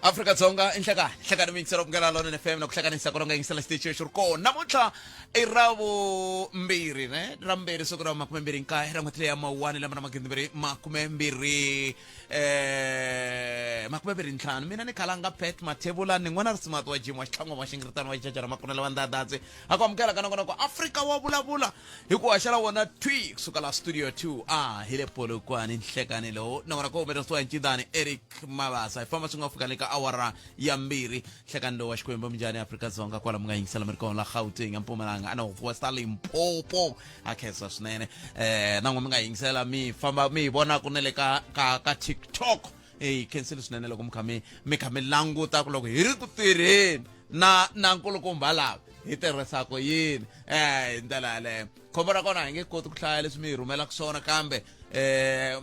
Afrika-Dzonga i nhlekani nhlekani mi yingisela ku nghena London FM na ku hlanganisa ku ronga yingisela xitichi xi ri kona namuntlha i ra vumbirhi ne ra mbirhi siku ra makumembirhi nkaye ra n'hweti leyi ya mawuwani lembe ra magidimbirhi makumembirhi eh makumembirhi ntlhanu mina ni khalanga Pat Mathebula ni n'wana risimati wa Jim wa xitlhango wa xingiritano wa xichachara makunela wa ndadadzi a ku amukela ka nongonoko Afrika wa vulavula hi ku haxela wona thwi kusuka la studio 2 a hi le Polokwane nhlekani lowu nongonoko wu humelerisiwa hi ncindani Eric Mabasa hi famba swi nga fika le ka awara ya mbirhi nhlekani lowu wa Xikwembu minjhani Afrika-Dzonga kwala mi nga yingisela mi ri kona la Gauteng ya Mpumalanga a North West a Limpopo a khensa swinene eh na n'we mi nga yingisela mi famba mi hi vonaka na le ka ka ka TikTok hi khensile swinene loko mi kha mi mi kha mi languta ku loko hi ri ku tirheni na na nkulukumba lava hi tirhisaka yini eh hi ndlela yaleyo khombo ra kona hi nge koti ku hlaya leswi mi hi rhumelaka swona kambe eh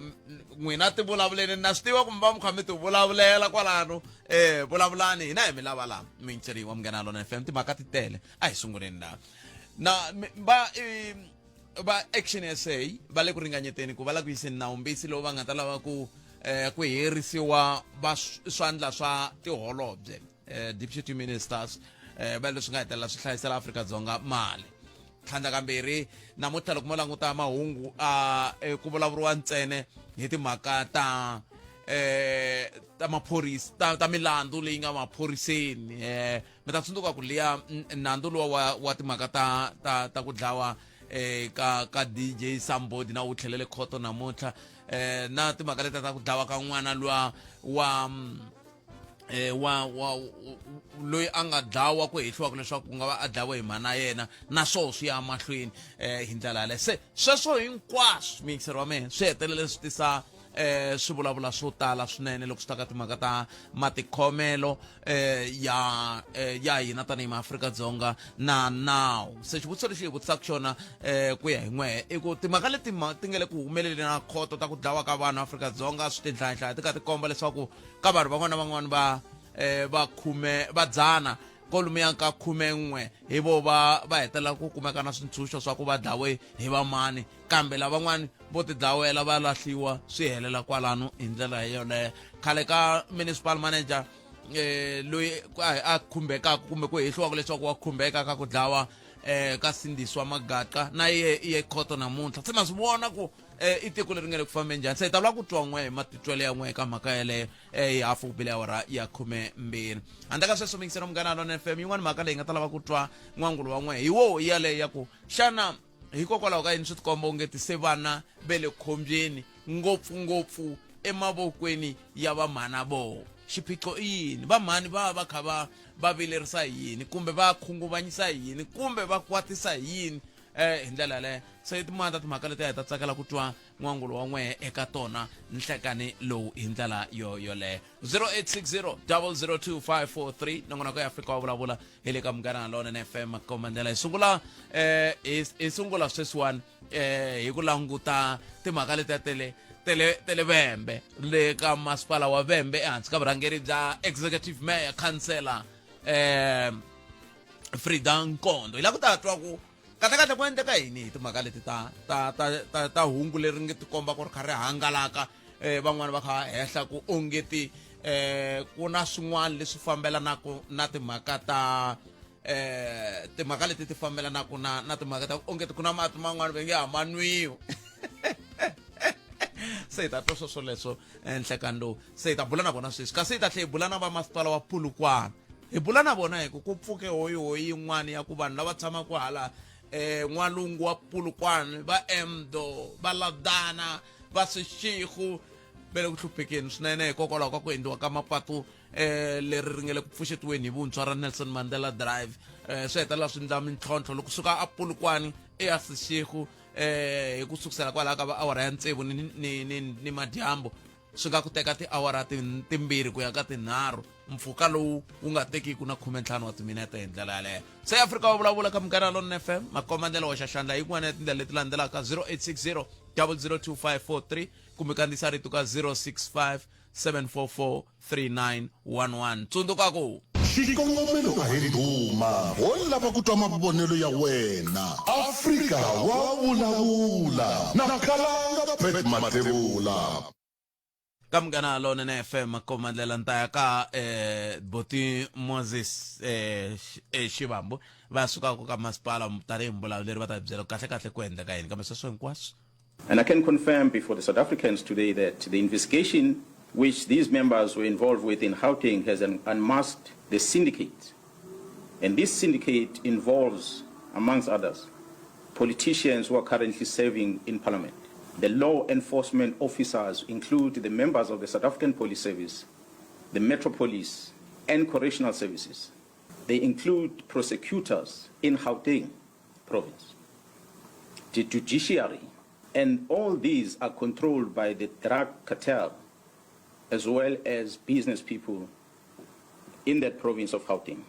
n'wina ti vulavuleni na swi tiva kumbe va mi kha mi ti vulavulela kwalano eh vulavulani hina hi mi lava laha muyingiseri wa Munghana Lonene FM timhaka ti tele a hi sunguleni laha na va va Action SA va le ku ringanyeteni ku va la ku yiseni nawumbisi lowu va nga ta lava ku eh, ku herisiwa va swandla swa tiholobye eh, deputy ministers eh, va leswi nga hetelela swi hlayisela Afrika-Dzonga mali tlhandlakambirhi namuntlha loko mo languta mahungu a eh, ku vulavuriwa ntsena hi timhaka ta eh ta maphorisa ta, ta milandzu leyi nga maphoriseni eh mi ta tsundzuka ku liya nandzu luwa wa, wa timhaka ta ta ta ku dlawa eh ka ka DJ Sambodi na wu tlhelele khoto namuntlha eh na timhaka leta ta ku dlawa ka n'wana luwa wa eh wa wa loyi a nga dlawa ku hehliwaka leswaku ku nga va a dlawe hi mhana yena na swoho swi ya mahlweni eh hi ndlela yaleyo se sweswo hinkwaswo muyingiseri wa mina swi hetelele swi tisa eh swi vulavula swo tala swinene loko swi ta ka timhaka ta matikhomelo eh ya eh, ya hina tanihi maAfrika-Dzonga na nawu se xivutiso lexi hi vutisaka xona eh ku ya hi n'wehe i ku timhaka leti ti nga le ku humeleleni na khoto ta ku dlawa ka vanhu Afrika-Dzonga swi tinhlayahlaya ti ka ti komba leswaku ka vanhu van'wana na van'wana va eh va khume va dzana kolomuya ka khumen'we hi vo va va hetelela ku kumeka na swintshunxo swa ku va dlawe hi vamani kambe lavan'wani vo tidlawela va lahliwa swi helela kwalano hi ndlela yoleyo khale ka municipal manager eh loyi a khumbekaka kumbe ku hehliwaka leswaku wa khumbeka ka ku dlawa eh ka Sindiswa Magaqa na ye i ye khoto namuntlha se ma swi vona ku eh i tiko leri nga le ku fambeni njhani se hi ta lava ku twa n'we hi matitwelo ya n'we eka mhaka yeleyo eh hi hafu ku bile awara ya 12 handle ka sweswo mingisela Munghana Lonene FM yin'wana mhaka leyi nga ta lava ku twa n'wangulo wa n'we hi wo yaleyo ya ku xana Hikokwalaho ka yini swi tikomba onge ti se vana ve le khombyeni, ngopfu-ngopfu emavokweni ya vamhana voho? Xiphiqo i yini? Vamhani va va va kha va va vilerisa hi yini, kumbe va khunguvanyisa hi yini, kumbe va kwatisa hi yini? Eh, hi ndlela yaleyo. Se i tin'wana ta timhaka leti a hi ta tsakela ku twa n'wangulo wa n'wehe eka tona nhlekani lowu hi ndlela yo yoleyo. 0860 002 543 nongonoko ya Afrika wa vulavula hi le ka Munghana Lonene FM makomba ndlela hi sungula eh hi sungula sweswiwani eh hi ku languta timhaka letiya tele tele tele Vhembe le ka masipala wa Vhembe ehansi ka vurhangeri bya executive mayor councillor eh Frida Nkondo hi lava ku ta twa ku kahlekahle ku endleka yini hi timhaka leti ta ta ta ta ta hungu leri nge tikomba ku ri kha ri hangalaka eh van'wana va kha hehla ku ongeti eh ku na swin'wana leswi fambelanaka na timhaka ta eh timhaka leti ti fambelanaka na na timhaka ta ongeti ku na mati man'wana va nge ha ma nwiwi se hi ta twa swo swoleswo eh, nhlekani lowu se hi ta bula na vona sweswi kasi hi ta tlhela hi bula na vamasipala wa Polokwane hi bula na vona hi ku ku pfuke hoyihoyi yin'wana ya ku vanhu lava tshamaka hala eh n'walungu wa Polokwane va Emdo va Ladana va Seshego va le ku hluphekeni swinene hikokwalaho ka ku endliwa ka mapatu eh leri ri nga le ku pfuxetiweni hi vuntshwa ra Nelson Mandela Drive eh swi hetelela swi endla mintlhontlho loko suka a Polokwane eya Seshego eh hi ku sukusela kwalaho ka va awara ya tsevu ni ni ni ni madyambu swi nga ku teka tiawara timbirhi ku ya ka tinharhu mpfhuka lowu wu nga tekiki na 15 wa timinete hi ndlela yaleyo se Afrika wa vulavula ka Munghana Lonene FM makomba ndlela wa xaxandla yin'wana ya tindlela leti landzelaka 0860 002543 kumbe kandziyisa rito ka 065 744 3911 tsundzuka ku Xikongomelo a hi ndhuma, ho lava ku twa mavonelo ya wena. Afrika wa vulavula na Khalanga Pat Mathebula. Ka Munghana Lonene FM komba ndlela ni ta ya ka eh Boti Moses eh Shivambu va sukaka ka masipala tanihi mbulavuleri va ta hi byela kahle kahle ku endleka yini kambe sweswo hinkwaswo. And I can confirm before the South Africans today that the investigation which these members were involved with in Gauteng has unmasked the syndicate. And this syndicate involves, amongst others, politicians who are currently serving in parliament. The law enforcement officers include the members of the South African Police Service, the Metro Police, and Correctional Services. They include prosecutors in Gauteng province, the judiciary, and all these are controlled by the drug cartel as well as business people in that province of Gauteng.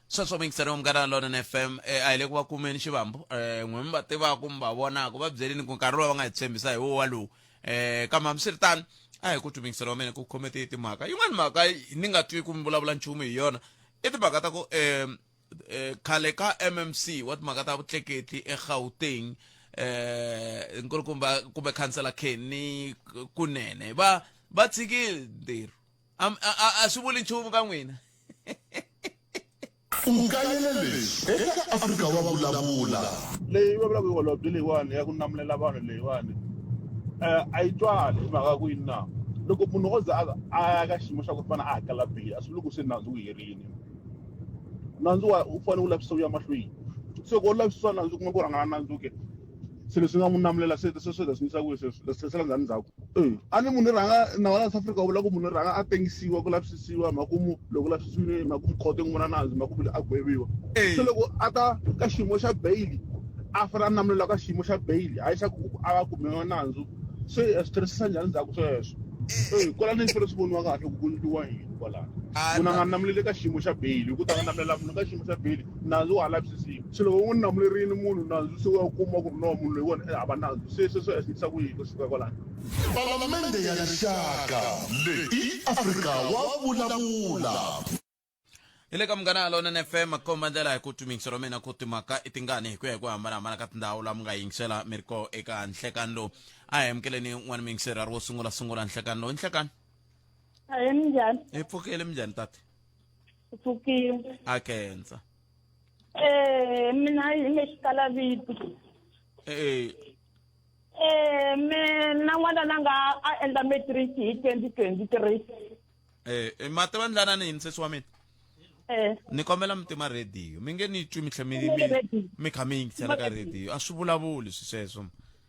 Sweswo muyingiseri wa Munghana Lonene FM, a hi le ku va kumeni Xivambu. N'we mi va tivaka, mi va vonaka, va byeleni ku nkarhi lowu va nga hi tshembisa hi wo walowu. Kambe hambiswiritano a hi ku twi muyingiseri wa mina ku khome ti timhaka yin'wana mhaka ni nga twi ku mi vulavula nchumu hi yona i timhaka ta ku khale ka MMC wa timhaka ta vutleketli eGauteng, nkulukumba kumbe khansela Kenny Kunene va tshikile ntirho. A swi vuli nchumu ka n'wina. U kayele leswi eka Afrika wa Vulavula. Leyi va vulaka holobye leyiwani ya ku namulela vanhu leyiwani a yi twali hi mhaka ya ku yini na loko munhu o za a ya ka xiyimo xa ku fana a hakela beyili a swi vuli ku se nandzu wu herile nandzu wa wu fanele wu lavisisiwa wu ya mahlweni se loko wo lavisisiwa nandzu u kuma ku rhangana nandzu ke se leswi nga n'wi namulela se se swi yisa kwihi sweswi se se ndzhaku ndzhaku e a ni munhu rhanga nawu wa South Africa wu vula ku munhu rhanga a tengisiwa ku lavisisiwa makumu loko lavisisiwile makumu khoto yi n'wi vona nandzu makumu a gweviwa se loko a ta ka xiyimo xa bail a fanele a namulela ka xiyimo xa bail hayi xa ku a va kumiwa nandzu se swi tirhisisa njhani ndzhaku sweswo e kwalano swi fanele swi voniwa kahle ku ku endliwa yini kwalano munhu a nga namuleli ka xiyimo xa bail hi ku ta nga namulela munhu ka xiyimo xa bail nandzu wa ha lavisisiwa se loko u n'wi namulerile munhu nandzu se u ya kuma ku ri no munhu loyiwani i hava nandzu se sweswo i swi ku yini kusuka kwalano. Palamende ya Rixaka leyi i Afrika wa Vulavula. Hi le ka Munghana Lonene FM komba ndlela hi ku twi ra mina ku timhaka i tingani hi ku ya hi ku hambanahambana ka tindhawu laha mi nga yingisela mi ri koho eka nhlekani lowu. A hi amukeleni n'wana muyingiseri a ri wo sungula sungula nhlekani lowu. Nhlekani. Ahee, minjhani? Hi pfukile, minjhani tate? Hi pfukile. A khensa. Eh, mina hi le xikalavito. Eh. Eh, mina n'wana la nga a endla matric hi 2023. Eh, ma tiva ndlana ni yini sesi wa mina? Eh. Ni kombela mi tima radio. Mi nge ni twi mi tlhe mi mi kha mi yingisela ka radio. A swi vulavuli swi sweswo.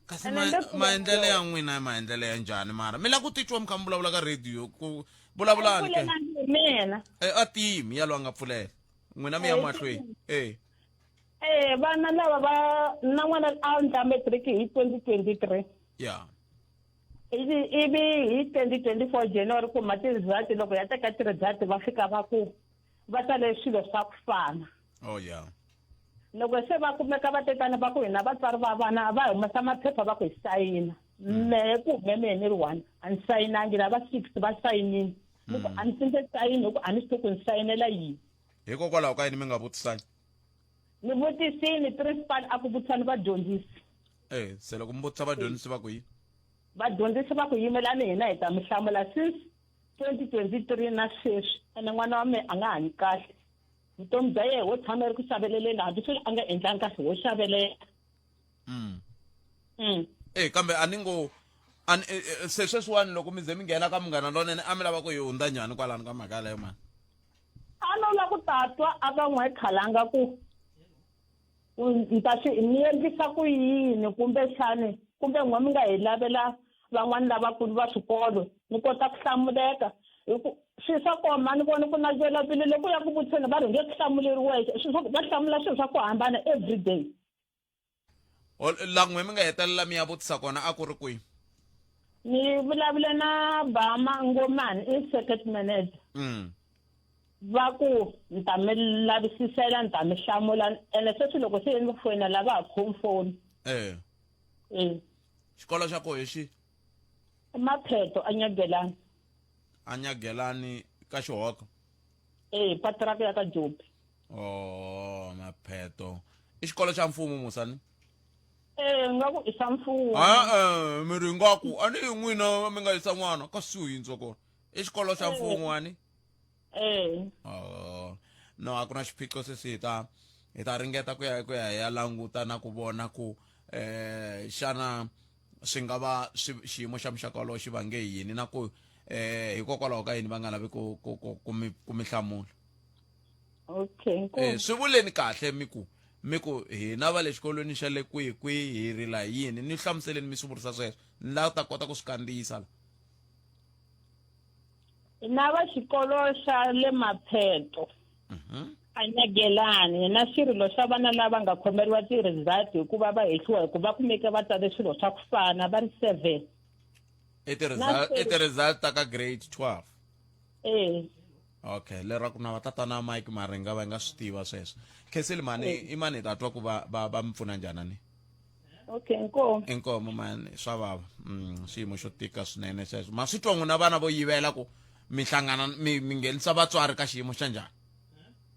Kasi maendlelo ya n'wina maendlelo ya njhani mara? Mi la ku titwa mi kha mi vulavula ka radio ku vulavulani ke? Mina. Eh, a timi ya loyi a nga pfulela. N'wina mi ya mahlweni. Eh. Eh, vana lava va na n'wana a endla matric hi 2023. Yeah. Ivi ivi hi 2024 January kuma ti-result loko ya teka ti-result va fika va ku va tsale swilo swa ku fana. Oh yeah. Loko se va kumeka va tetana va ku hina vatswari va vana va humesa maphepha va ku hi sayina. Mehe ku hume mehe ni ri one a ni sayinangi lava 6 va sayinile. Ni ku a ni sinde sayini hi ku a ni swi tivi ku ni sayinela yini. Hikokwalaho ka yini mi nga vutisangi? Ni vutisini principal a ku vutisani vadyondzisi. Eh, se loko mi vutisa vadyondzisi va ku yini? Vadyondzisi va ku yimelani hina hi ta mi hlamula since 2023 na sweswi ene n'wana wa mina a nga hanyi kahle. Vutomi bya yena ho tshama ri ku xaveleleni hambi sweswi a nga endlangi kahle ho xavelela. Eh, kambe a ni ngo a ni se sweswiwani loko mi ze mi nghena ka Munghana Lonene a mi lava ku yi hundza njhani kwalano ka mhaka yaleyo mani? A no la ku tatwa a va n'we khalanga ku ni ta swi ni endlisa ku yini kumbexani kumbe n'we mi nga hi lavela van'wani lavakulu va swikolo ni kota ku hlamuleka hi ku swi swa kona ni vona ku navela mbilu loko ya ku vutiseni va ri nge ku hlamuleriweke swi swa va hlamula swilo swa ku hambana everyday. La n'we mi nga hetelela mi ya vutisa kona a ku ri kwihi? Ni vulavule na Bama Ngomani i circuit manager. Va ku ni ta mi lavisisela ni ta mi hlamula ene sweswi loko se ni foyina lava ha khomi foni. Eh. Eh. Xikolo xa koho hi xihi? I Mapheto a Nyagelani. A Nyagelani ka Xihoko? Eh, patiraka ya ka Jobi. Oh, Mapheto. I xikolo xa mfumo musa ni? Eh, nga ku i swa mfumo. E-e mi ri ingaku a ni hi n'wina mi nga yisa n'wana ka suhindza kona i xikolo xa mfumo ani Eh. Oh, no a ku na xiphiqo sesi hi ta ringeta ku ya hi ya languta na ku vona ku xana swi nga va xiyimo xa muxaka wolowo xi vange yini na ku hikokwalaho ka yini va nga lavi ku mi hlamula. Okay. Swi vuleni kahle mi ku hina va le xikolweni xa le kwihi kwihi hi rila hi yini, ni hlamuseleni mi swi vurisa sweswo ni la ta kota ku swi kandziyisa la. Na va xikolo xa le Mapheto. Anyagelani na xirilo xa vana lava nga khomeriwa ti-result hikuva va hehliwa hi ku va kumeke va tsale swilo swa ku fana va ri seven. I ti-result i ti-result ta ka grade 12? Eh. Okay, lera ku na va tatana Mike Maringa va nga swi tiva sweswo. Khensile mani, i mani, hi ta twa ku va mi pfuna njhani ani. Okay, inkomu. Inkomu mani, swa vava. Xiyimo xo tika swinene sweswo. Ma swi twa n'wina vana vo yivela ku mi hlangana mi nghenisa vatswari ka xiyimo xa njhani?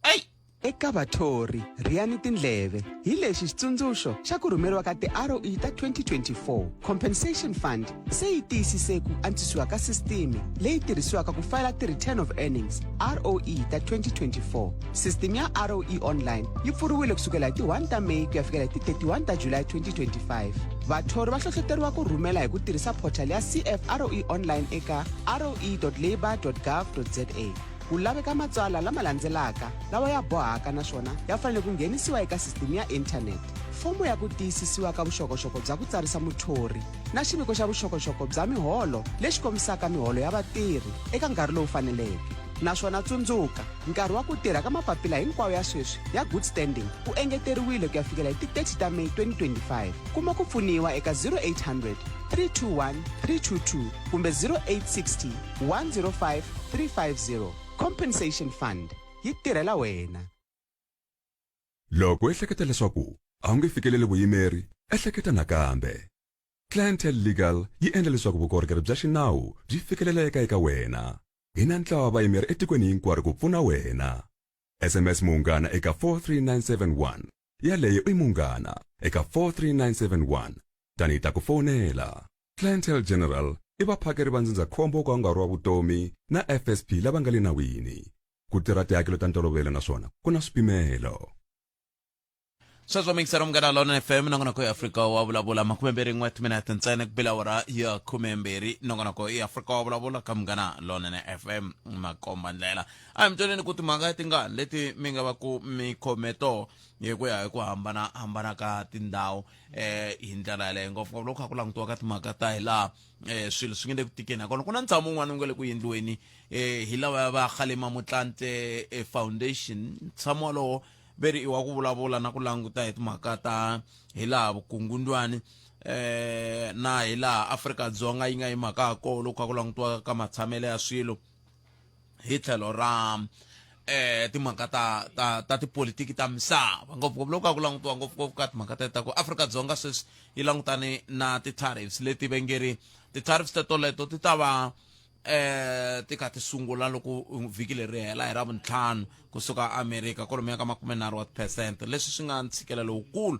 Ey. Eka vathori, rhiyani tindleve hi lexi xitsundzuxo xa ku rhumeriwa ka ti-ROE ta 2024. Compensation Fund se yi tiyisise ku antswisiwa ka sisiteme leyi tirhisiwaka ku fayila ti-Return of Earnings, ROE, ta 2024. Sisiteme ya ROE Online yi pfuriwile kusukela hi ti 1 ta May ku ya fikela hi ti 31 ta July 2025. Vathori va hlohloteriwa ku rhumela hi ku tirhisa portal ya CFROE Online eka roe.labour.gov.za. Ku laveka matsalwa lama landzelaka lawa ya bohaka naswona ya fanele ku nghenisiwa eka sisiteme ya inthanete: fomo ya ku tiyisisiwa ka vuxokoxoko bya ku tsarisa muthori na xiviko xa vuxokoxoko bya miholo lexi kombisaka miholo ya vatirhi eka nkarhi lowu faneleke. Naswona tsundzuka, nkarhi wa ku tirha ka mapapila hinkwawo ya sweswi ya good standing wu engeteriwile ku ya fikela hi ti 30 ta May 2025. Kuma ku pfuniwa eka 0800 321 322 kumbe 0860 105 350. Compensation Fund yi tirhela wena. Loko u ehleketa leswaku a wu nge fikeleli vuyimeri, ehleketa nakambe. Clientele Legal yi endla leswaku vukorhokeri bya xinawu byi fikeleleka eka wena. Hi na ntlawa wa vayimeri etikweni hinkwaro ku pfuna wena. SMS Munghana eka 43971. Yaleyo i Munghana eka 43971. Tani hi ta ku fonela. Clientele General i vaphakeri va ndzindzakhombo wo ka wu nga ri wa vutomi na FSP lava nga le nawini. Ku tirha tihakelo ta ntolovelo naswona ku na swipimelo. Sweswo mixero Munghana Lona FM, nongonoko ya Afrika wa Vulavula. 21 timinete ntsena ku bila awara ya 12. Nongonoko ya Afrika wa Vulavula ka Munghana Lonene FM, makomba ndlela. A hi mi tweleni ku timhaka tingani leti mi nga va ku mi khome toho hi ku ya hi ku hambana hambana ka tindhawu hi ndlela yaleyo, ngopfungopfu loko kha ku langutiwa ka timhaka ta hi laha swilo swi nge le ku tikeni hakona. Ku na ntshamo wun'wana wu nga le ku endliweni hi lava va Kgalema Motlanthe Foundation. Ntshamo wolowo ve ri i wa ku vulavula na ku languta hi timhaka ta hi laha vukungundwani na hi laha Afrika-Dzonga yi nga yimaka ha kona loko kha ku langutiwa ka matshamelo ya swilo hi tlhelo ra timhaka ta tipolitiki ta misava, ngopfungopfu loko a ku langutiwa ngopfungopfu ka timhaka ta ku Afrika-Dzonga sweswi yi langutane na ti-tariffs leti va nge ri ti-tariffs tetoleto ti ta va ti kha ti sungula loko vhiki leri hela hi Ravuntlhanu kusuka America, kwalomuya ka 30 wa tiphesente, leswi swi nga ntshikelelo lowukulu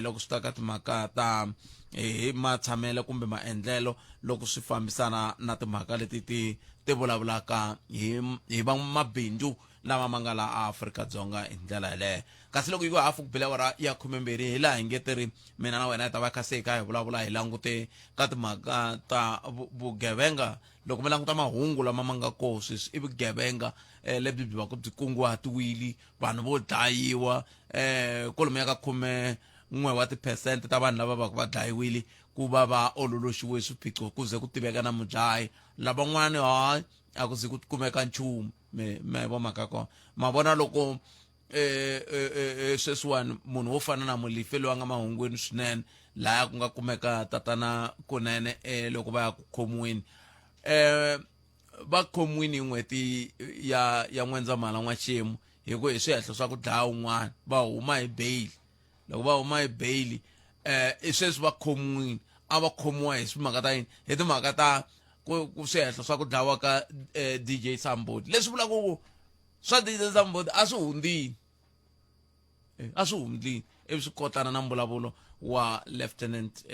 loko swi ta ka timhaka ta hi matshamelo kumbe maendlelo loko swi fambisana na timhaka leti ti vulavulaka hi vamabindzu lama ma nga la Afrika-Dzonga hi ndlela yeleyo. Kasi loko yi ku hafu ku bile awara ya 12, hi laha hi nge ti ri mina na wena hi ta va kha se hi kha hi vulavula hi langute ka timhaka ta vugevenga. Loko mi languta mahungu lama ma nga koho sweswi, i vugevenga lebyi byi va ku byi kunguhatiwile, vanhu vo dlayiwa, kwalomuya ka 11 wa tiphesente ta vanhu lava va va dlayiwile ku va va ololoxiwe swiphiqo ku ze ku tiveka na mudlayi. Lavan'wani hayi, a ku ze ku kumeka nchumu. Me vo mhaka kona ma vona loko sweswiwani munhu wo fana na Mulife loyi a nga mahungwini swinene laya ku nga kumeka tatana kunene loko va ya ku khomiweni, va khomiwini hi n'hweti ya N'wendzamhala n'waxemu hi ku hi swihehlo swa ku dlaya un'wana, va huma hi bail. Loko va huma hi bail, i sweswi va khomiwini. A va khomiwa hi timhaka ta yini? Hi timhaka ta ku swihehlo swa ku dlawa ka DJ Samboti, leswi vulaka ku swa DJ Samboti a swi hundzini. A swi humi ndlwini ivi swi kotana na mbulavulo wa Lieutenant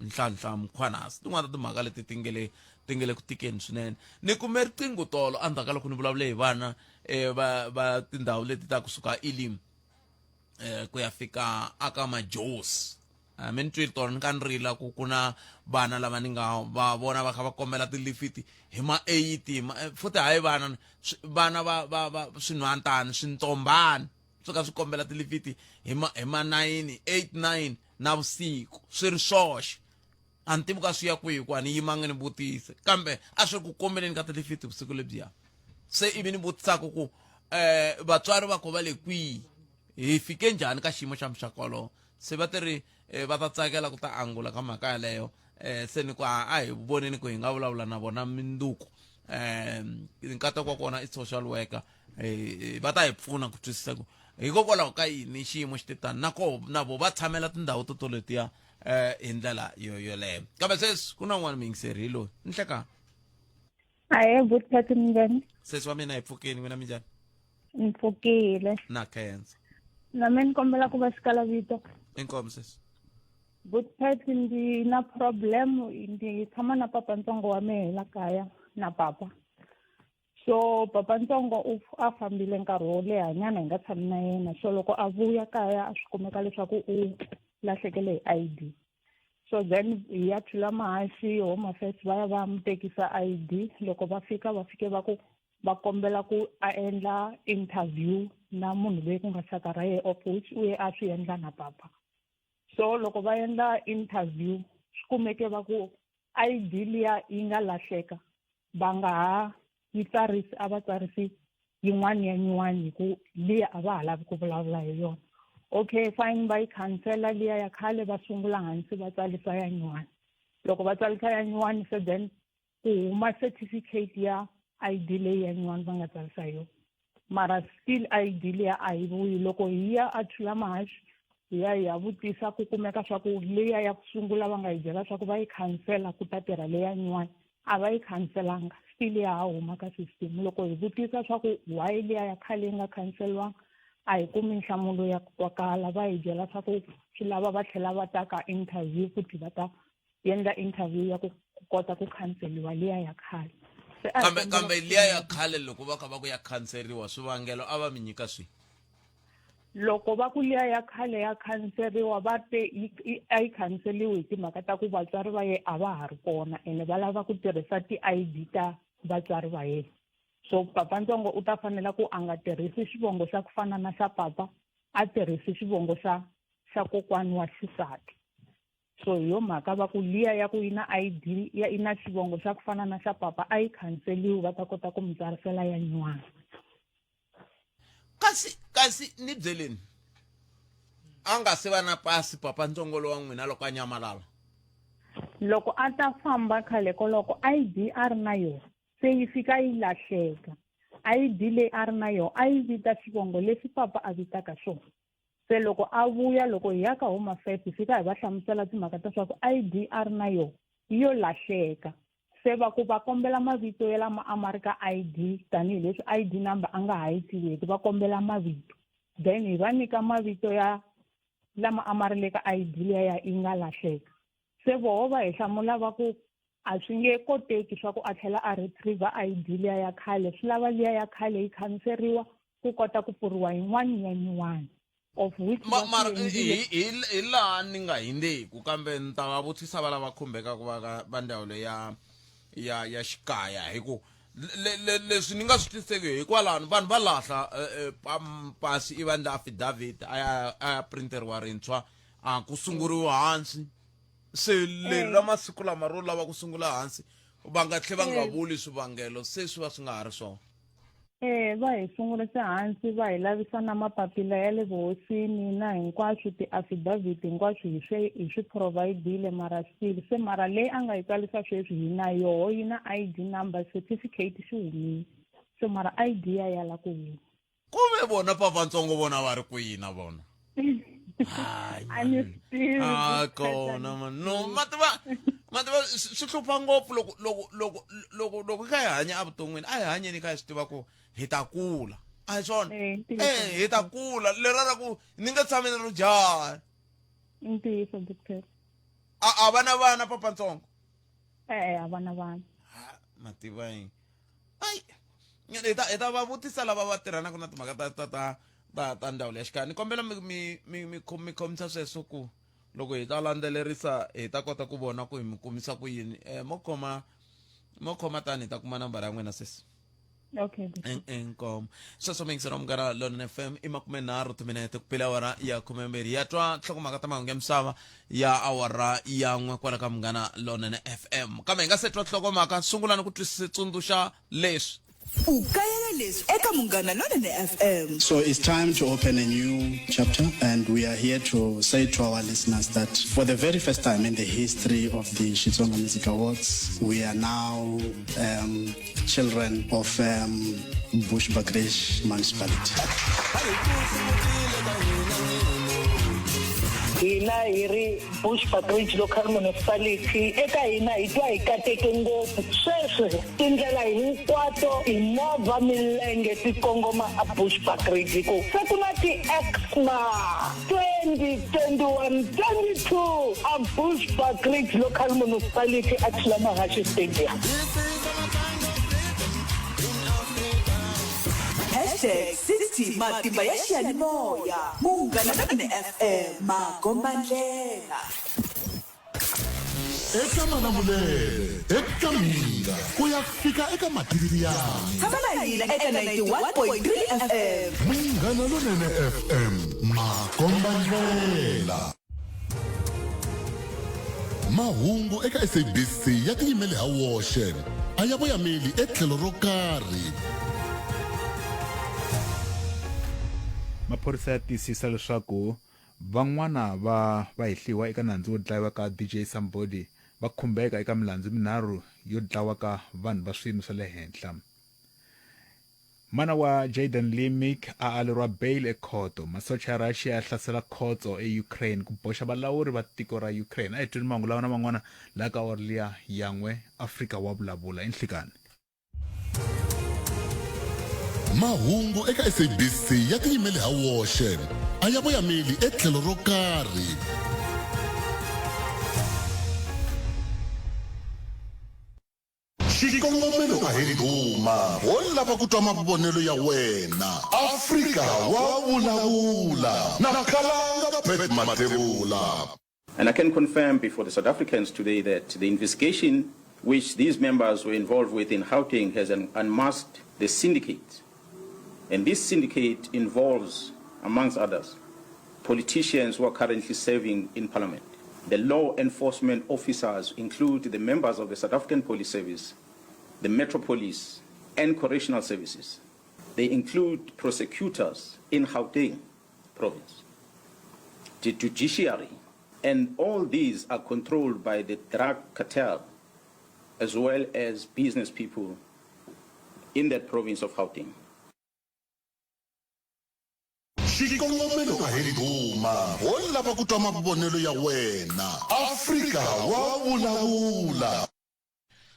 Nhlanhla Mkhwanazi. Tin'wana ta timhaka leti ti nge le ti nge le ku tikeni swinene. Ni kume riqingho tolo endzhaku ka loko ni vulavule hi vana va va tindhawu leti ta kusuka Elim ku ya fika aka Majosi. Mi ni twile tolo ni ka ni rila ku ku na vana lava ni nga va vona va kha va kombela tilifiti hi ma 8 futhi hayi vana vana va va va swinhwantani swintombani swi ka swi kombela tilifiti hi ma hi ma 9 8 9 na vusiku swi ri swoxe. A ni tivi ka swi ya kwihi ku a ni yimanga ni vutise kambe a swi ri ku kombeleni ka tilifiti vusiku lebyiya. Se ivi ni vutisaka ku vatswari va ko va le kwihi, hi fike njhani ka xiyimo xa muxaka wolowo. Se va ti ri va ta tsakela ku ta angula ka mhaka yaleyo. Se ni ku a hi voneni ku hi nga vulavula na vona minduku. Nkateko wa kona i social worker, va ta hi pfuna ku twisisa ku hikokwalaho ka yini xiyimo xi te tani, na koho na vo va tshamela tindhawu to toletiya hi ndlela yo yoleyo. Kambe sweswi ku na un'wana muyingiseri hi loyi nhlekani. Ahee, buti minjhani? Sesi wa mina, hi pfukeni, n'wina minjhani? Ni pfukile. Na khensa. Na mina ni kombela ku va xikala vito. Inkomu sesi. Buti ndzi na problem, ndzi tshama na papa ntsongo wa mehe la kaya na papa. So papa ntsongo u a fambile nkarhi wo leha nyana hi nga tshami na yena. So loko a vuya kaya a swi kumeka leswaku u lahlekele hi ID. So then hi ya Thulamahashe Home Affairs va ya va n'wi tekisa ID. Loko va fika va fike va ku va kombela ku a endla interview na munhu loyi ku nga xaka ra yena, of which u ye a swi endla na papa. So loko va endla interview swi kumeke va ku ID liya yi nga lahleka va nga ha yi tsarisi, a va tsarisi yin'wana ya nyuwani hi ku liya a va ha lavi ku vulavula hi yona. Okay, fine, va yi khansela liya ya khale, va sungula hansi va tsarisa ya nyuwani. Loko va tsarisa ya nyuwani, so then ku huma certificate ya ID leyi ya nyuwani va nga tsarisa yona, mara still ID liya a yi vuyi. Loko hi ya a Thulamahashe hi ya hi ya vutisa, ku kumeka swa ku liya ya ku sungula va nga yi byela swa ku va yi khansela ku ta tirha leya nyuwani, a va yi khanselanga, still ya ha huma ka system. Loko hi vutisa swa ku why liya ya khale yi nga khanseliwanga, a hi kumi nhlamulo ya ku twakala. Va hi byela swa ku swi lava va tlhela va ta ka interview futhi, va ta endla interview ya ku kota ku khanseliwa liya ya khale. Se a hi Kambe kombela kambe ku liya ya pfuniwa. khale loko va kha va ku ya khanseriwa, swivangelo a va mi nyika swihi? Loko va ku liya ya khale ya khanseriwa, va te a yi khanseliwi hi timhaka ta ku vatswari va yena a va ha ri kona, ene va lava ku tirhisa ti-I D ta vatswari va yena. So papa ntsongo u ta fanela ku a nga tirhisi xivongo xa ku fana na xa papa, a tirhisi xivongo xa kokwani wa xisati. So hi yo mhaka va ku liya ya ku yi na ID ya yi na xivongo xa ku fana na xa papa a yi khanseliwi, va ta kota ku mi tsarisela ya nyuwana. Kasi ni byeleni, a nga se va na pasi papa ntsongo lowa n'wina loko a nyamalala? Loko a ta famba khale koloko ID a ri na yona, se yi fika yi lahleka. ID leyi a ri na yona a yi vita xivongo lexi papa a vitaka xona. Se loko a vuya, loko hi ya ka Home Affairs hi fika hi va hlamusela timhaka ta swa ku ID a ri na yona yi yo lahleka. Se va ku va kombela mavito ya lama a ma ri ka ID, tanihileswi ID number a nga ha yi tiveki, va kombela mavito. Then hi va nyika mavito ya lama a ma ri le ka ID liya ya yi nga lahleka. Se voho va hi hlamula va ku a swi nge koteki swa ku a tlhela a retriever ID liya ya khale, swi lava liya ya khale yi khanseriwa ku kota ku pfuriwa yin'wana ya nyuwani, of which va swi Mara endlile. Hi laha ni nga hindzeku, kambe ni ta va vutisa va lava khumbekaka va ka va ndzawulo ya xikaya, hi ku leswi ni nga swi twisiseki hikwalano vanhu va lahla pasi i va endla affidavit a ya printeriwa rintshwa, a ku sunguriwa hansi. Se leri ra masiku lama ro lava ku sungula hansi va nga tlhe va nga vuli swivangelo, se swi va swi nga ha ri swona. Va hi sungurise hansi, va hi lavisa na mapapila ya le vuhosini na hinkwaswo ti-affidavit hinkwaswo hi swi provide-ile, mara still se mara leyi a nga yi tsarisa sweswi hi na yoho, yi na ID number, certificate xi humile, so mara ID ya yala ku huma. Ku ve vona papantsongo vona va ri kwihi na vona? Hayi, A ni man. swi tivi. Ah, kona man. No, ma tiva swi hlupha ngopfu loko loko loko loko loko hi kha hi hanya evuton'wini, a hi hanyeni kha hi swi tiva ku hi ta kula. A hi swona? Eh, ntiyiso. Eh, hi ta kula lera ra ku ni nge tshami ni ri jaha. I ntiyiso doctor. A a va na vana papantsongo. E-e a va na vana. Ha, mativa yini? Ai. Hi ta hi ta va vutisa lava va tirhanaka na timhaka ta ta ta ta ta ndzawulo ya xikaya. Ni kombela mi mi mi mi mi khomisa sweswo ku loko hi ta landzelerisa hi ta kota ku vona ku hi mi kumisa ku yini. Eh mo khoma mo khoma tani hi ta kuma nambara ya n'wina sesi. Okay. Inkomo sweswo miyingiselo munghana lonene fm i makumenharhu timinete ku pela awara ya khumembirhi ya twa nhlokomhaka ta mahungu ya misava ya awara ya n'we kwala ka munghana lonene fm kambe hi nga se twa nhlokomhaka sungulani ku twisisa tsundzuxa leswi U kayela leswi eka Munghana Lonene FM. So it's time to open a new chapter, and we are here to say to our listeners that for the very first time in the history of the Xitsonga Music Awards, we are now um, children of um, Bushbuckridge Municipality. Hina hi ri Bushbuckridge Local Municipality eka hina hi twa hi kateke ngopfu sweswi tindlela hinkwato timovha milenge ti kongoma a Bushbuckridge hi ku se ku na ti-exma 2021 22 a Bushbuckridge Local Municipality a Thulamahashe Stadium. Hashtag 60 matimba ya xiyanimoya Munghana Lonene FM makombandlela. Eka Malamulele, eka Mhinga, ku ya fika eka Matiriyani. Tshama na hina eka 91.3 FM. Munghana Lonene FM, makombandlela. Mahungu eka SABC ya tiyimele ha woxe, a ya voyameli etlhelo ro karhi. Maphorisa ya tiyisisa leswaku Van'wana va vahehliwa eka nandzu wo dlayiwa ka DJ Sumbody va khumbeka eka milandzu minharhu yo dlawa ka vanhu va swiyimo swa le henhla. Mana wa Jayden Lee Meek a aleriwa bail ekhoto. Masocha ya Russia ya hlasela khotso eUkraine ku boxa valawuri va tiko ra Ukraine. A hi tweni mahungu lawa na man'wana laha ka awara liya ya n'we. Afrika wa vulavula. I nhlikani. Mahungu eka SABC ya tiyimele ha woxe, a ya voyameli etlhelo ro karhi. Xikongomelo a hi ndhuma, ho lava ku twa mavonelo ya wena. Afrika wa vulavula na Khalanga Pat Mathebula. And I can confirm before the South Africans today that the investigation which these members were involved with in Gauteng has unmasked the syndicate. And this syndicate involves, amongst others, politicians who are currently serving in parliament. The law enforcement officers include the members of the South African Police Service, the Metro Police, and Correctional Services. They include prosecutors in Gauteng province, the judiciary, and all these are controlled by the drug cartel as well as business people in that province of Gauteng. Xikongomelo a hi ndhuma, ho lava ku twa mavonelo ya wena. Afrika wa vulavula.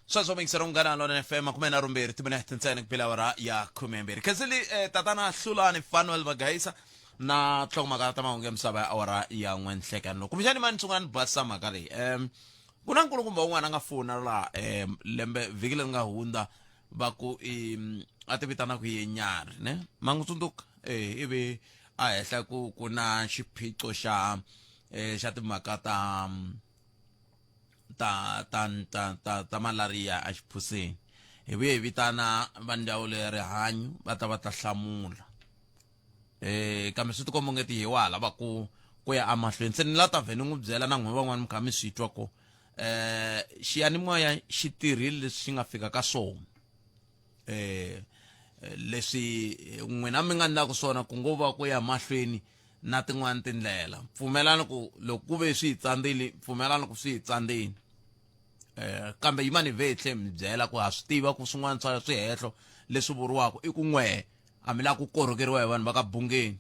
Sweswo mingisero munghana lona fm makume nharhu mbirhi timinete ntsena ku bela awara ya khumembirhi khenseli eh, tatana hlulani fanuel vagayisa na nhlokomhaka ta mahungu ya misava ya awara ya n'we nhlekani lowu kumbexani mani sungula ni basisa mhaka leyi um ku na nkulukumba un'wana a nga fona laha um lembe vhiki leri nga hundza va ku i a ti vitana ku yenyari ne ma n'wi tsundzuka eh ivi a hehla ku ku na xiphiqo xa eh, xa timhaka ta ta ta ta ta ta malaria exiphuseni hi vuye hi vitana va ndzawulo ya rihanyo va ta va ta hlamula eh kambe swi tikomba onge ti hi wa ha lava ku ku ya emahlweni se ni la ta vhe ni n'wi byela na n'wina van'wana mi kha mi swi twa ku eh xiyanimoya xi tirhile leswi xi nga fika ka swona eh leswi n'wina mi nga ndlaku swona ku ngo va ku ya mahlweni na tin'wana tindlela pfumelani ku loko ku ve swi hi tsandzile pfumelani ku swi hi tsandzile eh kambe yimani vhe hi tlhe mi byela ku ha swi tiva ku swin'wana swa swihehlo leswi vuriwaka i ku n'wehe a mi lava ku korhokeriwa hi vanhu va ka bungeni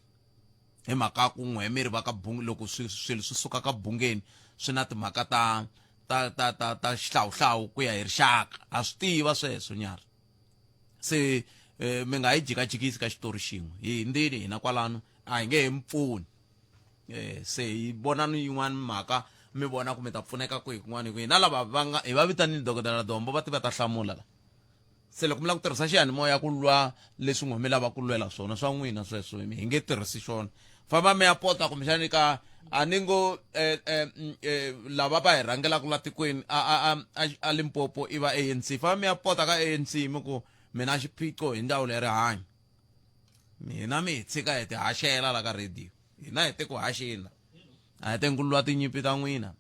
hi mhaka ku n'wehe mi ri va ka bung loko swilo swi suka ka bungeni swi na timhaka ta ta ta ta ta xihlawuhlawu ku ya hi rixaka ha swi tiva sweswo nyari se eh, mi nga yi jikajikisi ka xitori xin'we hi hindzile hina kwalano a hi nge he mi pfuni eh, se hi vonani yin'wana mhaka mi vona ku mi ta pfuneka kwihi kun'wana hi ku hina lava va nga hi va vitanile dokodela dombo va ti va ta hlamula la se loko mi lava ku tirhisa xiyanimoya ku lwa leswi n'we mi lava ku lwela swona swa n'wina sweswo hi nge tirhisi xona famba mi ya pota kumbexani ka a ni ngo eh, eh, mm, eh, lava va hi rhangelaka la tikweni a, a, a, a, a limpopo i va anc famba mi ya pota ka anc mi ku mina xiphiqo hi ndzawulo ya rihanyo mina mi hi tshika hi ti haxela la ka radio hina hi te ku haxeni la a hi te ku lwa tinyimpi ta n'wina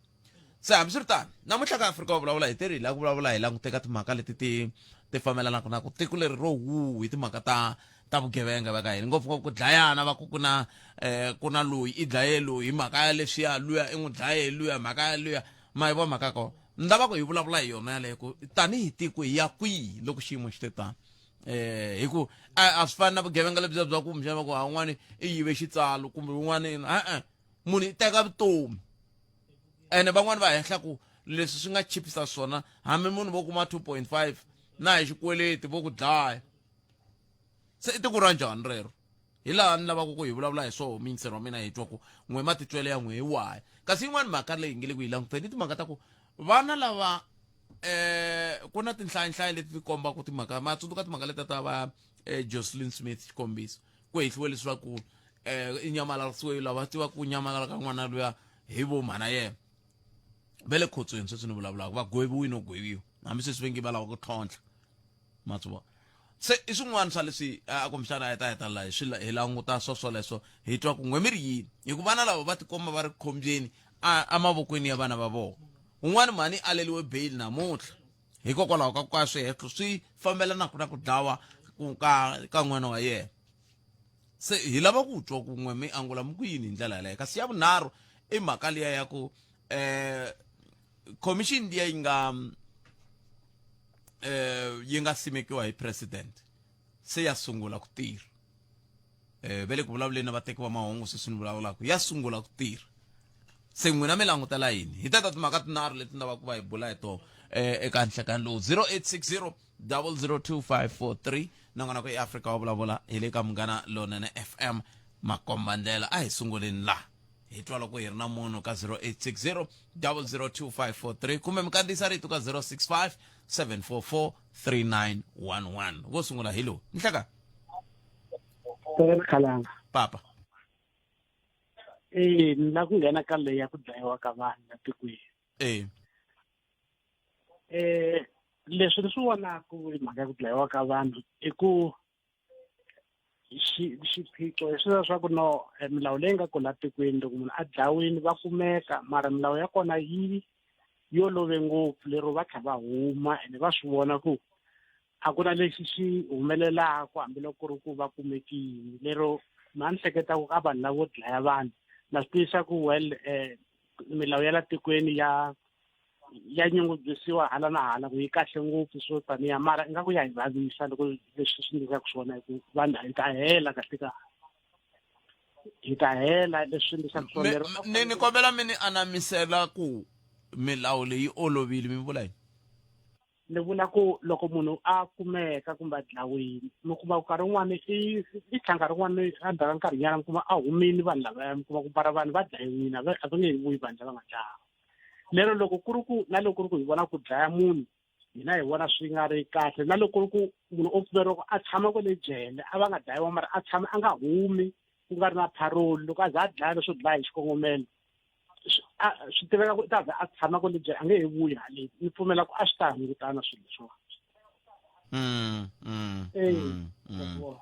se hambiswiritano namuntlha ka afrika wa vulavula hi teri hi lava ku vulavula hi languteka timhaka leti ti ti fambelanaka na ku tiko leri ro wu hi timhaka ta ta vugevenga va ka hina ngopfungopfu ku dlayana va ku ku na um ku na loyi i dlaye loyi hi mhaka ya leswiya luya i n'wi dlaye luya mhaka ya luya ma yi vo mhaka kona ni lava ku hi vulavula hi yona yaleyo ku tanihi tiko hi ya kwihi loko xiyimo xi te tano eh hi ku a swi fani na vugevenga lebyiya bya ku kumbexana va ku ha un'wani i yive xitsalo kumbe un'wana e-e munhu i teka vutomi ene van'wani va hehla ku leswi swi nga chipisa swona hambi munhu vo kuma 2.5 na hi xikweleti vo ku dlaya se i tiko ra njhani rero hi laha ni lavaka ku hi vulavula hi swoho miyingiseri wa mina hi twa ku n'we matitwelo ya n'we hi wahi kasi yin'wani mhaka leyi nge le ku yi languteni i timhaka ta ku vana lava eh ku na tinhlayanhlaya leti ti kombaka timhaka ma tsundzuka timhaka leti ta va eh, Jocelyn Smith xikombiso ku hehliwe leswaku eh i nyamalarisiwe lava tivaka ku nyamalala ka n'wana luya hi vo mhana yena va le khotsweni sweswi ni vulavulaka va gweviwile no gweviwa hambi sweswi va nge va lava ku tlhontlha ma swi vona se i swin'wana swa leswi a kumbexana a hi ta hetelela hi swi hi languta swo swoleswo hi twa ku n'we mi ri yini hikuva vana lava va tikomba va ri khombyeni emavokweni ya vana va vona un'wana mhani aleliwe bail namuntlha hikokwalaho ka ku ka swihehlo swi fambelanaka na ku dlawa ka ka n'wana wa yena se hi lava ku twa ku n'we mi angula mi ku yini hi ndlela yaleyo kasi ya vunharhu i mhaka liya ya ku um commission liya yi nga eh yi nga simekiwa hi president se ya sungula ku tirha eh ve le ku vulavuleni na vateki va mahungu sweswi ni vulavulaka ya sungula ku tirha se n'wina mi langutela yini hi tata timhaka tinharhu leti ni lavaka ku va hi bula hi tona eh eka nhlekani lowu 0860 002543 nakona ku eAfrika wa vulavula hi le ka munghana lonene FM makombandlela a hi sunguleni laha hi twa loko hi ri na munhu ka 0860 002543 kumbe mi kandziyisa rito ka 065 744 3911 wo sungula hi lowu nhleka Khalanga papa eh ni la ku nghena ka leyi ya ku dlayiwa ka vanhu la tikweni eh eh leswi ni swi vonaka hi mhaka ya ku dlayiwa ka vanhu i ku xiphiqo hi sweswiya swa ku no eh, milawu leyi nga kona tikweni loko munhu a dlawini va kumeka mara milawu ya kona yi yo love ngopfu lero va tlha va huma ene va swi vona ku a ku na lexi xi humelelaka hambiloko ku ri ku va kumekile lero ma ni hleketa ku ka vanhu lavo dlaya vanhu na swi tivisa ku well um milawu ya la tikweni ya ya nyungubyisiwa hala na hala ku yi kahle ngopfu swo taniya mara ingaku ya hi vavisa loko leswi swi endlekaka swona hi ku vanhu hi ta hela kahle ka hi ta hela leswi endlisaka swona lero ni ni kombela mi ni anamisela ku milawu leyi olovile mi vula yini ni vula ku loko munhu a kumeka kumbe a dlawile mi kuma ku nkarhi wun'wani i i tlha nkarhi wun'wani endzhaku ka nkarhinyana mi kuma a humile vanhu lavaya mi kuma ku mara vanhu va dlayiwile a va a va nge he vuyi vanhu lava nga dlawa lero loko ku ri ku na loko ku ri ku hi vona ku dlaya munhu hina hi vona swi nga ri kahle na loko ku ri ku munhu o pfumeriwa ku a tshama kwale jele a va nga dlayiwa mara a tshama a nga humi ku nga ri na parole loko a za a dlaya leswo dlaya hi xikongomelo swi tiveka ku i ta za a tshama kwale jele a nge he vuyi haleni ni pfumela ku a swi ta hungutana swilo leswiwani mm, mm, Eh, mm, mm.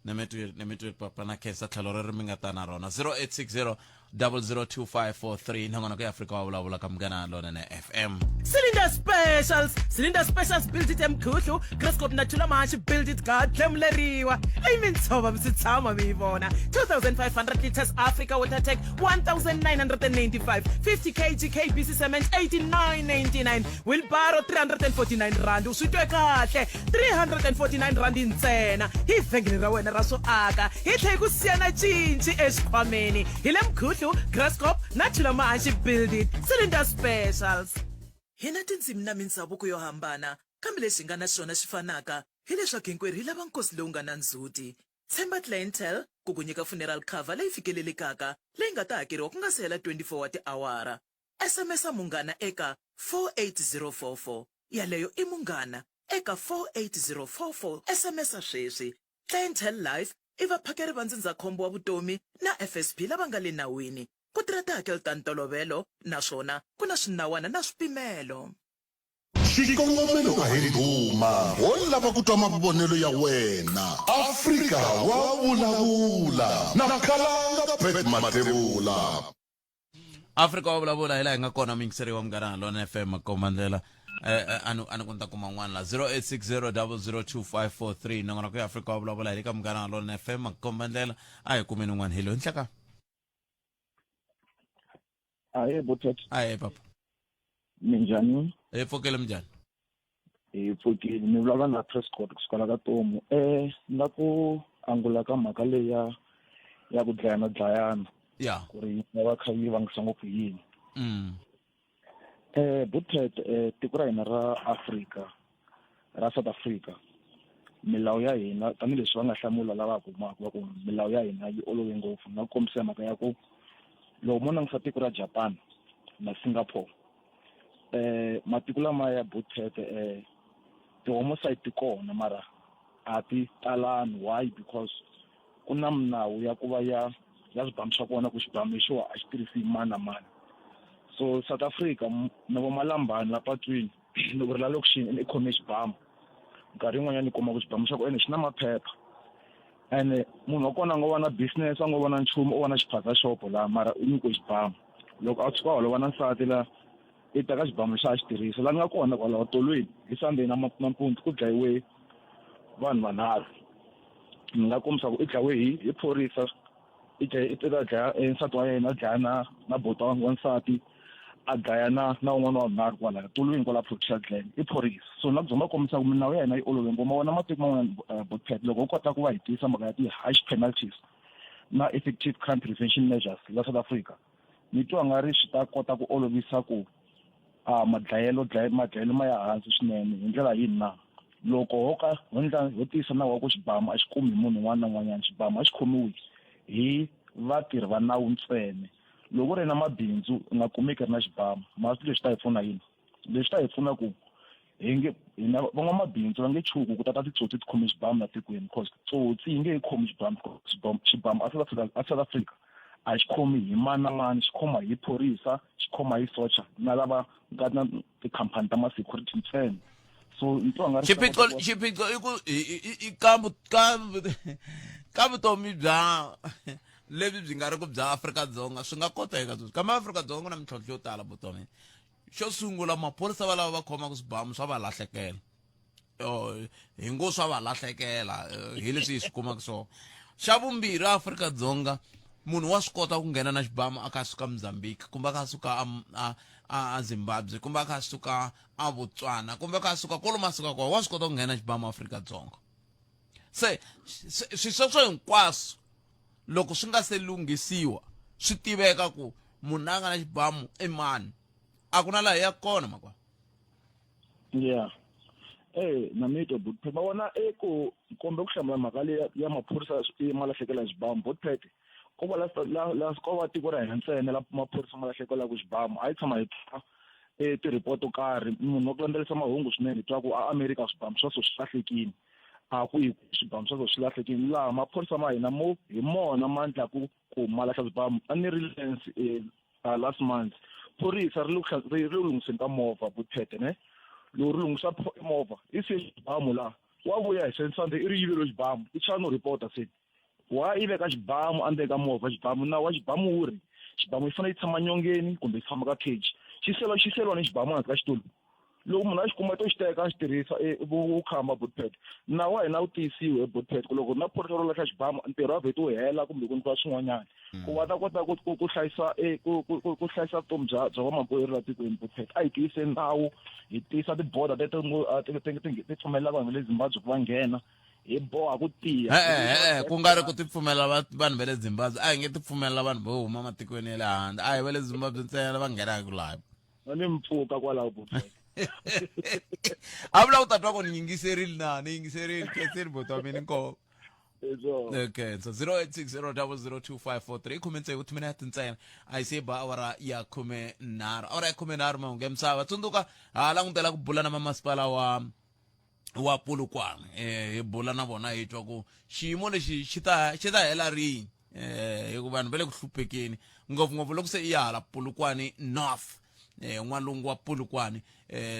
Nemetwile nemetwile papa na khensa tlhelo reri mi nga ta na rona 0860 002543 nangona ku Afrika wa vulavula ka munghana lonene FM Cylinder Specials Cylinder Specials build it emkhuhlu Graskop na Thula Mahashi build it ga dlemuleriwa leyi mintshova mi si tshama mi yi vona 2500 liters Africa Water Tank 1995 50 kg KBC cement 89.99 Wheelbarrow 349 rand u swi twe kahle 349 rand ntsena hi vhengele ra wena ra swo aka hi tlhe hi ku siya na cinci exikhwameni hi le mkhuhlu graskop na thulamahanxi build it cylinder specials hi na tindzimi na mindzhavuko yo hambana kambe lexi hi nga na xona xi fanaka. Hileswaku hinkwerhu hi lava nkosi lowu nga na ndzhuti. Tshemba Clientele ku ku nyika funeral cover leyi fikelelekaka leyi nga ta hakeriwa ku nga si hela 24 wa tiawara. SMS-a Munghana eka 48044. Yaleyo i Munghana eka 48044. SMS-a sweswi. Clientele Life i vaphakeri va ndzindzakhombo wa vutomi na FSP lava nga le nawini. Ku tirha tihakelo ta ntolovelo naswona ku na swinawana na swipimelo. Xikongomelo a hi ndhuma, ho lava ku twa mavonelo ya wena. Afrika wa vulavula na Khalanga Pat Mathebula. Afrika wa vulavula hi laha hi nga kona muyingiseri wa Munghana Lonene FM makombandlela eh, eh, ani ani ku ni ta kuma n'wana la 0860002543 nongonoko ya Afrika wa vulavula hi le ka Munghana Lonene FM makombandlela a hi kumeni un'wana hello nhleka Ahee Botet. Ahee papa. Minjhani? Hi pfukile minjhani? Hi pfukile ni vulavula na Prescott kusuka la ka Tomu. Eh na ku angula ka mhaka leyi ya ya ku dlayana dlayana. Ya. Ku ri yi nga va kha yi vangisa ngopfu yini. Mm. Eh Botet eh tiko ra hina ra Afrika ra South Africa milawu ya hina tanihileswi va nga hlamula lava kumaka va ku milawu ya hina yi olove ngopfu na ku kombisa mhaka ya ku loko mo langutisa tiko ra Japan na Singapore eh matiko lama ya Botet eh ti-homicide ti kona mara a ti talani why because ku na minawu ya ku va ya ya swibamu swa kona ku xibamu lexiwa a xi tirhisi mani na mani so South Africa na vo malambani la patwini loko ri la lokixini i khome xibamu nkarhi yin'wanyana i kuma ku xibamu xa ku ene xi na maphepha ene munhu wa kona a ngo va na business a ngo va na nchumu o va na xiphaza xopo laha mara u nyikiwe xibamu loko a tshuka a holova na nsati la i teka xibamu lexi a xi tirhisa laha ni nga kona kwalaho tolweni hi Sunday na nampundzu ku dlayiwe vanhu vanharhu ni nga kombisa ku i dlawe hi hi phorisa i dlaye i ta dlaya eh, nsati wa yena a dlaya na na bota wa nsati a dlaya na na un'wana wa vunharhu kwalaya tolweni kwala Protea Glen i phorisa so na ku zama kombisa ku minawu ya hina yi olove ngoma wona matiko man'wana eh, Botpet loko ho kota ku va hi tiyisa mhaka ya ti-harsh penalties na effective crime prevention measures la South Africa ni twa nga ri swi ta kota ku olovisa ku a madlayelo dlaya madlayelo ma ya hansi swinene hi ndlela yini na loko ho ka ho ndla ho tiyisa nawu wa ku xibamu a xi kumi hi munhu un'wana na un'wanyana xibamu a xi khomiwi hi vatirhi va nawu ntsena loko u ri na mabindzu u nga kumeki ri na xibamu masi leswi ta hi pfuna yini leswi ta hi pfuna ku hi nge hina van'wamabindzu va nge chuhi ku tata titsotsi ti khome xibamu la tikweni because tsotsi yi nge yi khomi xibamu because xibamu a South Africa a South Africa a xi khomi hi mani na mani xi khoma hi phorisa xi khoma hi socha na lava nga na tikhampani ta ma-security ntsena so ni twa nga ri xiphiqo xiphiqo i ku i ka ka ka vutomi bya lebyi byi nga ri ku bya Afrika-Dzonga swi nga koteka sweswi kambe Afrika-Dzonga ku na mintlhontlho yo tala vutomi xo sungula maphorisa va lava va khomaka swibamu swa va lahlekela hi ngo swa va lahlekela eh, hi leswi hi swi kumaka swona xa vumbirhi Afrika-Dzonga munhu wa swi kota ku nghena na xibamu a kha a suka Mozambique kumbe a kha a suka a a Zimbabwe kumbe a kha a suka a Botswana kumbe a kha a suka kwalomu a suka kona wa swi kota ku nghena xibamu Afrika-Dzonga se swi sweswo hinkwaswo loko swi nga se lunghisiwa swi tiveka ku munhu a nga na xibamu i mani a ku na laha ya kona makwa yeah eh na mi twa but ma vona e ku kombe ku hlamula mhaka leyi ya maphorisa ma lahlekela hi xibamu botpet ko va la la ko va tiko ra hina ntsena la maphorisa ma lahlekelaka xibamu a yi tshama hi twa e ti-report to karhi munhu wa ku landzelerisa mahungu swinene hi twa ku a America swibamu swa so swi lahlekile a ku yi swibamu swa so swi lahlekile laha maphorisa ma hina mo hi mona ma ndlaku ku ma lahla swibamu a ni ri lens eh, last month phorisa ri le ri le lunghiseni ka movha buthete ne loko ri lunghisa movha i siye xibamu laha wa vuya hi Sunday i ri yivelo xibamu i chava no reporta se wa i veka xibamu endzeni ka movha xibamu nawu wa xibamu wu ri xibamu xi fanele xi tshama nyongeni kumbe xi tshama ka cage xi sela xi seliwa ni xibamu hansi ka xitulu loko munhu a xi kuma to xi teka a xi tirhisa e, vukhamba botpet nawu wa hina wu tiyisiwe botpet ku loko na phorisa ro lahla xibamu ntirho wa vheti wu hela kumbe ku nyikiwa swin'wanyana mm. ku va ta kota ku ku ku hlayisa e, ku ku ku hlayisa vutomi bya bya vamakwerhu la tikweni botpet a hi tiyise nawu hi tiyisa tiboda teto ti pfumelela vanhu va le Zimbabwe ku va nghena hi boha ku tiya e-e ku nga ri ku ti pfumelela vanhu va le Zimbabwe a hi nge ti pfumelela vanhu vo huma matikweni ya le handle a hi va le Zimbabwe ntsena va nghenaka laha ni mpfuka kwalaho botpet A vula ku tatwa ku ni yingiserile na ni yingiserile khenseni boti wa mina inkomu. Okay, so 0860002543 khume tsevu timinete ntsena a yi se ba awara ya 13, awara ya 13. Mahungu ya misava. Tsundzuka ha langutela ku bula na mamasipala wa Polokwane, hi bula na vona hi twa ku xiyimo lexi xi ta hela rini, hikuva vanhu va le ku hluphekeni ngopfungopfu loko se i ya hala Polokwane North, n'walungu wa Polokwane,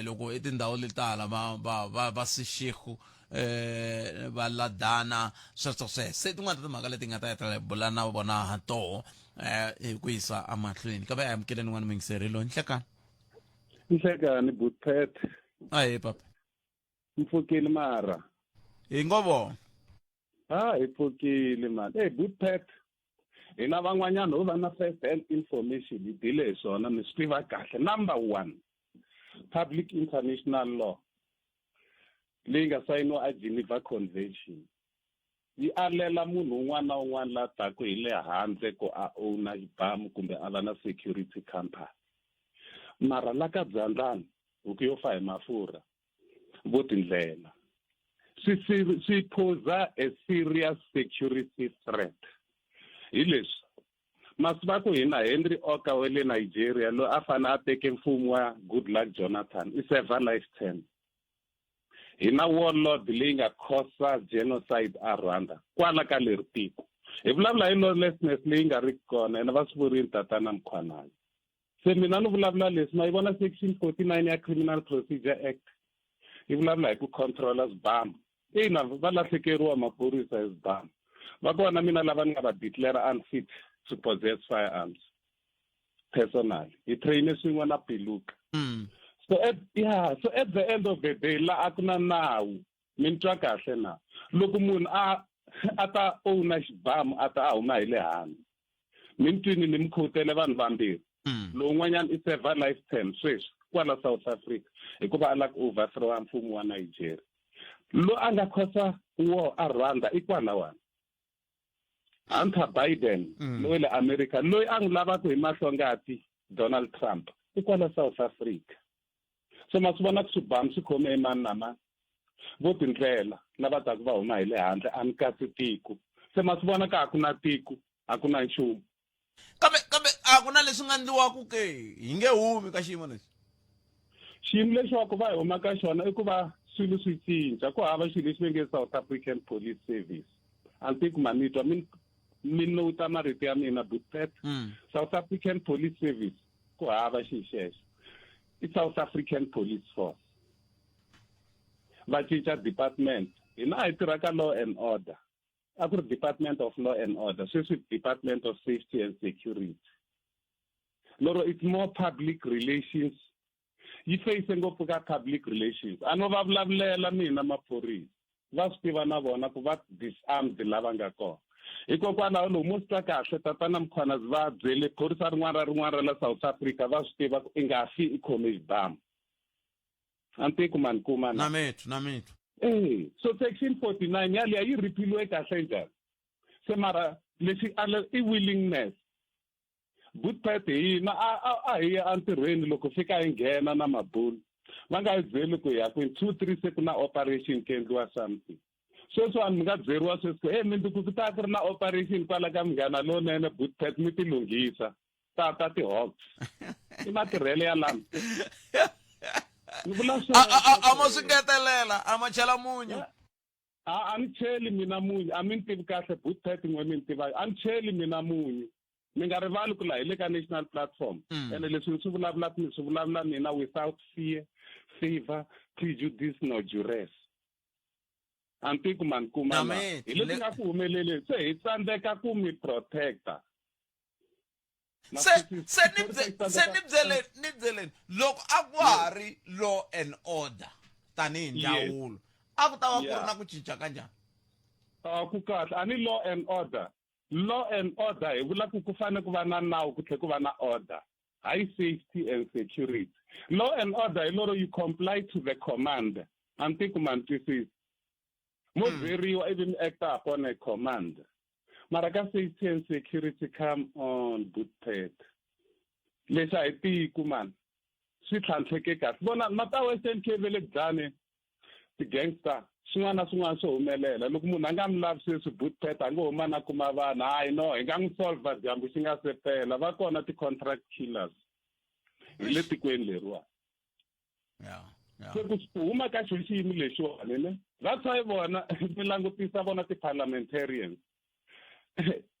loko i tindhawu leti hala va Seshego, va Ladana, sweswo sweswo. Se tin'wana ta timhaka leti nga ta hetelela hi bula na vona ha toho, hi ku yisa emahlweni. Kambe a amukeleni n'wana muyingiseri loyi. Nhlekani. Nhlekani butpet. Ahe papa. Mpfukile mara. Hi ngo vona. Ha hi pfukile mani. Hey butpet, hina van'wanyana ho va na first hand information, hi dile hi swona, mi swi tiva kahle. Number one, public international law leyi nga sayiniwa a Geneva Convention yi alela munhu un'wana na un'wana la taku hi le handle ku a owner xibamu kumbe a va na security company. Mara la ka Dzandlani huku yo fa hi mafurha vo tindlela swi phosa a serious security threat. Hi leswi masiva ku hina Henry Oka wa le Nigeria loyi a fane a teke mfumo wa Goodluck Jonathan i serve life term. Hina warlord leyi nga causa genocide a Rwanda kwala ka leri tiko. Hi vulavula hi lawlessness leyi nga riki kona, ene va swi vurini tatana Mkhwanazi. Se mina ni vulavula leswi, ma yi vona section 49 ya Criminal Procedure Act yi vulavula hi ku controla swibamu. Ina, va lahlekeriwa maphorisa hi swibamu. Va kona mina lava ni nga va declare unfit to possess firearms personally. Hi traine swin'we na Piluka. So at the end of the day la a ku na nawu. Mi ni twa kahle na? Loko munhu a ta owner xibamu a ta a huma hi le handle, mi ni twini ni mi khotele vanhu vambirhi. Lowun'wanyana i serve life term sweswi kwala South Africa hikuva a lava ku overthrowa mfumo wa Nigeria. Lo a nga khosa war a Rwanda i kwalawani Hunter Biden, loyi le America loyi a n'wi lavaka hi mahlongati Donald Trump i kwala South Africa. So ma swi vona ku swibamu swi khome mani na mani vo tindlela lava taku va huma hi le handle, a ni kasi tiko. Se ma swi vona ka a ku na tiko, a ku na nchumu. Kambe a ku na leswi nga ndliwaku ke hi nge humi ka xiyimo lexi? Xiyimo lexi wa ku va hi huma ka xona i ku va swilo swi cinca. Ku hava xilo lexi va nge South African Police Service. A ni tivi ku ma ni twa mi nota marito ya mina butpet. South African Police Service ku hava xi xexo, i South African Police Force. Va cinca department. Hina a hi tirha ka law and order, a ku ri Department of Law and Order, sweswi Department of Safety and Security. Loro it's more public relations, yi face ngopfu ka public relations. A no va vulavulela mina maphorisa va swi tiva na vona ku va disarmed lava nga kona. Hikokwalaho lowu mo swi twa kahle tatana Mkhwanazi va byele phorisa rin'wana ra rin'wana ra la South Africa, va swi tiva ku i nga fi i khome xibamu. A ni tivi ku ma ni kuma na. Mitwa, na mitwa. Eh, so section 49 yaliya yi repealiwe kahle njhani? Se mara lexi i willingness. Butpet hina a hi ya entirhweni, loko fika hi nghena na mabulu va nga hi byeli ku ya kwini, 2 3 se ku na operation ku endliwa something. Sweswiwani mi nga byeriwa sweswi ku e mindzuku ku ta ku ri na operation kwala ka Munghana Lowunene Butpet, mi ti lunghisa ta ti-hawks. I matirhelo ya lama ni vula. A ma swi ngetelela, a ma chela munyu. A ni cheli mina munyu, a mi ni tivi kahle Butpet, n'we mi ni tiva, a ni cheli mina munyu. Mi nga rivali ku la hi le ka national platform, ene leswi ni swi vulavulaka ni swi vulavula mina without fear, favor, prejudice no duress. A ni tivi ku ma ni kuma na. Hi leswi nga ku humeleleni, se hi tsandzeka ku mi protecta. Se ni byeleni, loko a ku ha ri law and order tanihi ndzawulo, a ku ta va ku ri na ku cinca ka njhani? A ku kahle a ni law and order. Law and order hi vula ku ku fanele ku va na nawu, ku tlhela ku va na order, hayi safety and security. Law and order hi loro you comply to the command. A ni tivi ku ma ni twisisa. Mo byeriwa ivi mi act upon a command. Mara ka safety and security, come on Butpet, lexi a hi tiku mani. swi tlhantlheke kahle vona mata western cape le ku dlani ti-gangster swin'wana na swin'wana swo humelela loko munhu a nga mi lavi sweswi bootpet a ngo huma na kuma vanhu hayi no hi nga n'wi solva dyambu xi nga se pela va kona ti-contract killers hi le tikweni leriwani se ku huma ka xo xiyimo lexiwani ne that's why vona mi langutisa vona ti-parliamentarians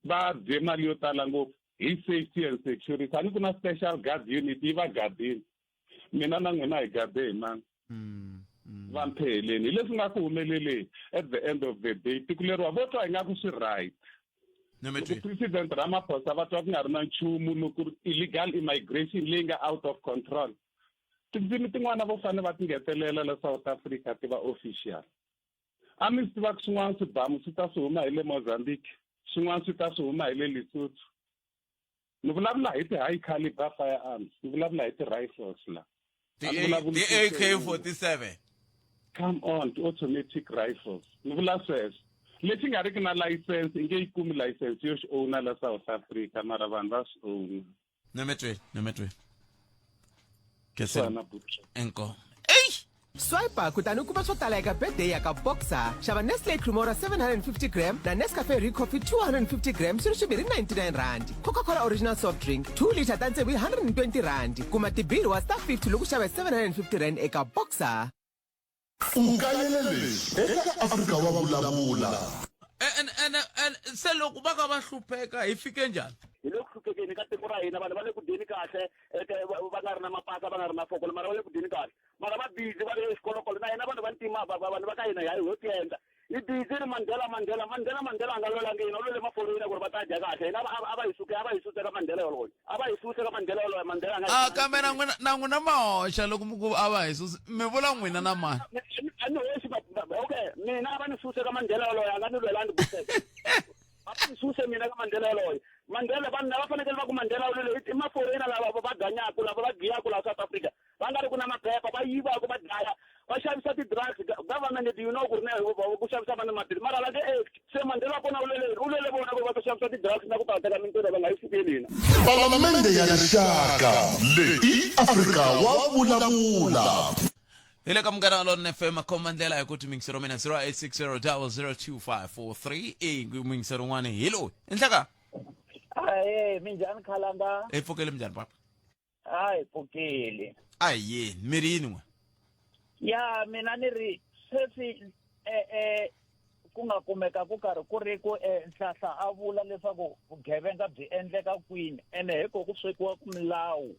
va dye mali yo tala ngopfu hi safety and security a ni ku na special guard unit yi va gadini mina na n'wina hi gade hi mani mm, mm. va mpheheleni hi leswi nga ku humeleleni at the end of the day tiko leriwa vo twa ingaku swi right loko president ramaphosa va twa ku nga ri na nchumu loko illegal immigration leyi nga out of control tindzimi tin'wana vo fanele va ti ngetelela la south africa ti va official a mi swi tiva ku swin'wana swibamu swi ta swi huma hi le mozambique swin'wana swi ta swi huma hi le lesotho ni vulavula hi ti-high caliber firearms ni vulavula hi ti-rifles la ti-ak 47 come on ti-automatic rifles ni vula sweswo lexi nga riki na license i nge yi kumi license yo xi owna la south africa mara vanhu va swi owna Nemetwe, nemetwe. Swona Enko. Swipe kutani u kuma swo tala eka birthday ya ka Boxer. Xava Nestle Cremora 750 gram na Nescafe Recoffee 250 gram swi ri swimbirhi 99 rand. Coca-Cola Original Soft Drink 2 liter ta tsevu hi 120 rand. Kuma tibirhi wa Star 50 loko xava 750 rand eka Boxer. U kayele leswi eka Afrika wa Vulavula. Ene se loko va ka va hlupheka hi fike njhani? Hi le ku hluphekeni ka tiko ra hina vanhu va le ku dyeni kahle va nga ri na mapasa va nga ri na fokolo mara va le ku dyeni kahle mara va busy va le xikolokolo na hina vanhu va ntima vanhu va ka hina hi ho tiendla hi busy ri Mandela Mandela Mandela Mandela a nga lwelangi hina u lwele maforeyina ku ri va ta dya kahle hina a va hi suke a va hi suse ka Mandela yoloye a va hi suse ka Mandela yoloye Mandela a nga a kambe na n'wina na n'wina ma hoxa loko mi ku a va hi susi mi vula n'wina na mani a ni hoxi okay mina a va ni suse ka Mandela yoloye a nga ni lwelangi buseke va ni suse mina ka Mandela yoloye Mandela vanhu lava fanekele va ku Mandela yoloye i maforeyina lava va ganyaku lava va giyaku laha South Africa va nga ri ku na maphepha va yivaka va dlaya va xavisa ti-drugs government do you know ku ri na ku xavisa vanhu maphilisi mara va nge act se mandela kona u lele u lele vona ku va ta xavisa ti-drugs na ku ta teka mintirho va nga yi sukeli hina Palamende ya Rixaka leyi i Afrika wa vulavula. Hi le ka Munghana Lonene FM makhomba ndlela hi ku ti mingisero mina 0860 002543 i mingisero un'wana hi loyi enhlaka Ahe, minjhani khalanga? Hi pfukele minjhani papa? A hi pfukile. A hi yini mi ri yini n'we? Ya mina ni ri sweswi eh, eh, ku nga kumeka ku karhi ku ri ku eh, nhlahla a vula leswaku vugevenga byi endleka kwini ene hi ko ku swekiwa ku milawu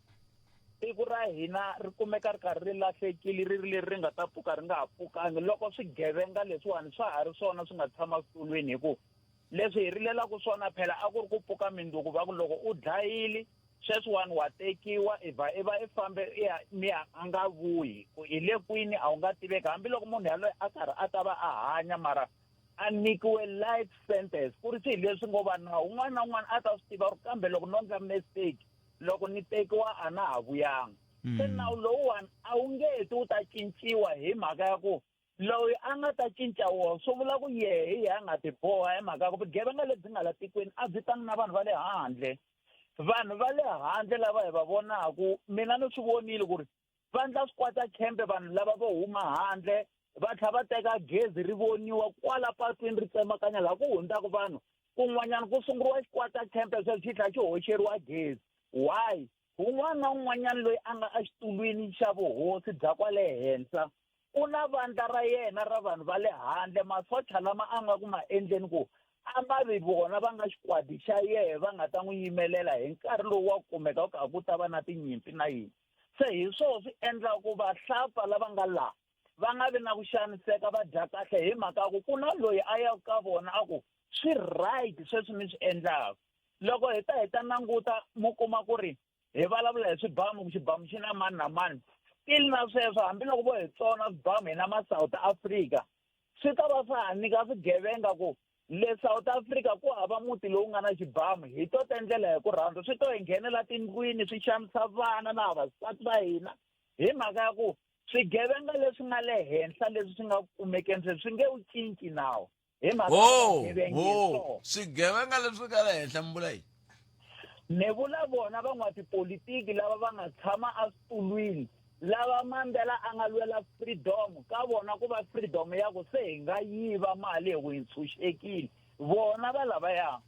tiko ra hina ri kumeka ri karhi ri lahlekile ri ri leri ri nga ta pfuka ri nga ha pfukangi loko swigevenga leswiwani swa ha ri swona swi nga tshama switulwini hi ku leswi hi rilelaka swona phela a ku ri ku pfuka minduku va ku loko u dlayile sweswiwani wa tekiwa i vha i va i fambe i ya mi ya a nga vuyi ku i le kwini a wu nga tiveki hambiloko munhu yaloye a karhi a ta va a hanya mara a nyikiwe life sentence ku ri swilo leswi ngo va nawu un'wana na un'wana a ta swi tiva uri kambe loko no ndla mistake loko ni tekiwa a na ha vuyanga se nawu lowuwani a wu nge ti wu ta cinciwa hi mhaka ya ku Loyi a nga ta cinca wona swi vula ku yehe hi yehe a nga tiboha hi mhaka ya ku vugevenga lebyi nga la tikweni a byi tangi na vanhu va le handle. Vanhu va le handle lava hi va vonaku mina ni swi vonile ku ri va ndla swikwata khempe vanhu lava vo huma handle va tlha va teka gezi ri voniwa kwala patwini ri tsemakanya laha ku hundzaka vanhu kun'wanyana ku sunguriwa xikwata khempe sweswo xi tlhela xi hoxeriwa gezi why un'wana na un'wanyana loyi a nga exitulwini xa vuhosi bya kwale henhla u na vandla ra yena ra vanhu va le handle masocha lama a nga ku ma endleni ku a ma vi vona va nga xikwadi xa yehe va nga ta n'wi yimelela hi nkarhi lowu wa kumeka ku karhi ku ta va na tinyimpi na yini se hi swona swi endlaka ku vahlapfa lava nga laha va nga vi na ku xaniseka va dya kahle hi mhaka ya ku ku na loyi a yaka ka vona a ku swi right sweswi mi swi endlaka loko hi ta hi ta languta mu kuma ku ri hi vulavula hi swibamu ku xibamu xi na mani na mani still na sweswo hambiloko vo hi tsona swibamu hina ma South Africa swi ta va swa ha nyika swigevenga ku le South Africa ku hava muti lowu nga na xibamu hi to tendlela hi ku rhandza swi to hi nghenela tindlwini swi xanisa vana na vavasati va hina hi mhaka ya ku swigevenga leswi nga le henhla leswi swi nga kumekeni sweswi swi nge wu cinci nawu hi mhaka ho ya ho swigevenga leswi nga le henhla mi vula yini Ni vula vona van'watipolitiki lava va nga tshama eswitulwini lava Mandela a nga lwela freedom ka vona ku va freedom ya ku se hi nga yiva mali hi ku hi ntshunxekile vona va lavaya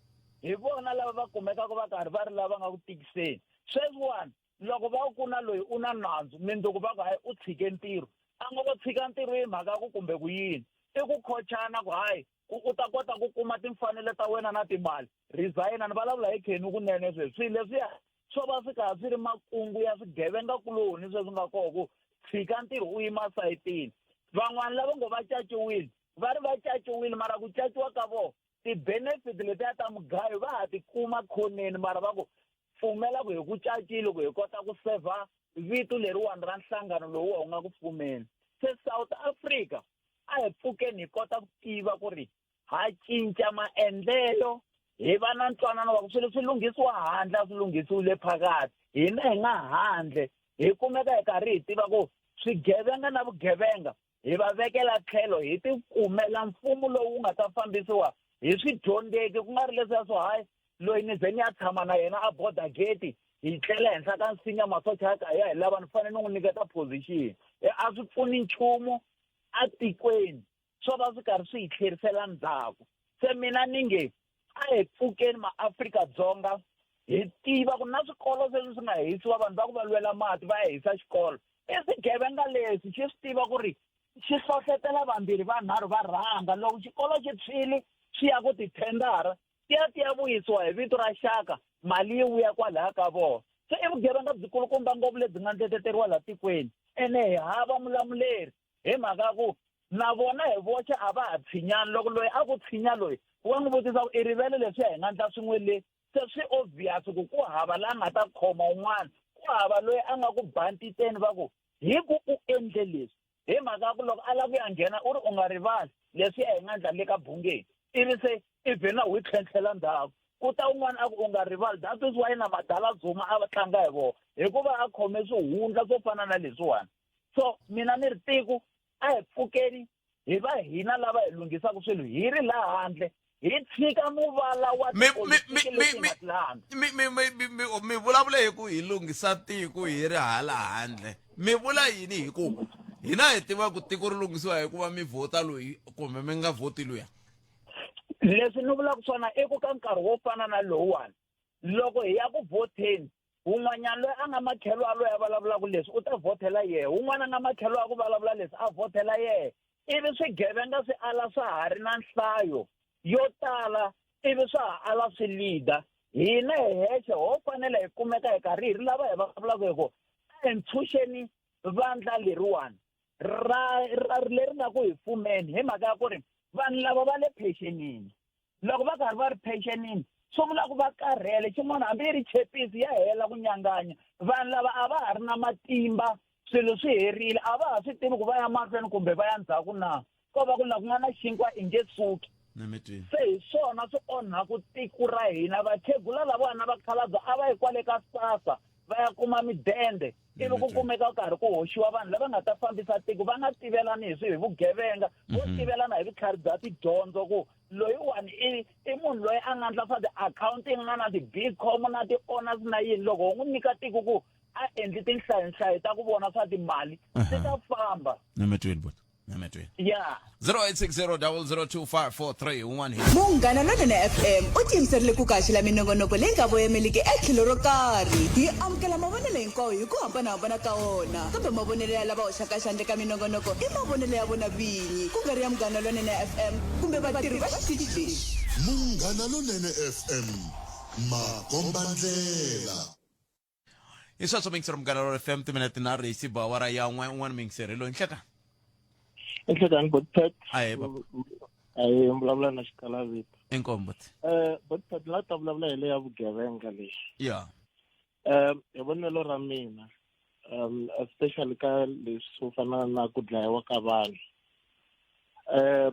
hi vona lava va kumekaka va karhi va ri lava nga ku tikiseni sweswiwani loko va ku na loyi u na nandzu mindzuku va ku hayi u tshike ntirho a nga ko tshika ntirho hi mhaka ku kumbe ku yini i ku khochana ku hayi ku u ta kota ku kuma timfanelo ta wena na timali resign ni vulavula hi kheni kunene sweswi swilo leswiya swo va swi karhi swi ri makungu ya swigevenga kuloni sweswi nga koho ku tshika ntirho u yima sayitini van'wana lava ngo va caciwile va ri va caciwile mara ku caciwa ka vona ti-benefit letiya ta mugayo va ha ti kuma khoneni mara va ku pfumela ku hi ku cacile ku hi kota ku sevha vito leriwani ra nhlangano lowu wu nga ku pfumeni se South Africa a hi pfukeni hi kota ku tiva ku ri ha cinca maendlelo hi va na ntwanano wa ku swilo swi lunghisiwa handle a swi lunghisiwile phakathi hina hi nga handle hi kumeka hi karhi hi tiva ku swigevenga na vugevenga hi va vekela tlhelo hi tikumela mfumo lowu wu nga ta fambisiwa hi swidyondzeki ku nga ri leswiya swo hayi loyi ni ze ni ya tshama na yena a border gate hi tlela henhla ka nsinya masocha ya ka ya hi lava ni fanele ni n'wi nyiketa position a swi pfuni nchumu atikweni swo va swi karhi swi hi tlherisela ndzhaku se mina ni nge a hi pfukeni maAfrika-Dzonga hi tiva ku na swikolo sweswi swi nga hisiwa vanhu va ku va lwela mati va ya hisa xikolo i swigevenga leswi xi swi tiva ku ri xi hlohletela vambirhi vanharhu va rhanga loko xikolo xi tshwile swi ya ku tithendara ti ya ti ya vuyisiwa hi vito ra xaka mali yi vuya kwalaya ka vona se i vugevenga byikulukumba ngopfu lebyi nga ndleteteriwa laha tikweni ene hi hava mulamuleri hi mhaka ku na vona hi voxe a va ha tshinyani loko loyi a ku tshinya loyi wa n'wi vutisa ku i rivele leswiya hi nga ndla swin'we le se swi obvious ku ku hava la nga ta khoma un'wana ku hava loyi a nga ku bantiteni va ku hi ku u endle leswi hi mhaka ku loko a lava ku ya nghena u ri u nga rivali leswiya hi nga ndla le ka bungeni ivi se i vhena wu tlhentlhela ndzhaku ku ta un'wana a ku u nga rivali that is why na madala zuma a va tlanga hi vona hikuva a khome swihundla swo fana na leswiwani so mina ni ri tiko a hi pfukeni hi va hina lava hi lunghisaka swilo hi ri laha handle hi tshika muvala wa tipolitiki leti nga laha mi vulavula hi ku hi lunghisa tiko hi ri hala handle mi vula yini hi ku hina hi tiva ku tiko ri lunghisiwa hi ku va mi vhota loyi kumbe mi nga vhoti luya leswi ni vulaka swona i ku ka nkarhi wo fana na lowuwani loko hi ya ku vhoteni wun'wanyana loyi a nga makhelo a loyi a vulavulaka leswi u ta vhotela yehe wun'wana a nga makhelo a ku vulavula leswi a vhotela yehe ivi swigevenga swi ala swa ha ri na nhlayo yo tala ivi swa ha ala swi lida hina hi hexe ho fanele hi kumeka hi karhi hi ri lava hi vulavulaka hi ku a hi ntshunxeni vandla leriwani ra ra leri nga ku hi pfumeni hi mhaka ya ku ri vanhu lava va le phenxenini loko va karhi va ri phenxenini swi vula ku va karhele xin'wana hambi yi ri chepisi ya hela ku nyanganya vanhu lava a va ha ri na matimba swilo swi herile a va ha swi tivi ku va ya mahlweni kumbe va ya ndzhaku na ko va ku la ku nga na xinkwa i nge suki se hi swona swi onhaku tiko ra hina vakhegula lavawani na vakhalabya a va yi kwale ka sasa va ya kuma midende ivi ku kumeka karhi ku hoxiwa vanhu lava nga ta fambisa tiko va nga tivelani hi swi hi vugevenga vo tivelana hi vutlhari bya tidyondzo ku loyiwani i i munhu loyi a nga ndla swa ti-accounting nga na ti-bcom na ti-honors na yini loko u n'wi nyika tiko ku a endli tinhlayonhlayo ta ku vona swa timali swi ta famba Nametweni bot. Nametweni. ya 0860002543 un'wana hi Munghana Lonene FM u tiyimiserile ku kaxela minongonoko leyi nga voyameliki etlhelo ro karhi. Hi amukela mavonelo hinkwawo hi ku hambanahambana ka wona, kambe mavonelo ya lava hoxaka xandla eka minongonoko i mavonelo ya vona vinyi, ku nga ri ya Munghana Lonene FM kumbe vatirhi va xitichi lexi. Munghana Lonene FM, makombandlela. Hi sweswo mingiseri Munghana Lonene FM timinete tinharhu hi siba awara ya n'we un'wana mingiseri loyi nhleka. Enhlekani Botpet. Ahe baba. Ahe vulavula na xikalavito. Inkomu buti. Botpet la ta vulavula hi le ya vugevenga leyi. Ya. Hi vonelo ra mina especially ka leswi swo fana na ku dlayiwa ka vanhu.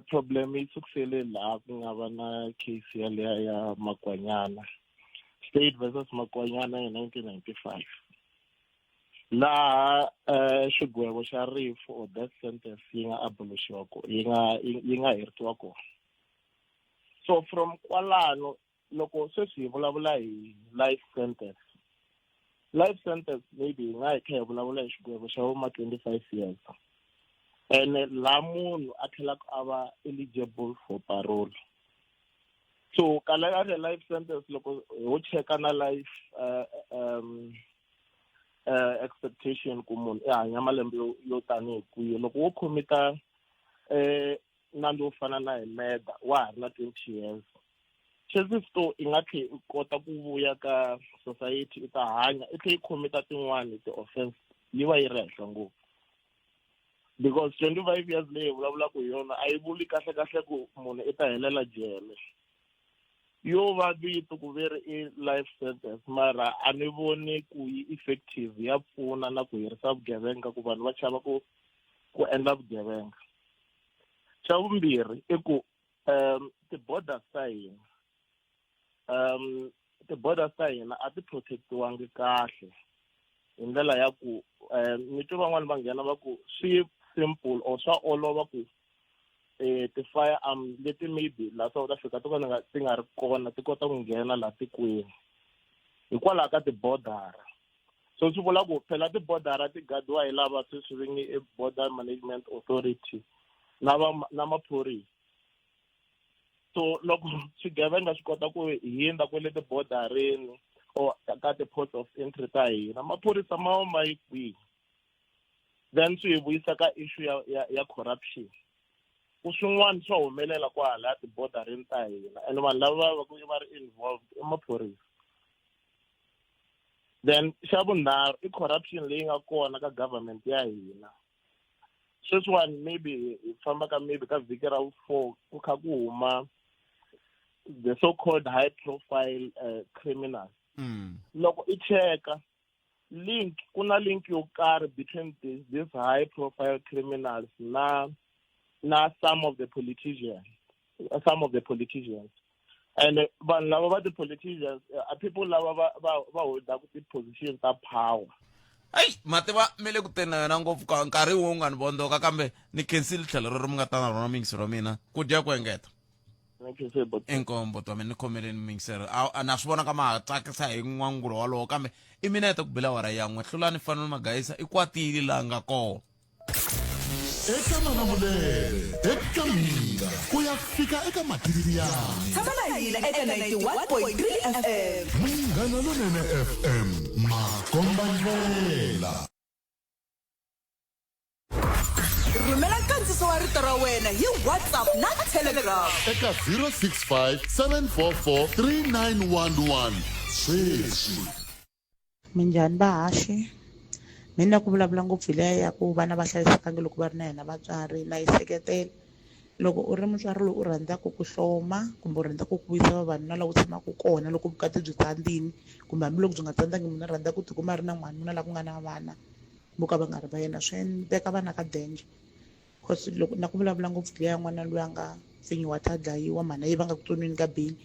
Problem yi sukusele laha ku nga va na case yaliya ya Makwanyana. State versus Makwanyana hi 1995. Laha xigwevo xa rifu or death sentence yi nga abolixiwa ko yi nga yi nga herisiwa kona. So from kwalano loko sweswi hi vulavula hi life sentence life sentence maybe hi nga hi kha hi vulavula hi xigwevo xa vo ma 25 years ene laha munhu a tlhelaka a va eligible for parole so kahle kahle life sentence loko ho cheka na life uh, um uh, expectation ku munhu i hanya malembe yo, yo tanihi kwihi loko wo khomita eh nandzu wo fana na hi murder wa ha ri na 20 years chances to i nga tlhe i kota ku vuya ka society i ta hanya i tlhe i khomita tin'wani ti-offense yi va yi ri henhla ngopfu because 25 years leyi hi vulavulaka hi yona a yi vuli kahle kahle ku munhu i ta helela jele yo va vito ku ve ri i life sentence mara a ni voni ku yi effective ya pfuna na ku herisa vugevenga ku vanhu va chava ku ku endla vugevenga xa vumbirhi i ku um ti-borders ta hina um ti-borders ta hina a ti protectiwangi kahle hi ndlela ya ku um ni twe van'wani va nghena va ku swi simple or swa olova ku eh ti-firearm leti maybe laha South Africa to ka ti nga ri kona ti kota ku nghena laha tikweni hikwalaho ka tibodara so swi vula ku phela tibodara ti gadiwa hi lava sweswi va nge i border management authority na va na maphorisa so loko swigevenga swi kota ku hindza kwele tibodareni or ka ti-ports of entry ta hina maphorisa ma va ma yi kwihi then swi hi vuyisa ka issue ya, ya, ya corruption ku swin'wana swa humelela kwahala tibodareni ta hina and vanhu lava va va ku va ri involved i maphorisa then xa vunharhu i corruption leyi nga kona ka government ya hina sweswiwani maybe hi famba ka maybe ka vhiki ra vu-four ku kha ku huma the so called high profile criminals loko i cheka link ku na link yo karhi between this, this high profile criminals na na some of the politicians some of the politicians and vanhu lava va ti-politicians are people lava va va va holdaka ti-position ta power ayi mativa mi le ku teni na yona ngopfu ka nkarhi wu nga ni vondzoka kambe ni khensile tlhelo rero mi nga ta na rona miyingisero wa mina ku dya ku engeta inkombo twa mina ni khomeleni miyingisero na swi vona ka ma ha tsakisa hi n'wangulo walowo kambe i minete ku bela awara yan'we hlulani fanele magayisa i kwatile laha nga kona eka malamulele eka mina ku ya fika eka matiriyani tshama na hina eka 91.3 fm munghana lonene fm makombandlela rhumela nkandziso wa rito ra wena hi whatsapp na telegram eka 065 744 3911 sweswi Minjhani vahaxi mina ku vulavula ngopfu hi liya ya ku vana va hlayisekangi loko va ri na hina vatswari na yi seketela loko u ri mutswari loyi u rhandzaka ku hloma kumbe u rhandzaka ku vuyisa vavanuna la u tshamaka kona loko vukati byi tsandzini kumbe hambiloko byi nga tsandzangi munhu a rhandza ku tikuma a ri na n'wanuna la ku nga na vana vo ka va nga ri va yena swi veka vana ka danger. Cause loko na ku vulavula ngopfu liya n'wana loyi a nga pfinyiwa a dlayiwa mhana ye va nga ku tsoniweni ka bail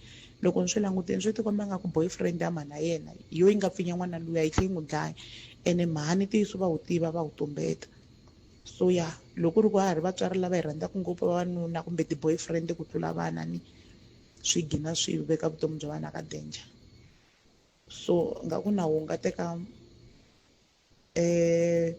loko ni swi langutile swi tikomba nga ku boyfriend ya mhana yena hi yo yi nga pfinya n'wana luya yi tlhe yi n'wi dlaya ene mhani ntiyiso va wu tiva va wu tumbeta so ya loko ku ri ku ha ri vatswari lava hi rhandzaka ngopfu vavanuna kumbe ti-boyfriend ku tlula vana ni swi gina swi veka vutomi bya vana ka danger so nga ku nawu wu nga teka eh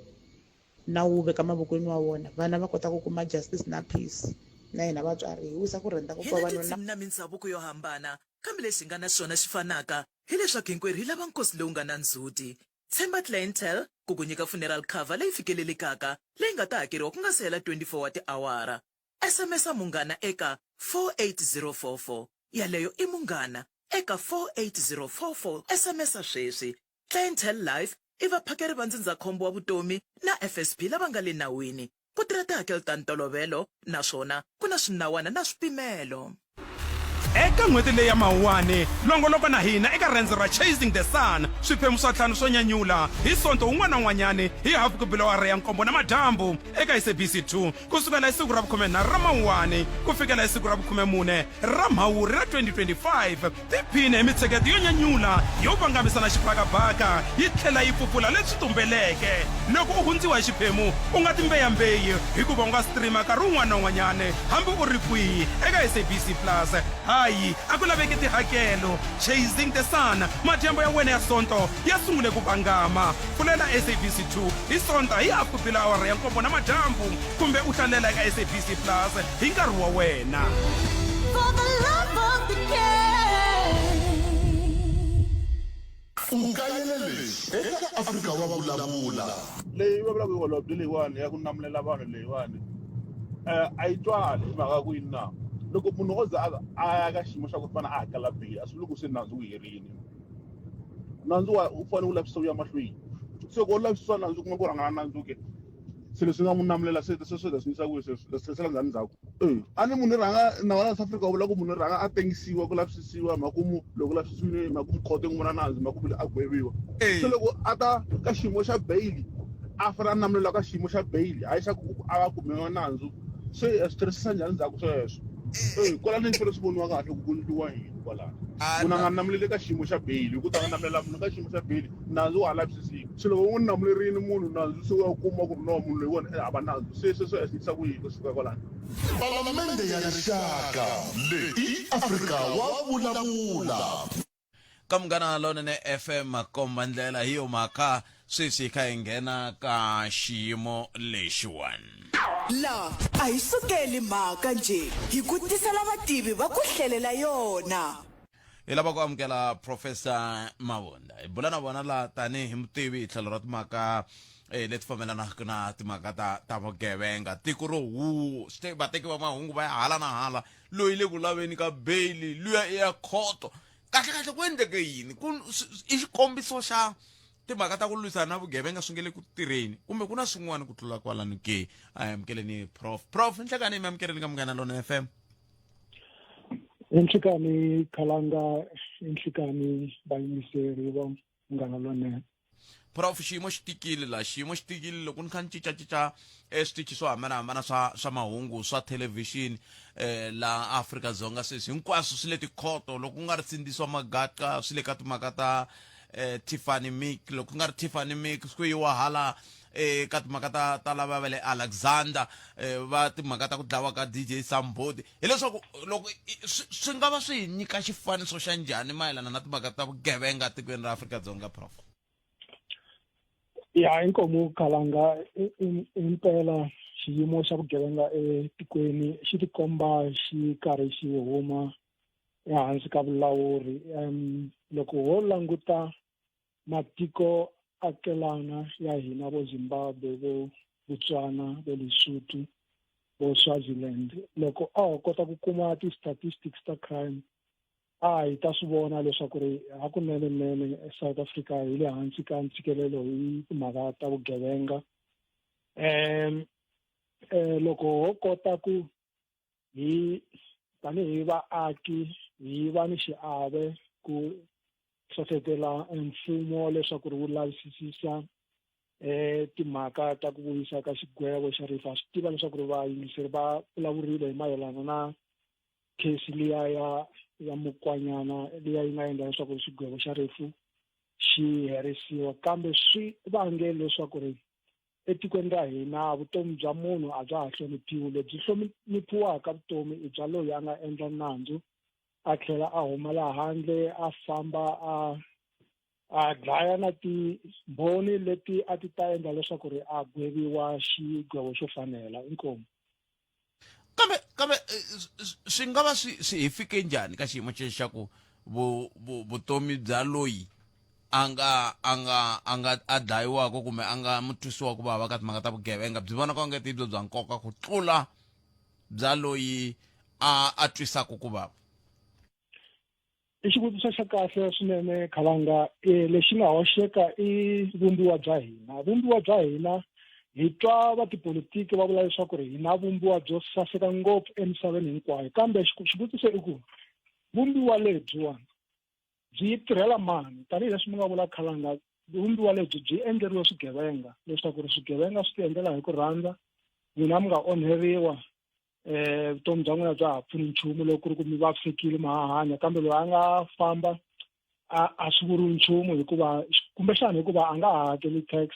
nawu wu veka mavokweni wa wona vana va kota ku kuma justice na peace na hina vatswari hi wisa ku rhandza ku Hi pfa na vanuna tindzimi na mindzhavuko yo hambana, kambe lexi hi nga na xona xi fanaka hi leswaku hinkwerhu hi lava nkosi lowu nga na ndzhuti. Tshemba Clientele ku ku nyika funeral cover leyi fikelelekaka leyi nga ta hakeriwa ku nga si hela 24 wa tiawara. SMS-a Munghana eka 48044. Yaleyo i Munghana eka 48044. SMS-a sweswi. Clientele Life i vaphakeri va ndzindzakhombo wa vutomi na FSP lava nga le nawini ku tirha tihakelo ta ntolovelo naswona ku na swinawana na swipimelo. Eka n'hweti leyi ya Mawuwani, longoloko na hina eka rendzo ra Chasing the Sun, swiphemu swa ntlhanu swo nyanyula, hi Sonto wun'wana na wun'wanyani hi hafu ku bile awara ya nkombo namadyambu eka SABC 2 ku sukela hi siku ra vukhumenharhu ra Mawuwani ku fikela hi siku ra vukhumemune ra Mhawuri ra 2025. Tiphine hi mitsheketo yo nyanyula yo vangamisa na xibakabaka yi tlhela yi pfupfula leswi tumbeleke. Loko u hundziwa hi xiphemu, u nga timbeyambeyi hikuva u nga streama nkarhi wun'wana na wun'wanyana hambi u ri kwihi eka SABC Plus. Hayi, a ku laveki tihakelo. Chasing the Sun, madyambu ya wena ya Sonto ya sungule ku vangama. Pfulela SABC 2 hi Sonta hi hafu ku bile awara ya nkombo namadyambu kumbe u hlalela eka SABC Plus hi nkarhi wa wena. For the love of the game. U kayele leswi eka Afrika wa Vulavula. Leyi va vulaka holobye leyiwani ya ku namulela vanhu leyiwani um a yi twali hi mhaka ku yini na loko munhu o za a ya ka xiyimo xa ku fana a hakela beyili a swi vuli ku se nandzu wu herile nandzu wa wu fanele wu lavisisa wu ya mahlweni se loko wo lavisisiwa nandzu kuma ku rhangana nandzu ke se leswi nga n'wi namulela se sweswo leswi yisa kwihi sweswo leswi tlherisela njhani ndzhaku e a ni munhu rhanga nawu wa South Africa wu vula ku munhu rhanga a tengisiwa ku lavisisiwa makumu loko lavisisiwile makumu khoto yi n'wi vona nandzu makumu a gweviwa se loko a ta ka xiyimo xa bail a fanele a namulela ka xiyimo xa bail hayi xa ku a va kumiwa nandzu se swi tlherisisa njhani ndzhaku sweswo e kwalano swi fanele swi voniwa kahle ku ku endliwa yini kwalano munhu a nga namuleli ka xiyimo xa bail hi ku ta nga namulela munhu ka xiyimo xa bail nandzu wa ha lavisisiwi se loko u n'wi namulerile munhu nandzu se u ya kuma ku ri no munhu loyiwani i hava nandzu se sweswo i yisa ku yini kusuka kwalano Palamende ya Rixaka leyi i Afrika wa vulavula. Ka Munghana Lonene FM komba ndlela hi yo mhaka sweswi hi kha hi nghena ka xiyimo lexiwani. La a hi sukeli mhaka njhe hi ku tisela vativi va ku hlelela yona. Hi lava ku amukela Professor Mabunda. Hi bula na vona la tanihi mutivi hi tlhelo ra timhaka eh, leti fambelanaka na timhaka ta ta vugevenga. Tiko ro hu swi vateki va mahungu va ya hala na hala, loyi le ku laveni ka beyili, luya i ya khoto. Kahle kahle ku endleke yini? Ku i xikombiso xa timhaka ta ku lwisana na vugevenga swi nge le ku tirheni kumbe ku na swin'wana ku tlula kwalano ke? A hi amukeleni Prof. Prof, nhlekani mi amukeleni ka Munghana Lonene FM. Inhlikani Khalanga, inhlikani vayingiseri va Munghana Lonene. Prof, xiyimo xi tikile la, xiyimo xi tikile loko ni kha ni cincacinca eh, switichi swo hambanahambana swa swa mahungu swa thelevhixini eh, la Afrika-Dzonga sweswi hinkwaswo swi le tikhoto loko ku nga ri Sindziswa Magaqa swi le ka timhaka ta eh, Tiffany Meek loko ku nga ri Tiffany Meek swi ku yiwa hala eka timhaka ta ta lava va le Alexander eh, va timhaka ta ku dlawa ka DJ Sambodi hileswaku loko swi nga va swi hi nyika xifaniso xa njhani mayelana na timhaka ta vugevenga tikweni ra Afrika-Dzonga prof Ya inkomu Khalanga impela xiyimo xa vugevenga etikweni xi tikomba xi karhi xi huma ehansi ka vulawuri um loko ho languta matiko akelana ya hina vo Zimbabwe vo Botswana vo Lesotho vo Swaziland loko a ho kota ku kuma ti-statistics ta crime a hi ta swi vona leswaku ri hakunene nene South Africa hi le hansi ka ntshikelelo hi timhaka ta vugevenga um loko ho kota ku hi tanihi vaaki hi va ni xiave ku hlohlotela mfumo leswaku ri wu lavisisisa eh timhaka ta ku vuyisa ka xigwevo xa rifu. Ha swi tiva leswaku ri vayingiseri va vulavurile hi mayelana na case liya ya ya Mukwanyana liya yi nga endla leswaku xigwevo xa rifu xi herisiwa kambe swi vange leswaku ri etikweni ra hina vutomi bya munhu a bya ha hloniphiwi lebyi hloniphiwaka vutomi i bya loyi a nga endla nandzu a tlhela a humela handle a famba a a dlaya na timbhoni leti a ti ta endla leswaku ri a gweviwa xigwevo xo fanela inkomu kambe kambe eh, swi nga va swi swi hi fike njhani ka xiyimo xexo xa ku vutomi bya loyi a nga a nga a nga a dlayiwaka kumbe a nga mutwisiwa ku vava ka timhaka ta vugevenga byi vonaka onge ti byo bya nkoka ku tlula bya loyi a a twisaka ku vava I xivutiso xa kahle swinene Khalanga e, lexi nga hoxeka i vumbiwa bya hina vumbiwa bya hina hi twa va tipolitiki va vula leswaku ri hina vumbiwa byo saseka ngopfu emisaveni hinkwayo kambe xivutiso i ku vumbiwa lebyiwani byi tirhela mani tanihileswi mi nga vula Khalanga vumbiwa lebyi byi endleriwe swigevenga leswaku ri swigevenga swi ti endlela hi ku rhandza n'wina mi nga onheriwa eh vutomi bya n'wina bya ha pfuni nchumu loko ku ri ku mi vavisekile ma ha hanya kambe loyi a nga famba a a swi vuriwi nchumu hikuva kumbexana hikuva a nga ha hakeli tax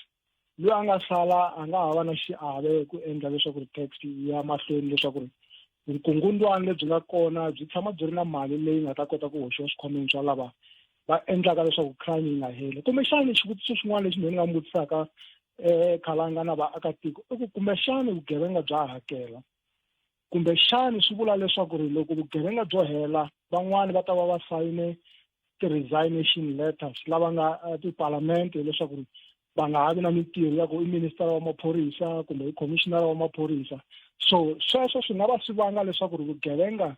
loyi a nga sala a nga ha va na xiave ku endla leswaku ri tax yi ya mahlweni leswaku ri Vukungundwani lebyi nga kona byi tshama byi ri na mali leyi nga ta kota ku hoxiwa swikhwameni swa lava va endlaka leswaku crime yi nga heli. Kumbexani xivutiso xin'wana lexi mina ni nga n'wi vutisaka um Khalanga na vaakatiko i ku kumbexani vugevenga bya hakela kumbexani swi vula leswaku ri loko vugevenga byo hela van'wani va ta va va sayine ti-resignation letters lava nga eh, tipalamende leswaku ri va nga ha vi na mintirho ya ku i minister wa maphorisa kumbe i commissioner wa maphorisa so sweswo swi nga va swi vanga leswaku ri vugevenga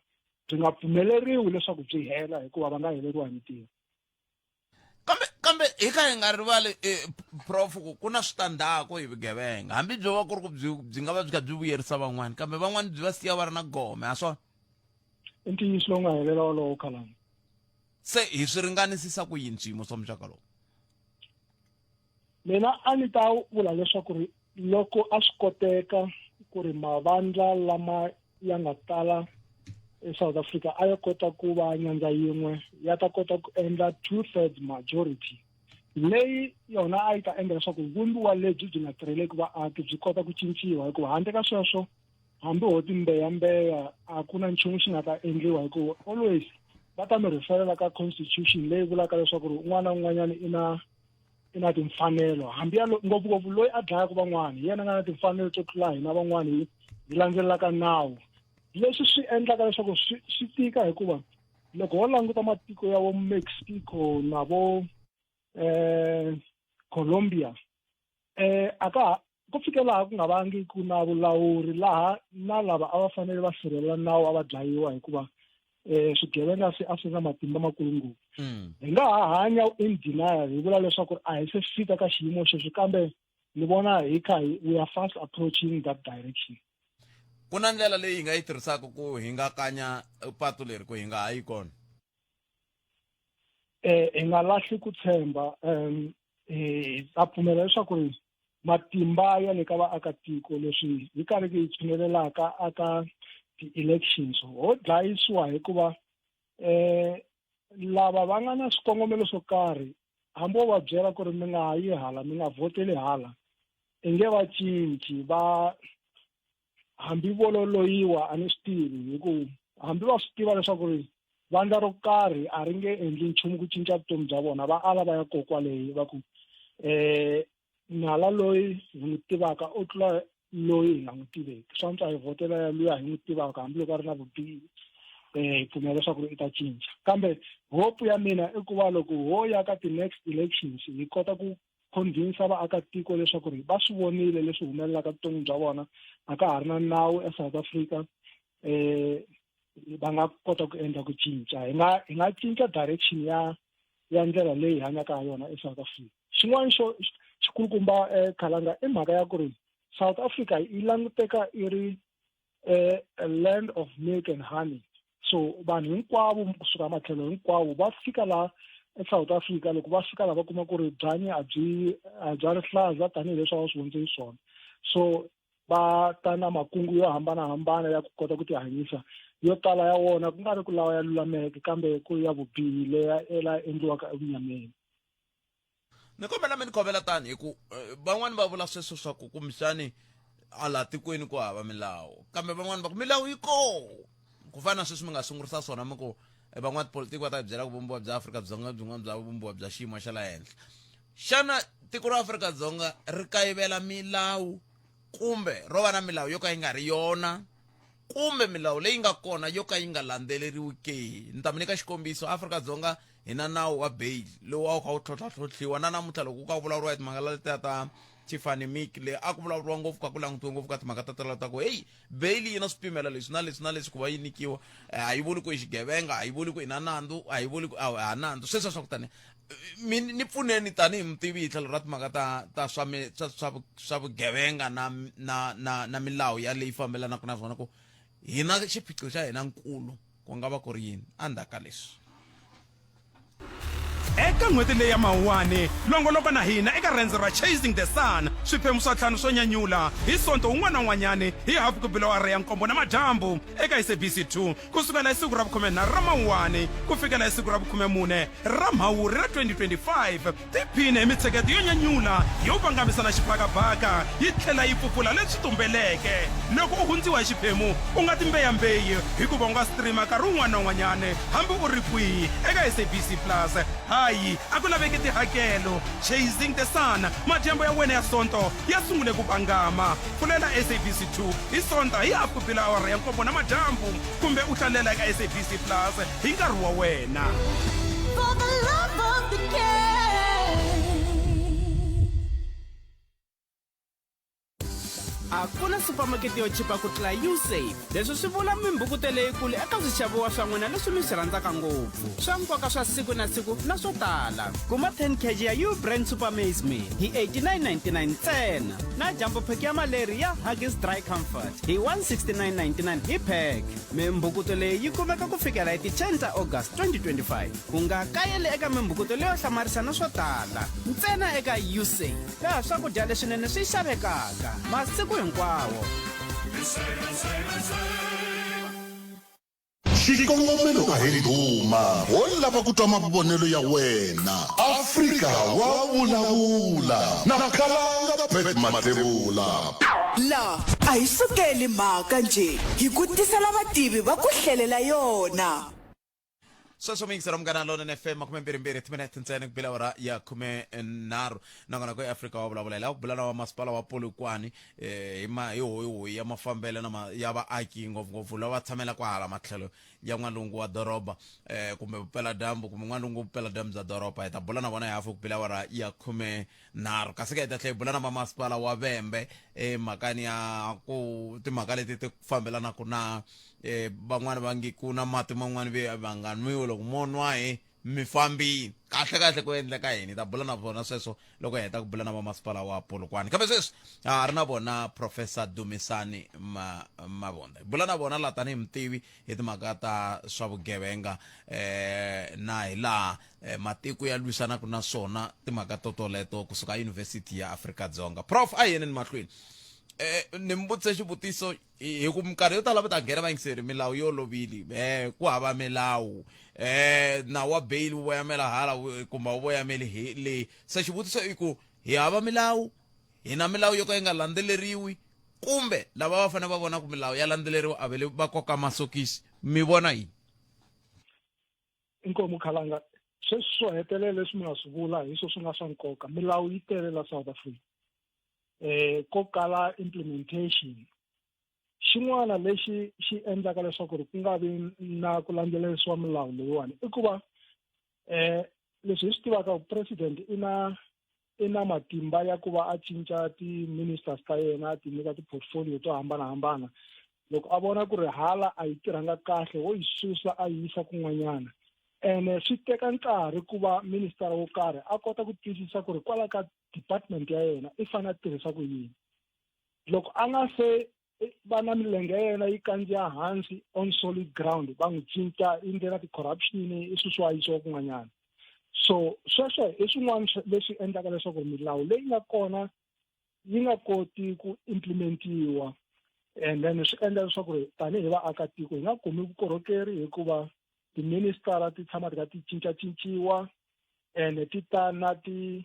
byi nga pfumeleriwi leswaku byi hela hikuva va nga heleriwa hi mintirho kambe kambe hi kha hi nga rivali eh, prof ku ku na switandzhaku hi vugevenga hambi byo va ku ri ku byi byi nga va byi kha byi vuyerisa van'wani kambe van'wani byi va siya va ri na gome ha swona i ntiyiso lowu nga helela wolowo khalanga se hi swi ringanisisa ku yini swiyimo swa muxaka lowu mina a ni ta vula leswaku ri loko a swi koteka ku ri mavandla lama ya nga tala eSouth Africa a ya kota ku va nyandza yin'we ya ta kota ku endla two thirds majority leyi yona a yi ta endla leswaku vumbiwa lebyi byi nga tirheleki vaaki byi kota ku cinciwa hikuva handle ka sweswo hambi ho timbeyambeya a ku na nchumu xi nga ta endliwa hikuva always va ta mi rheferela ka constitution leyi vulaka leswaku ri un'wana na un'wanyana i na i na timfanelo hambi ya ngopfungopfu loyi a dlayaka van'wana hi yena a nga na timfanelo to tlula hina van'wana hi hi landzelelaka nawu leswi swi endlaka leswaku swi swi tika hikuva loko ho languta matiko ya vo Mexico na vo eh Colombia eh aka ku fike laha ku nga vangi ku na vulawuri laha na lava a va fanele va sirhelela nawu a va dlayiwa hikuva eh swigevenga swi a swi na matimba makulu ngopfu mm. hi nga ha hanya in denial hi vula leswaku a hi se fika ka xiyimo xexo kambe ni vona hi kha hi we are fast approaching that direction ku na ndlela leyi hi nga yi tirhisaka ku hi nga kanya patu leri ku hi nga ha yi kona eh hi nga lahli ku tshemba um hi ta pfumela leswaku ri matimba ya le ka vaakatiko leswi hi karhi hi tshinelelaka aka ti-elections ho dlayisiwa hikuva eh lava va nga na swikongomelo swo karhi hambi wo va byela ku ri mi nga ha yi hala mi nga vhoteli hala i nge va cinci va hambi vo loloyiwa a ni swi tivi hi ku hambi va swi tiva leswaku ri vandla ro karhi a ri nge endli nchumu ku cinca vutomi bya vona va ala va ya ko kwaleyo va ku um nala loyi hi n'wi tivaka u tlula loyi hi nga n'wi tiveki swa antswa hi vhotela ya luya hi n'wi tivaka hambiloko a ri na vubihi um hi pfumela leswaku ri i ta cinca kambe hope ya mina i ku va loko ho ya ka ti-next elections hi kota ku convince vaakatiko leswaku ri va swi vonile leswi humelelaka vuton'wini bya vona a ka ha ri na nawu eSouth Africa eh va nga kota ku endla ku cinca hi nga hi nga cinca direction ya ya ndlela leyi hi hanyaka ha yona eSouth Africa xin'wana xo xikulukumba eh, khalanga i mhaka ya ku ri South Africa yi languteka i ri eh, a land of milk and honey so vanhu hinkwavo kusuka matlhelo hinkwavo va fika laha eSouth Africa loko va fika laha va kuma ku ri byanyi a byi a bya rihlaza tanihileswi a va swi vonise swona so va ta na makungu yo hambanahambana ya ku kota ku tihanyisa yo tala ya wona ku nga ri ku lawa ya lulameke kambe ku ya vubihi leya la endliwaka evunyameni ni kombela mi ni khovela tani hi ku eh, van'wani va vula sweswo swa ku kumbexani a laha tikweni ku hava milawu kambe van'wani va ku milawu yi koo ku fana na sweswi mi nga sungurisa swona mi ku eh, van'wana tipolitiki va ta hi byela ku vumbiwa bya Afrika-Dzonga byin'wana bya vumbiwa bya xiyimo xa le henhla xana tiko ra Afrika-Dzonga ri kayivela milawu kumbe ro va na milawu yo ka yi nga ri yona kumbe milawu leyi nga kona yo ka yi nga landzeleriwi ke ni ta mi nyika xikombiso Afrika-Dzonga hi na nawu wa bail lowu a wu kha wu tlhotlhatlhotlhiwa na namuntlha loko ku ka vulavuriwa hi timhaka letiya ta Tiffany Meek leyi a ku vulavuriwa ngopfu ka ku langutiwe ngopfu ka timhaka ta tala ta ku heyi bail yi na swipimelo leswi na leswi na leswi ku va yi nyikiwa eh, a yi vuli ku i xigevenga a yi vuli ku i na nandzu a yi vuli ku a ha nandzu sweswo swa ku tani mi ni pfuneni tanihi mutivi hi tlhelo ra timhaka ta ta swa swa swa swa vugevenga na na na na milawu ya leyi fambelanaka na swona ku hina xiphiqo xa hina nkulu ku nga va ku ri yini endzhaku ka leswi Eka n'hweti leyi ya Mawuwani, longoloka na hina eka rendzo ra Chasing the Sun, swiphemu swa ntlhanu swo nyanyula, hi Sonto wun'wana na wun'wanyani hi hafu ku bile awara ya nkombo namadyambu eka SABC 2 ku sukela hi siku ra vukhumenharhu ra Mawuwani ku fikela hi siku ra vukhumemune ra Mhawuri ra 2025. Tiphine hi mitsheketo yo nyanyula yo vangamisa na xibakabaka yi tlhela yi pfupfula leswi tumbeleke. Loko u hundziwa hi xiphemu, u nga timbeyambeyi hikuva u nga streama nkarhi wun'wana na wun'wanyana hambi u ri kwihi eka SABC Plus. Hayi, a ku laveki tihakelo. Chasing the Sun, madyambu ya wena ya Sonto ya sungule ku vangama. Pfulela SABC 2 hi Sonta hi hafu ku bile awara ya nkombo namadyambu kumbe u hlalela eka SABC Plus hi nkarhi wa wena. For the love of the game. A ku na supermarket yo chipa ku tlula Usave. Leswi swi vula mimbhukuto leyikulu eka swixaviwa swa n'wina leswi mi swi rhandzaka ngopfu, swa nkoka swa siku na siku na swo tala. Kuma 10 kg ya U-Brand Super Maize Meal hi 89.99 ntsena na jumbo pack ya maleri ya Huggies Dry Comfort hi 169.99 hi pack. Mimbhukuto leyi yi kumeka ku fikela hi ti 10 ta August 2025. U nga kayeli eka mimbhukuto leyo hlamarisa na swo tala ntsena eka Usave, laha swakudya leswinene swi xavekaka masiku hinkwawo. Xikongomelo a hi ndhuma, ho lava ku twa mavonelo ya wena. Afrika wa vulavula na Khalanga Pat Mathebula. La a hi sukeli mhaka njhe, hi ku tisela vativi va ku hlelela yona. Sweswo mi yingisela Munghana Lonene FM, 22 timinete ntsena ku bile awara ya 13. Nakona ku eAfrika wa vulavula, hi lava ku bula na va masipala wa Polokwane hi ma hi hoyihoyi ya mafambelo na ma ya vaaki, ngopfungopfu lava tshamelaka hala matlhelo ya n'walungu wa doroba kumbe vupeladyambu kumbe n'walungu vupeladyambu bya doroba. Hi ta bula na vona hi hafu ku bile awara ya 13. Kasi ke hi ta tlhela hi bula na vamasipala wa Vhembe emhakani ya ku timhaka leti ti fambelanaka na van'wani va nge ku na mati man'wani ve va nga nwiwi, loko mo nwa hi mi fambile. Kahle kahle ku endleka yini? Hi ta bula na vona sweswo loko hi heta ku bula na vamasipala wa Polokwane. Kambe sweswi ha ri na vona Professor Dumisani Mavunda. Hi bula na vona la tanihi mutivi hi timhaka ta swa vugevenga na hi laha matiko ya lwisanaka na swona timhaka totoleto kusuka eYunivhesiti ya Afrika-Dzonga. Prof, a hi yeneni mahlweni. Ni mi vutise xivutiso hi ku minkarhi yo tala va ta nghena vayingiseri, milawu yo olovile, ku hava milawu, nawu wa bail wu voyamela hala kumbe wu voyameli hi le. Se xivutiso i ku hi hava milawu, hi na milawu yo ka yi nga landzeleriwi, kumbe lava va fanele va vona ku milawu ya landzeleriwa a va le va koka masokisi. Mi vona yini? Inkomu Khalanga, sweswi swo hetelela leswi mi nga swi vula hi swo swi nga swa nkoka. Milawu yi tele la South Africa, ko kala implementation. Xin'wana lexi xi endlaka leswaku ri ku nga vi na ku landzelerisiwa milawu leyiwani i ku va leswi hi swi tivaka ku president i na matimba ya ku va a cinca ti-ministers ta yena, a ti nyika ti-portfolio to hambanahambana. Loko a vona ku ri hala a yi tirhanga kahle, wo yi susa a yi yisa kun'wanyana. Ene swi teka nkarhi ku va minister wo karhi a kota ku twisisa ku ri kwala ka department ya yena i fanele a tirhisa ku yini. Loko a nga se va na milenge ya yena yi kandziya hansi on solid ground, va n'wi cinca i ndlela ti-corruption, i susiwa a yisiwa kun'wanyana. So sweswo i swin'wana leswi endlaka leswaku milawu leyi nga kona yi nga koti ku implementiwa, and then swi endla leswaku ri tanihi vaakatiko hi nga kumi vukorhokeri hikuva tiministara ti tshama ti kha ti cincacinciwa, and ti ta na ti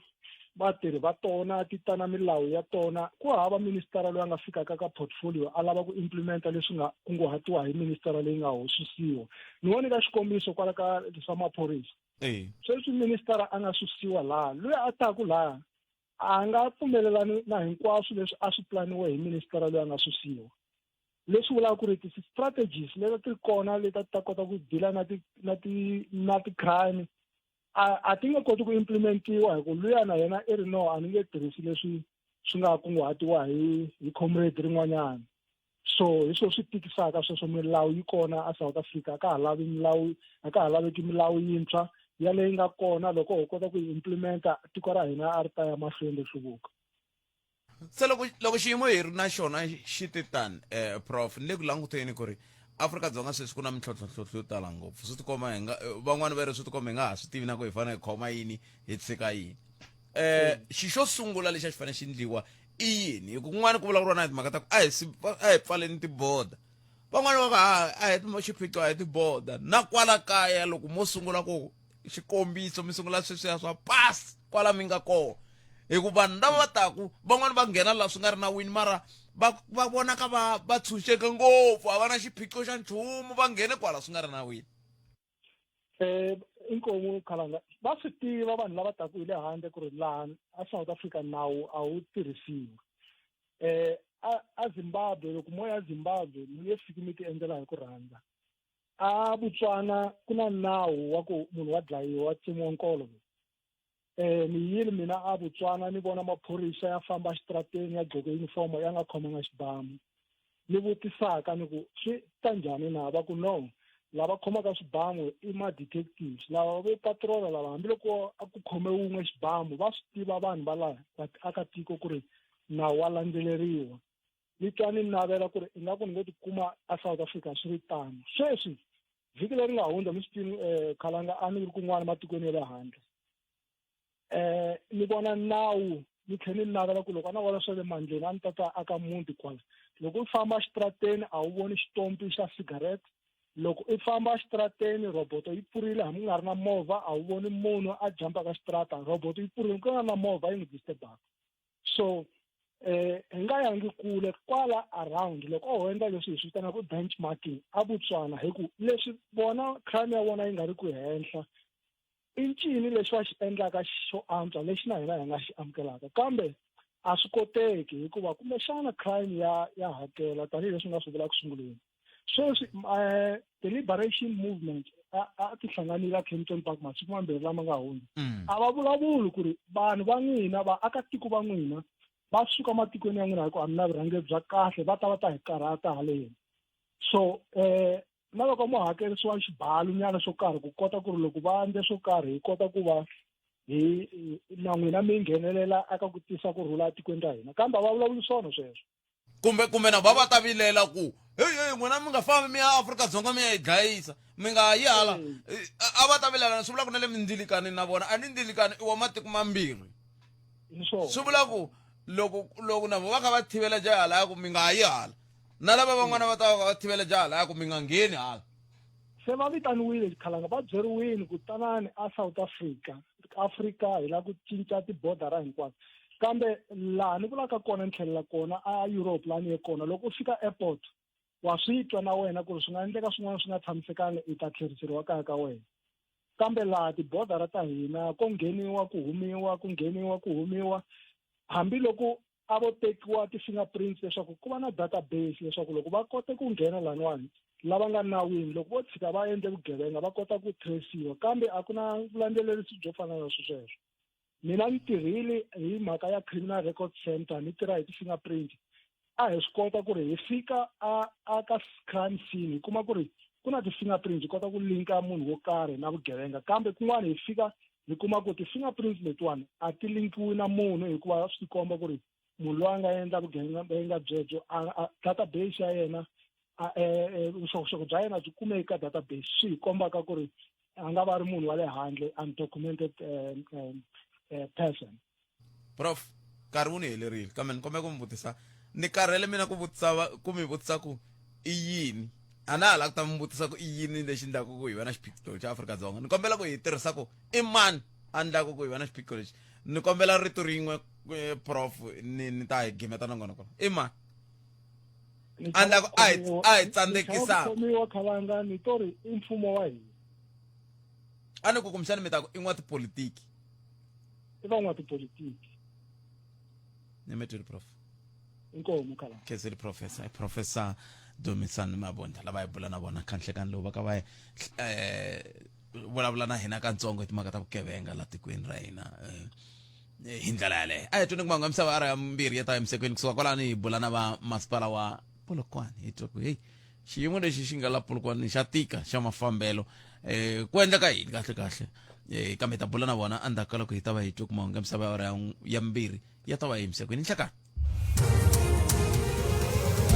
vatirhi va tona, ti ta na milawu ya tona. Ku hava ministara loyi a nga fikaka ka portfolio a lava ku implementa leswi nga kunguhatiwa hi ministara leyi nga hoxisiwa. Ni wo nyika xikombiso kwala ka swa maphorisa. Sweswi ministara a nga susiwa laha, loyi a taku laha a nga pfumelelani na hinkwaswo leswi a swi planiwe hi ministara loyi a nga susiwa. Leswi vulaka ku ri ti-strategies leti ti ri kona leti a ti ta kota ku deala na ti na ti na ti-crime a ti nge koti ku implementiwa, hi ku luya na yena i ri no, a ni nge tirhisi leswi swi nga kunguhatiwa hi comrade rin'wanyana. So hi swona swi tikisaka sweswo. Milawu yi kona a South Africa, a ka ha lavi milawu, a ka ha laveki milawu yintshwa. Ya leyi nga kona, loko ho kota ku yi implementa, tiko ra hina a ri ta ya mahlweni ri hluvuka. Se loko xiyimo hi ri na xona xi te tani, prof, ni le ku languteni ku ri Afrika-Dzonga sweswi ku na mintlhontlhontlhontlho yo tala ngopfu swi tikomba hi nga van'wani va ri swi tikomba hi nga ha swi tivi na ku hi fanele hi khoma yini hi tshika yini eh xi xo sungula lexi a xi fanele xi ndliwa i yini hi ku kun'wana ku vulavuriwa na hi timhaka ta ku a hi a hi pfaleni tiboda van'wani va ku a hi xiphiqo a hi tiboda na kwala kaya loko mo sungula ku xikombiso mi sungula sweswiya swa pasi kwala mi nga kona hikuva vanhu lava va taku van'wani va nghena laha swi nga ri nawini mara va va vonaka va va tshunxeke ngopfu a va na xiphiqo xa nchumu va nghene kwala swi nga ri nawini um inkomu khalanga va swi tiva vanhu lava taku hi le handle ku ri laha a South Africa nawu a wu tirhisiwi um a a Zimbabwe loko mo ya Zimbabwe mi nge fiki mi ti endlela hi ku rhandza a Botswana ku na nawu wa ku munhu wa dlayiwa wa tsemiwa nkolo eh ni yile mina a Botswana ni vona maphorisa ya famba xitrateni ya gqoke uniform ya nga khomanga xibamu ni vutisaka ni ku swi ta njhani na va ku no lava khomaka swibamu i ma-detectives lava vo patrola lava hambiloko a ku khome wun'we xibamu va swi tiva vanhu va laha vaakatiko ku ri nawu wa landzeleriwa ni twa ni navela ku ri ingaku ni ngo tikuma a South Africa swi ri tano sweswi vhiki leri nga hundza mi swi tivi um khalanga a ni ri kun'wana matikweni ya le handle um ni vona nawu ni tlhela ni navela ku loko a na vona swa le mandleni a ni ta ta aka muti kwala loko u famba xitrateni a wu voni xitompi xa cigarette loko i famba xitrateni roboto yi pfurile hambi ku nga ri na movha a wu voni munhu a jampaka xitrata roboto yi pfurile ku nga na movha yi n'wi disturbaka so eh hi nga yangi kule kwala around loko o endla leswi hi swi vitanaka benchmarking a Botswana hi ku leswi vona crime ya vona yi nga ri ku henhla i ncini lexi va xi endlaka xo antswa lexi na hina hi nga xi amukelaka kambe a swi koteki hikuva kumbexana crime ya ya hakela tanihileswi nga swi vula ku sunguleni sweswi um the liberation movement a ti hlanganile a Kempton Park masiku mambirhi lama nga hundza mm. a va vulavuli ku ri vanhu va n'wina vaakatiko va n'wina va suka matikweni ya n'wina hikuva a mi na vurhangeri bya kahle va ta va ta hi karhata haleni so um na loko mo hakerisiwa xibalo nyana xo karhi ku kota ku ri loko va endle swo karhi hi kota ku va hi na n'wina mi nghenelela eka ku tisa ku rhula etikweni ra hina kambe a va vulavuli swona sweswo kumbe kumbe na va va ta vilela ku heyi heyi n'wina mi nga fambi mi ya Afrika-Dzonga mi ya yi dlayisa mi nga yi hala mm. eh, a va ta vilela swi vula ku na le mindzilikani na vona a ni ndzilikani i wa matiko mambirhi swi vula ku loko loko na vo va kha va thivela ja hala ya ku mi nga yi hala na lava van'wana va ta va va thivela ja hala ya ku mi nga ngheni hala se va vitaniwile xikhalanga va byeriwile ku tanani a South Africa Afrika hi lava ku cinca tibodara hinkwato kambe laha ni vulaka kona ni tlhelela kona a Europe laha ni ye kona loko u fika airport wa swi twa na wena ku ri swi nga endleka swin'wana swi nga tshamisekanga i ta tlheriseriwa kaya ka wena kambe laha tibodara ta hina ko ngheniwa ku humiwa ku ngheniwa ku humiwa hambiloko a vo tekiwa ti-fingerprints leswaku ku va na database leswaku loko va kote ku nghena laniwani lava nga nawini loko vo tshika va endle vugevenga va kota ku trace-iwa kambe a ku na vulandzelerisi byo fana na sweswo mina ni tirhile hi mhaka ya criminal record center ni tirha hi ti-fingerprint a hi swi kota ku ri hi fika a a ka crime scene hi kuma ku ri ku na ti-fingerprints hi kota ku linka munhu wo karhi na vugevenga kambe kun'wana hi fika hi kuma ku ti-fingerprints letiwani a ti linkiwi na munhu hikuva swi tikomba ku ri munhu loyi a nga endla vugevenga byebyo database ya yena e, e, vuxokoxoko bya yena byi kumeki ka database swi hi kombaka ku ri a nga va ri munhu wa le handle undocumented um, um, person prof nkarhi wu ni helerile kambe ni kombela ku mi vutisa ni karhele mina ku vutisa ku mi vutisa ku i yini a na ha lava ku ta mi vutisa ku i yini lexi endlaku ku hi va na xiphiqo xa Afrika-Dzonga ni kombela ku hi tirhisa ku i mani a endlaku ku hi va na xiphiqo lexi ni kombela rito rin'we eh, prof ni ni ta hi gimeta nongonoko i mani a endlaku a hi a hi tsandzekisaka khomiwa khalanga ni to ri i mfumo wa hina a ni ku kumbexani mi ta ku i n'watipolitiki i van'watipolitiki ni prof inkomu khala khezeli professor i professor Dumisani Mabunda lava hi bula na vona khanhlekani lowu va ka va eh vulavula na hina katsongo hi timhaka ta vugevenga la tikweni ra hina eh, hi ndlela yaleyo a hi twini ku mahungu ya misava ara ya mbirhi ya ta emisekweni kusuka kwalani hi bula na va masipala wa Polokwane hi twa ku heyi xiyimo lexi xi nga la Polokwane xa tika xa mafambelo eh ku endleka yini kahle kahle eh kambe hi ta bula na vona endzhaku ka loko hi ta va hi twe ku mahungu ya misava ya awara ya mbirhi ya ta va yimisekwini nhlekani.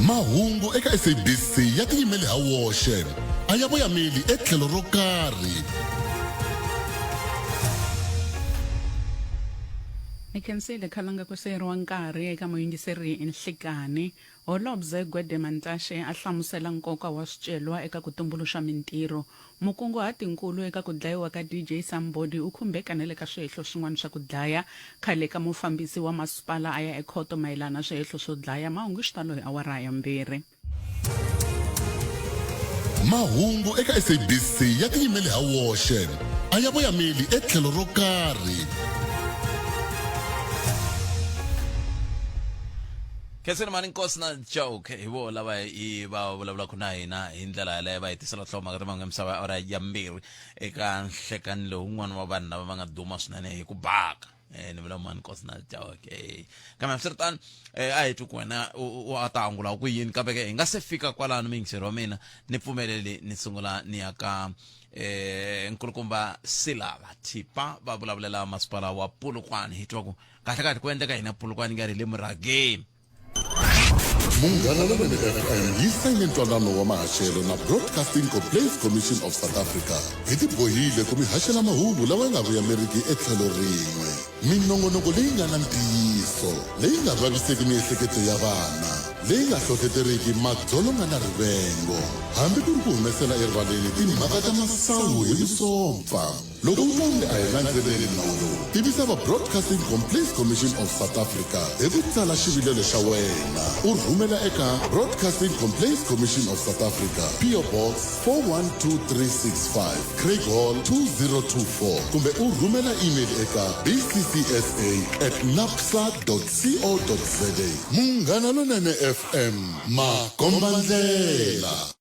Mahungu eka SABC ya tiyimele ha woxe, a ya voyameli etlhelo ro karhi. Ni khensile khalanga ku seyeriwa nkarhi eka muyingiseri Nhlikani. Holobye Gwede Mantashe a hlamusela nkoka wa swicelwa eka ku tumbuluxa mintirho. Mukunguhatinkulu eka ku dlayiwa ka DJ Sumbody u khumbeka na le ka swihehlo swin'wana swa ku dlaya. Khale ka mufambisi wa masipala a ya ekhoto mayelana na swihehlo swo dlaya. Mahungu hi xitalo hi awara ya mbirhi. Mahungu eka SABC ya tiyimele ha woxe, a ya voyameli etlhelo ro karhi. Khensani mani nkosi na joke hi vo lava hi va vulavulaka na hina hi ndlela yaleyo va hi tisela hlomhaka ta mahungu ya misava ya awara ya mbirhi eka nhlekani lowun'wana wa vanhu lava va nga duma swinene hi ku baka eh ni vula mani nkosi na joke eh kambe hambiswiritano eh a hi twi ku wena u a ta angula ku yini kambe ke hi nga se fika kwalano muyingiseri wa mina ni pfumeleli ni sungula ni ya ka eh nkulukumba Silala Thipa va vulavulela masipala wa Polokwane hi twa ku kahle kahle ku endleka hina Polokwane nga ri le murhageni Munghana Lonene FM yi sayine ntwanano wa mahaxelo na Broadcasting Complaints Commission of South Africa. Hi tibohile ku mi haxela mahungu lawa ya nga vuyameriki etlhelo rin'we. Minongonoko leyi nga na ntiyiso, leyi nga vaviseki miehleketo ya vana, leyi nga hlohleteriki madzolonga na rivengo, hambi ku ri ku humesela erivaleni timhaka ta masangu hi vusompfa. Loko u twa onge a hi landzeleli nawu lowu, tivisa va Broadcasting Complaints Commission of South Africa hi ku tsala xivilelo xa wena u rhumela eka Broadcasting Complaints Commission of South Africa, PO Box 412365, Craighall 2024, kumbe u rhumela email eka bccsa at napsa co za. Munghana Lonene FM, makombandlela.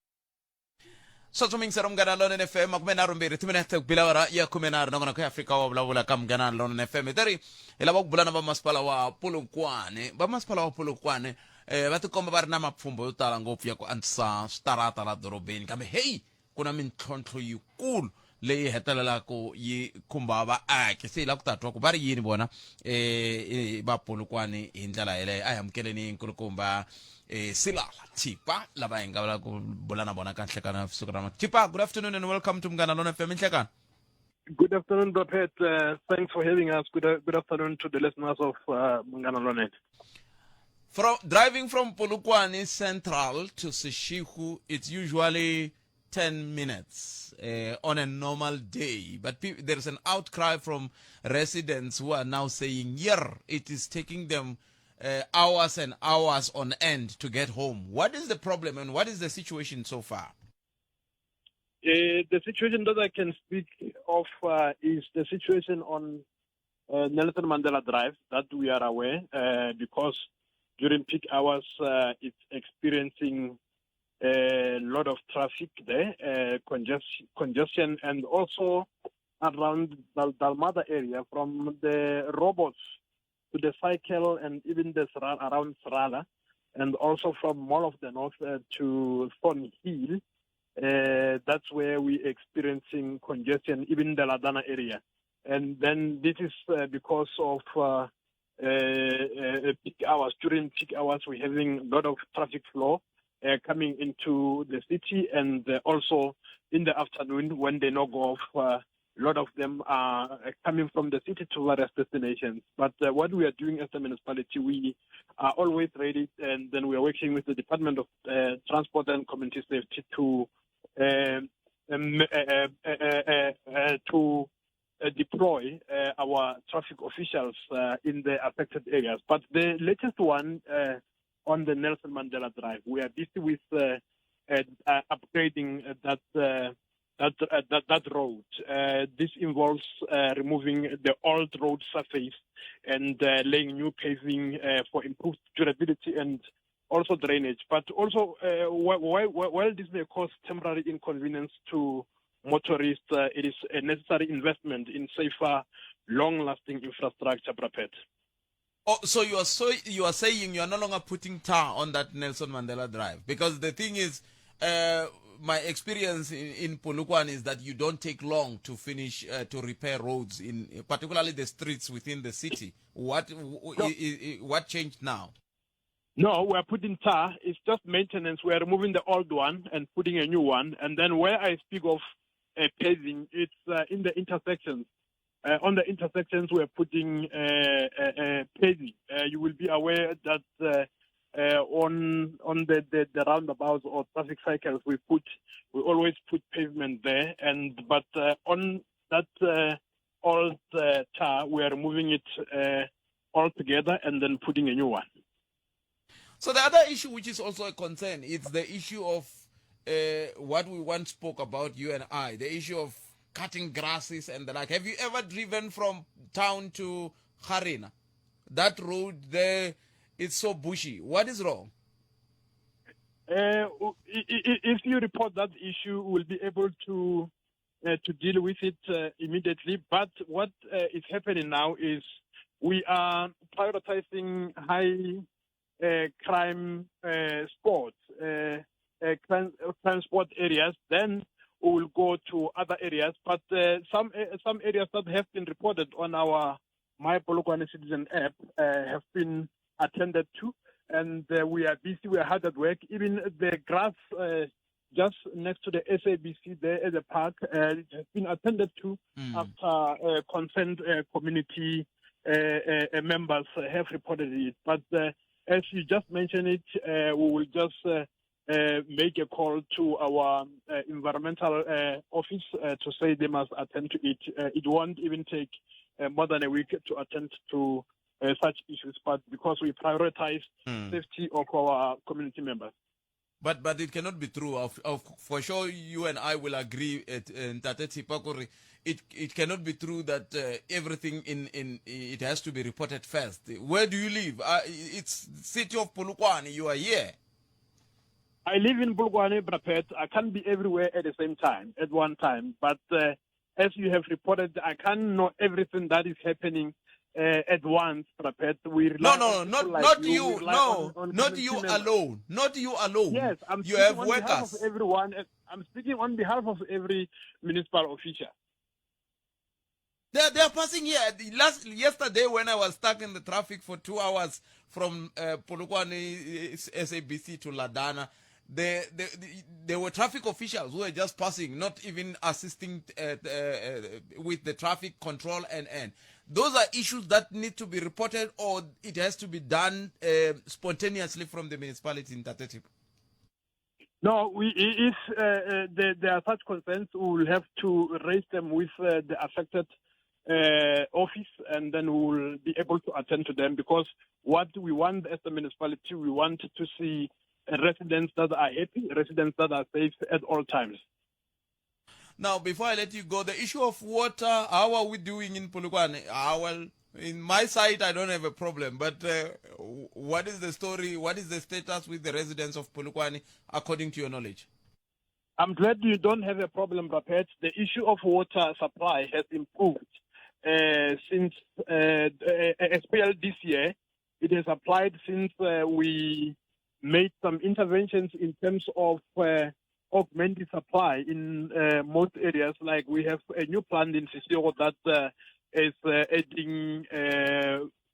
Sweswo mingisero Munghana Lonene FM, 32 timinete ku bila awara ya 13, nakona ku ya Afrika wa vulavula ka Munghana Lonene FM. Hi teri hi lava ku bula na vamasipala wa Polokwane. Vamasipala wa Polokwane eh, va tikomba va ri na mapfhumba yo tala ngopfu ya ku antswisa switarata la dorobeni, kambe heyi ku na mintlhontlho yikulu leyi hetelelaka yi khumba vaaki. Se hi lava ku ta twa ku va ri yini vona eh, va Polokwane hi ndlela yeleyo. A hi amukeleni nkulukumba eh, Silala Thipa lava hi nga ku bula na vona ka nhlekano siku ra Thipa. Good afternoon and welcome to Munghana Lona FM. Nhlekano. Good afternoon, Brapet. Thanks for having us. Good afternoon to the listeners of Munghana Lonene. From driving from Polokwane Central to Seshego, it's usually 10 minutes on a normal day. But there is an outcry from residents who are now saying, yeah, it is taking them hours and hours on end to get home. What is the problem and what is the situation so far? The situation that I can speak of is the situation on Nelson Mandela Drive that we are aware, because during peak hours, it's experiencing a lot of traffic there, congestion, and also around the Dalmada area, from the robots to the cycle and even the around Serala, and also from Mall of the North to Thornhill. That's where we're experiencing congestion, even the Ladana area. And then this is because of peak hours. During peak hours, we're having a lot of traffic flow coming into the city, and also in the afternoon when they knock off, a lot of them are coming from the city to various destinations. But what we are doing as a municipality, we are always ready, and then we are working with the Department of Transport and Community Safety to deploy our traffic officials in the affected areas. But the latest one on the Nelson Mandela Drive, we are busy with upgrading that road. This involves removing the old road surface and laying new paving for improved durability and also drainage. But also, while this may cause temporary inconvenience to motorists, it is a necessary investment in safer, long-lasting infrastructure, Brapet. Oh, so you are saying you are no longer putting tar on that Nelson Mandela Drive, because the thing is, my experience in Polokwane is that you don't take long to finish to repair roads, in particularly the streets within the city. What No. changed now? No, we are putting tar. It's just maintenance. We are removing the old one and putting a new one. And then where I speak of paving, it's in the intersections. On the intersections, we are putting paving. You will be aware that on the roundabouts or traffic cycles, we always put pavement there. But on that old tar, we are removing it altogether and then putting a new one. So the other issue, which is also a concern, it's the issue of what we once spoke about, you and I, the issue of cutting grasses and the like. Have you ever driven from town to Harina? That road there, it's so bushy. What is wrong? If you report that issue, we'll be able to deal with it immediately. But what is happening now is we are prioritizing high crime spots, transport areas. Then we will go to other areas. But some areas that have been reported on our My Polokwane Citizen app have been attended to, and we are busy. We are hard at work. Even the grass just next to the SABC there at the park, it has been attended to after concerned community members have reported it. But as you just mentioned it, we will just make a call to our environmental office to say they must attend to it. It won't even take more than a week to attend to such issues, but because we prioritize safety of our community members. But it cannot be true. For sure, you and I will agree at Ntate Thipa kore it cannot be true that everything in it has to be reported first. Where do you live? It's city of Polokwane. You are here. I live in Polokwane, Brapet. I can't be everywhere at the same time, at one time. But as you have reported, I can't know everything that is happening at once, Brapet. We rely No, on no, people like not you. you. We rely No, on not community you members. alone. Not you alone. Yes, I'm You speaking have on behalf workers. of everyone. I'm speaking on behalf of every municipal official. They are passing here. Yesterday, when I was stuck in the traffic for 2 hours from Polokwane SABC to Ladana, there were traffic officials who were just passing, not even assisting with the traffic control. And those are issues that need to be reported, or it has to be done spontaneously from the municipality in Ntate Thipa. No, if there are such concerns, we will have to raise them with the affected office, and then we will be able to attend to them, because what we want as the municipality, we want to see residents that are happy, residents that are safe at all times. Now, before I let you go, the issue of water, how are we doing in Polokwane? Well, in my side, I don't have a problem, but what is the story? What is the status with the residents of Polokwane, according to your knowledge? I'm glad you don't have a problem, Rapet. The issue of water supply has improved since, especially this year. It has applied since we made some interventions in terms of augmented supply in most areas. Like we have a new plant in Sisiro that is adding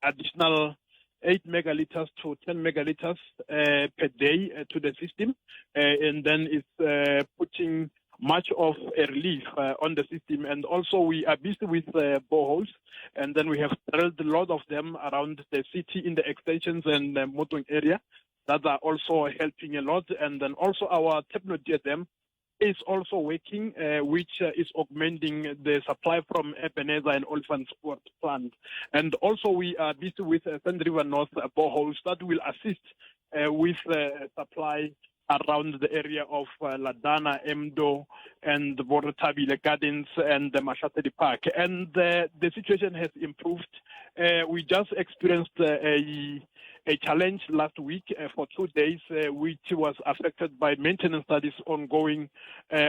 additional 8 megaliters to 10 megaliters per day to the system, and then it's putting much of a relief on the system. And also we are busy with boreholes, and then we have drilled a lot of them around the city in the extensions and the Motong area that are also helping a lot. And then also our Tepnotia Dam is also working, which is augmenting the supply from Ebenezer and Olifantspoort plant. And also we are busy with Sand River North boreholes that will assist with supply around the area of Ladana, Emdo, and Boretabile Gardens and the Mashatedi Park. And the situation has improved. We just experienced a challenge last week for 2 days, which was affected by maintenance studies ongoing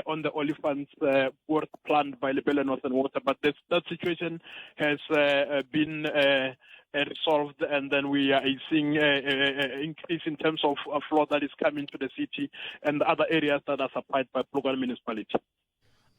on the Olifantspoort plant by Lepelle Northern Water. But that situation has been resolved, and then we are seeing an increase in terms of flow that is coming to the city and other areas that are supplied by Polokwane municipality.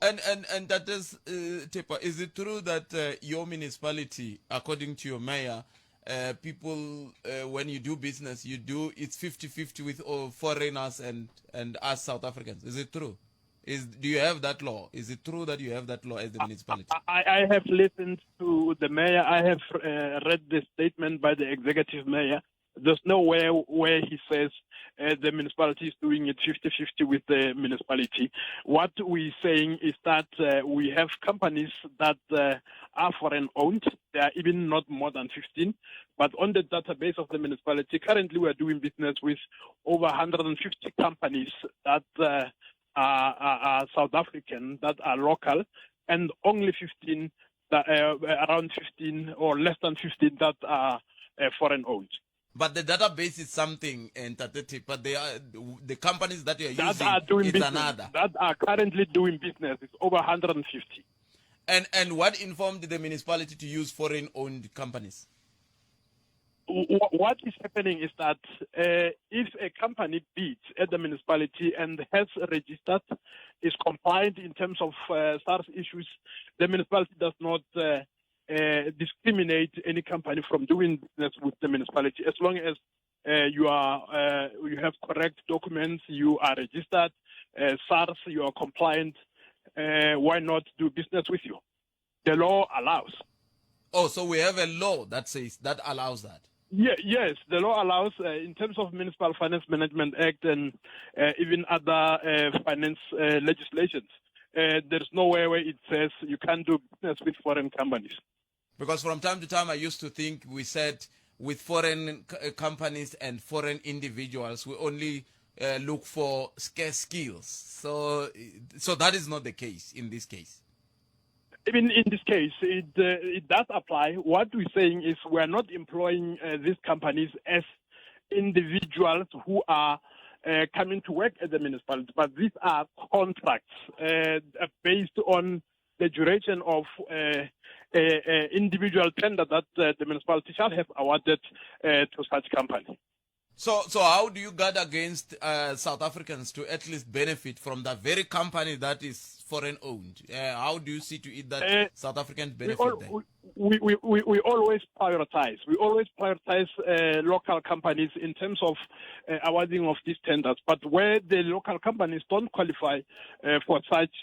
And that is, Thipa, is it true that your municipality, according to your mayor, uh, people, uh, when you do business, you do it's 50-50 with all foreigners and, and us South Africans. Is it true? Is do you have that law? Is it true that you have that law as the municipality? I, I have listened to the mayor. I have uh, read the statement by the executive mayor. There's nowhere where he says uh, the municipality is doing it 50-50 with the municipality. What we're saying is that uh, we have companies that uh, are foreign owned. They are even not more than 15. But on the database of the municipality, currently we are doing business with over 150 companies that uh, are, are, are South African, that are local, and only 15, that, uh, around 15 or less than 15 that are uh, foreign owned. But the database is something, and but they are the companies that you are that using are doing is business, another. That are currently doing business. It's over 150. And and what informed the municipality to use foreign-owned companies? What is happening is that uh, if a company bids at the municipality and has registered, is compliant in terms of uh, SARS issues, the municipality does not uh, uh, discriminate any company from doing business with the municipality as long as uh, you are uh, you have correct documents, you are registered, uh, SARS, you are compliant. Uh, why not do business with you? The law allows. Oh, so we have a law that says that allows that. Yeah, yes, the law allows, uh, in terms of Municipal Finance Management Act and uh, even other uh, finance uh, legislations, uh, there's nowhere where it says you can't do business with foreign companies. Because from time to time, I used to think we said with foreign uh, companies and foreign individuals, we only uh, look for scarce skills. So, so that is not the case in this case. Even in this case, it, uh, it does apply. What we're saying is we are not employing uh, these companies as individuals who are uh, coming to work at the municipality, but these are contracts uh, based on the duration of uh, a, a individual tender that uh, the municipality shall have awarded uh, to such company. So, so how do you guard against uh, South Africans to at least benefit from the very company that is foreign owned? Uh, how do you see to it that uh, South Africans benefit? We, all, we, we, we, we always prioritize. We always prioritize uh, local companies in terms of uh, awarding of these tenders. But where the local companies don't qualify uh, for such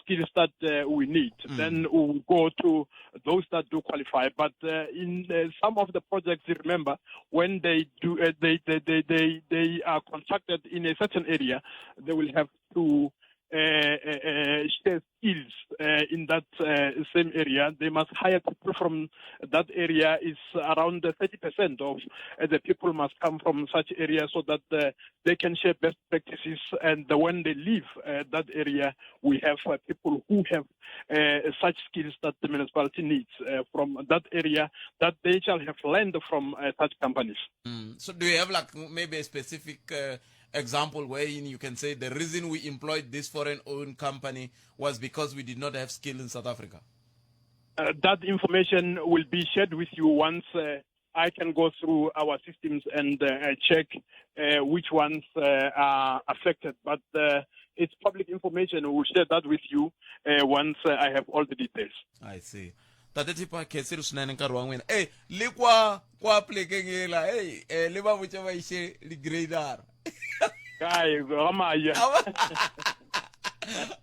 skills that we need, mm. then we go to those that do qualify. But in some of the projects, remember, when they do, they, they, they, they, they are contracted in a certain area, they will have to uh, uh, share skills uh, in that same area. They must hire people from that area. Is around 30% of the people must come from such area so that they can share best practices. And when they leave that area, we have people who have such skills that the municipality needs from that area that they shall have learned from such companies. Mm. So do you have like maybe a specific example wherein you can say the reason we employed this foreign owned company was because we did not have skill in South Africa? Uh, that information will be shared with you once uh, I can go through our systems and uh, check uh, which ones uh, are affected. But uh, it's public information. We'll share that with you once I have all the details. I see. tate thipa khensile swinene nkarhi wa n'wina e le kwa kwa plekeng ela ei eh, le va botse ba iše di-gradara kae ga maja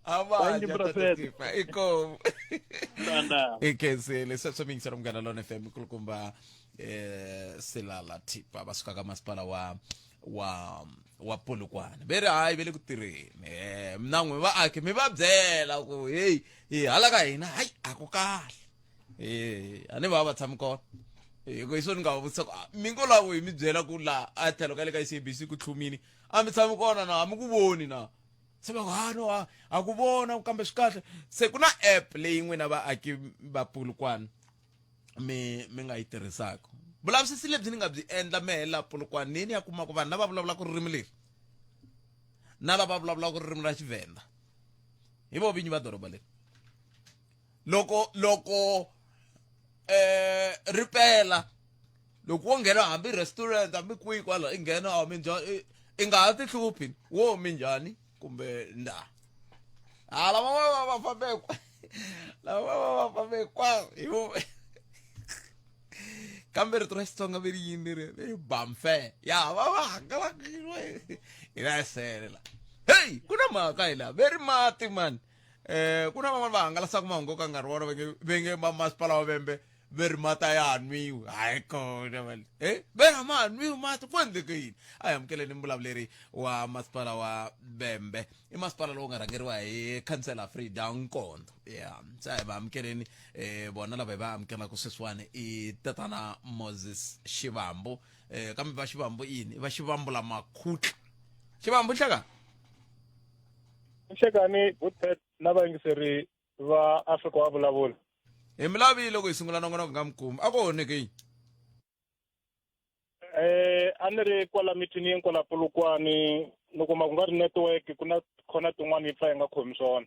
amaja inkomu i khensile sweswo mi yingisela munghana lona fm kulukumba eh silala thipa va suka ka masipala wa wa wa polokwane ve ri hayi ve le ku tirheni um mina n'we vaaki mi va byela ku heyi hi hala ka hina hayi a ku kahle e a ni va va tshami kona hi ku hi swo ni nga va vutisa ku ah, mi ngo lavo hi mi byela ku laha a tlhelo ka le ka SABC ku tlhumini a mi tshami kona na a mi ku voni na se va ku ha no a a ku vona kambe swi kahle se ku na app leyi n'wina vaaki va Polokwane mi mi nga yi tirhisaka vulavisisi lebyi ni nga byi endla mehe la Polokwane ni ya kuma ku vanhu lava vulavulaka ririmi leri na lava vulavulaka ririmi ra Xivhenda hi vo vinyi va doroba leri loko loko eh ri pela loko wo nghena hambi restaurant hambi kwihi kwala i nghena a minjhani i nga ha ti hluphi wo minjhani kumbe nda ha lava va va fambe lava va va fambe hinkwavo hi vo Kambe rito ra Xitsonga ve ri yini leri ve ri bamfe. Ya va va hangalakile. Hi la sele la. Hey, ku na mhaka hi la. Ve ri mati man. Eh, ku na van'wana va hangalasaka mahungu yo ka nga ri wona va nge ve nge ma masipala wa Vhembe ve ri mati a ya nwiwi. Hayi kona man. Eh, ve ri a ma ha nwiwi mati ku endleke yini? A hi amukeleni muvulavuleri wa masipala wa Vhembe. I masipala lowu nga rhangeriwa hi khansela Frida Nkondo. Ya, se a hi va amukeleni eh vona lava hi va amukelaka sweswiwani i tatana Moses Shivambu. Eh kambe va Shivambu i yini? I va Shivambu la Makhutla. Shivambu nhleka. Nhlekani Bootpet na vayingiseri va Afrika wa vulavula. Hi mi lavile loko hi sungula nongonoko nga mi kumi. A ku onheke yini? Eh a ni ri kwala mithinini kwala Polokwane ni kuma ku nga ri network ku na khona tin'wana yi pfa yi nga khomi swona.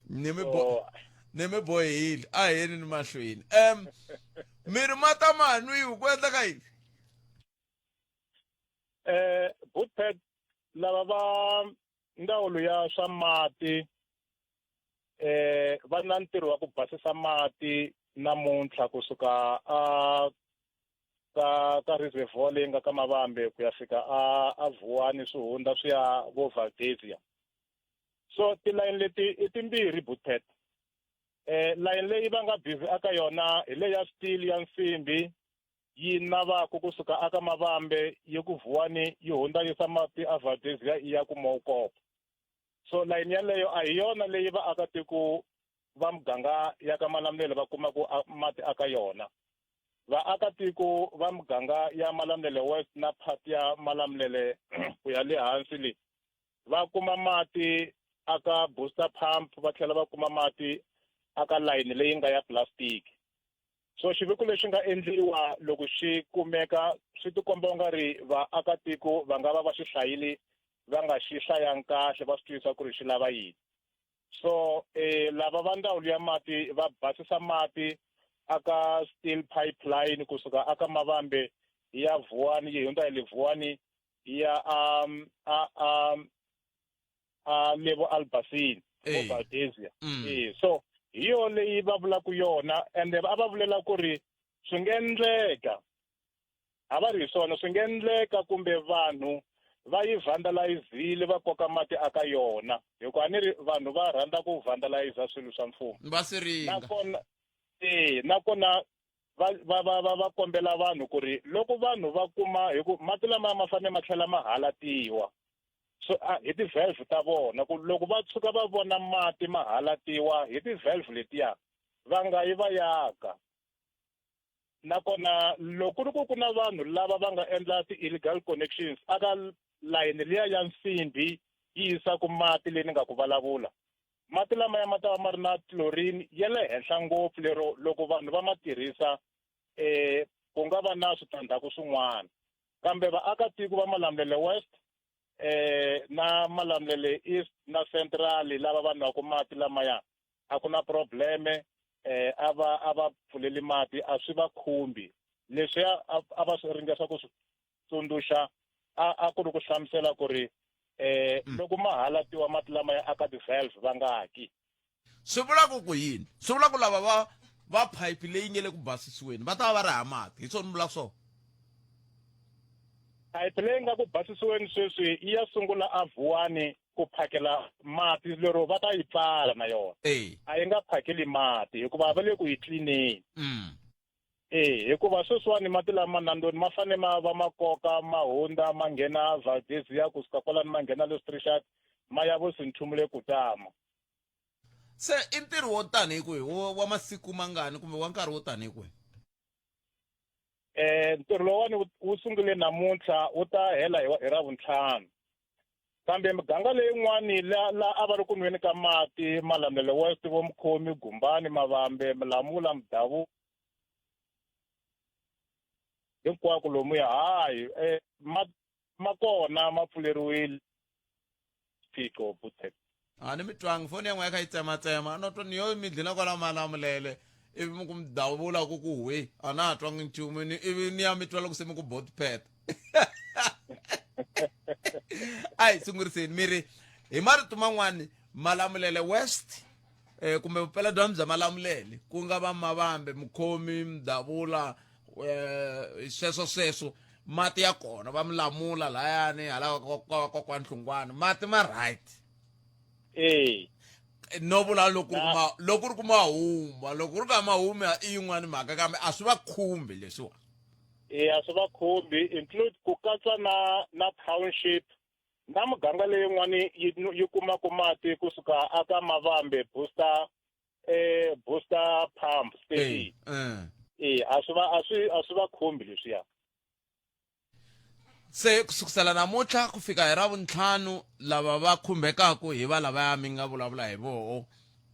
Ni mi bo ni mi bohile a hi yeni ni mahlweni. Em mi ri mata ma nwiwi ku endleka yini? Eh Bootpet lava va ndzawulo ya swa mati eh va na ntirho wa ku basisa mati namuntlha kusuka a ka ka reservoir leyi nga ka Mavambe ku ya fika a a Vuwani swi hundza swi ya vo Valdezia so tilayini leti i timbirhi Bootpet eh layini leyi va nga busy aka yona hi leyi ya steel ya nsimbi yi navaku kusuka aka Mavambe yi ku Vuwani yi hundza yisa mati a Valdezia yi ya ku Mowukop so layini yaleyo a hi yona leyi vaakatiko va muganga ya ka Malamulele va kumaka mati aka yona. Vaakatiko va muganga ya Malamulele West na part ya Malamulele ku ya le hansi le va kuma mati aka booster pump va tlhela va kuma mati aka layini leyi nga ya plastic. So xiviko lexi nga endliwa loko xi kumeka swi tikomba u nga ri vaakatiko va nga va va xi hlayile va nga xi hlayangi kahle va swi twisisa ku ri xi lava yini. So eh, lava va ndzawulo ya mati va basisa mati aka steel pipeline kusuka aka Mavambe ya Vuwani yi hundza hi le Vuwani ya a a a a le vo Albasini vo Valdezia. Eh, so hi yo leyi va vulaka yona ende a va vulela ku ri swi nga endleka a va ri hi swona swi nga endleka kumbe vanhu va yi vandalizile va koka mati aka yona hikuva a ni ri vanhu va rhandza ku vandaliza swilo swa mfumo va swi ringa nakona eh nakona va va va va va kombela vanhu ku ri loko vanhu va kuma hi ku mati lamaya ma fanele ma tlhela ma halatiwa so a hi ti-valve ta vona ku loko va tshuka va vona mati ma halatiwa hi ti-valve letiya va nga yi va yaka nakona loko ku ri ku ku na vanhu lava va nga endla ti-illegal connections aka layini liya ya nsimbhi yi yisaku mati leyi ni nga ku vulavula mati lamaya ma ta va ma ri na chlorine ya le henhla ngopfu lero loko vanhu va ma tirhisa eh ku nga va na switandzhaku swin'wana kambe vaakatiko va Malamulele West eh na Malamulele East na Central lava va nwaka mati lamaya a ku na probleme eh a va a va pfuleli mati a swi va khumbi leswi a va swi ringesa ku swi tsundzuxa a a ku ri ku hlamusela ku ri eh loko ma halatiwa mati lama ya aka ti-valve va nga ki swi vula ku ku yini swi vula ku lava va va phayiphi leyi nge le ku basisiweni va ta va va ri ha mati hi swona mi vulaka swona phayiphi leyi nga ku basisiweni sweswi yi ya sungula a Vuwani ku phakela mati lero va ta yi pfala na yona a yi nga phakeli mati hikuva va le ku yi tlineni Eh, hikuva sweswiwani mati lama nandoni ma fane ma va ma koka ma hundza ma nghena Valdezia kusuka kwalano ma nghena le Strishak ma ya vo Sinthumule Kutama. Se i ntirho wo tani hi kwihi wa masiku mangani kumbe wa nkarhi wo tani hi kwihi? Eh, ntirho lowuwani wu sungule namuntlha wu ta hela hi Ravuntlhanu. Kambe miganga leyin'wani la la a va ri ku nweni ka mati Malamulele West, vo Mukhomi, Gumbani, Mavambe, Mlamula, Mdavu hinkwako lomuya hayi eh, ma ma kona ma pfuleriwile xiphiqo Butek. A ni mi twangi foni ya n'we ya kha yi tsematsema no twa ni yo mi dlina kwala Malamulele ivi mi ku mi davula ku ku hwe a na ha twangi nchumu ni ivi ni ya mi twa loko se mi ku botpet a hi sunguriseni mi ri hi marito man'wani Malamulele West eh, kumbe vupeladyambu bya Malamulele ku nga va Mavambe, Mukhomi, Mdavula, eh, sweswo sweswo mati ya kona va mi lamula layani hala kokwa nhlungwana mati ma right eh no vula loko ri ma loko ri kuma huma loko ri ka ma humi i yin'wana mhaka kambe a swi va khumbi leswiwa e a swi va khumbi include ku katsa na na township na muganga leyin'wani yi yi kumaka mati kusuka aka mavambe booster eh booster pump station eh a swi va a swi a swi va khumbi leswiya Se ku sukusela namuntlha ku fika hi Ravuntlhanu, lava va khumbekaku hi va lavaya mi nga vulavula hi voho,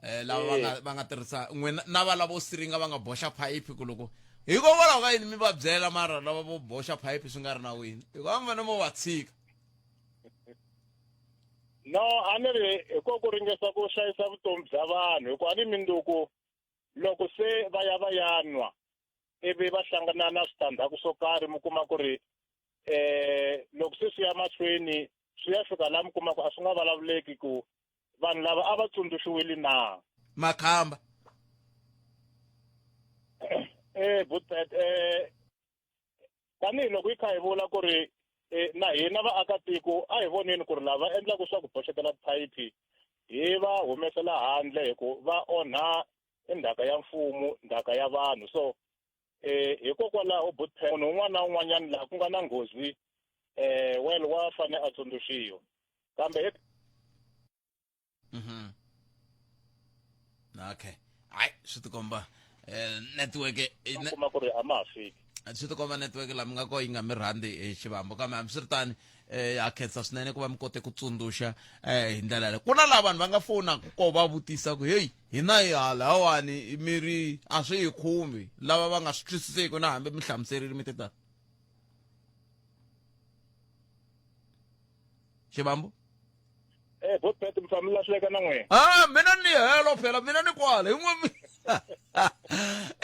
eh, lava va nga va nga tirhisa n'wina na va lavo siringa va nga boxa phayiphi ku loko hikokwalaho ka yini mi va byela mara lava vo boxa phayiphi swi nga ri nawini hikuva mi fanele mo va tshika no a ni ri hi ko ku ringesa ku hlayisa vutomi bya vanhu hikuva a ni minduku loko se va ya va ya nwa ivi va hlangana na switandzhaku swo karhi mi kuma ku ri eh loko se swi ya mahlweni swi ya fika laha mi kuma ku a swi nga vulavuleki ku vanhu lava a va tsundzuxiwile na makhamba eh butpet eh tanihiloko yi kha hi vula ku ri eh, na hina vaakatiko a hi voneni ku ri lava endlaka swa ku boxetela tiphayiphi hi va humesela handle hi ku va onha i ndzhaka ya mfumo ndzhaka ya vanhu so eh hikokwalaho but munhu un'wana na un'wanyana laha ku nga na nghozi eh well wa fane a tsundzuxiwa kambe hi mhm okay hayi swi tikomba eh network kuma ku ri a ma ha fiki swi tikomba network la mi nga ko yi nga mi rhandzi hi xivambo kambe hambiswiritano eh ha khensa swinene ku va mi kote ku tsundzuxa eh hi ndlela leyi ku na laha vanhu va nga fonaka ko va vutisa ku heyi hina hi halahawani mi ri a swi hi khumbi lava va nga swi twisiseki na hambi mi hlamuserile mi te tani xivambo Eh, bot mi famba mi lahleka na n'wina. Ah, mina ni helo phela mina ni kwala hi n'we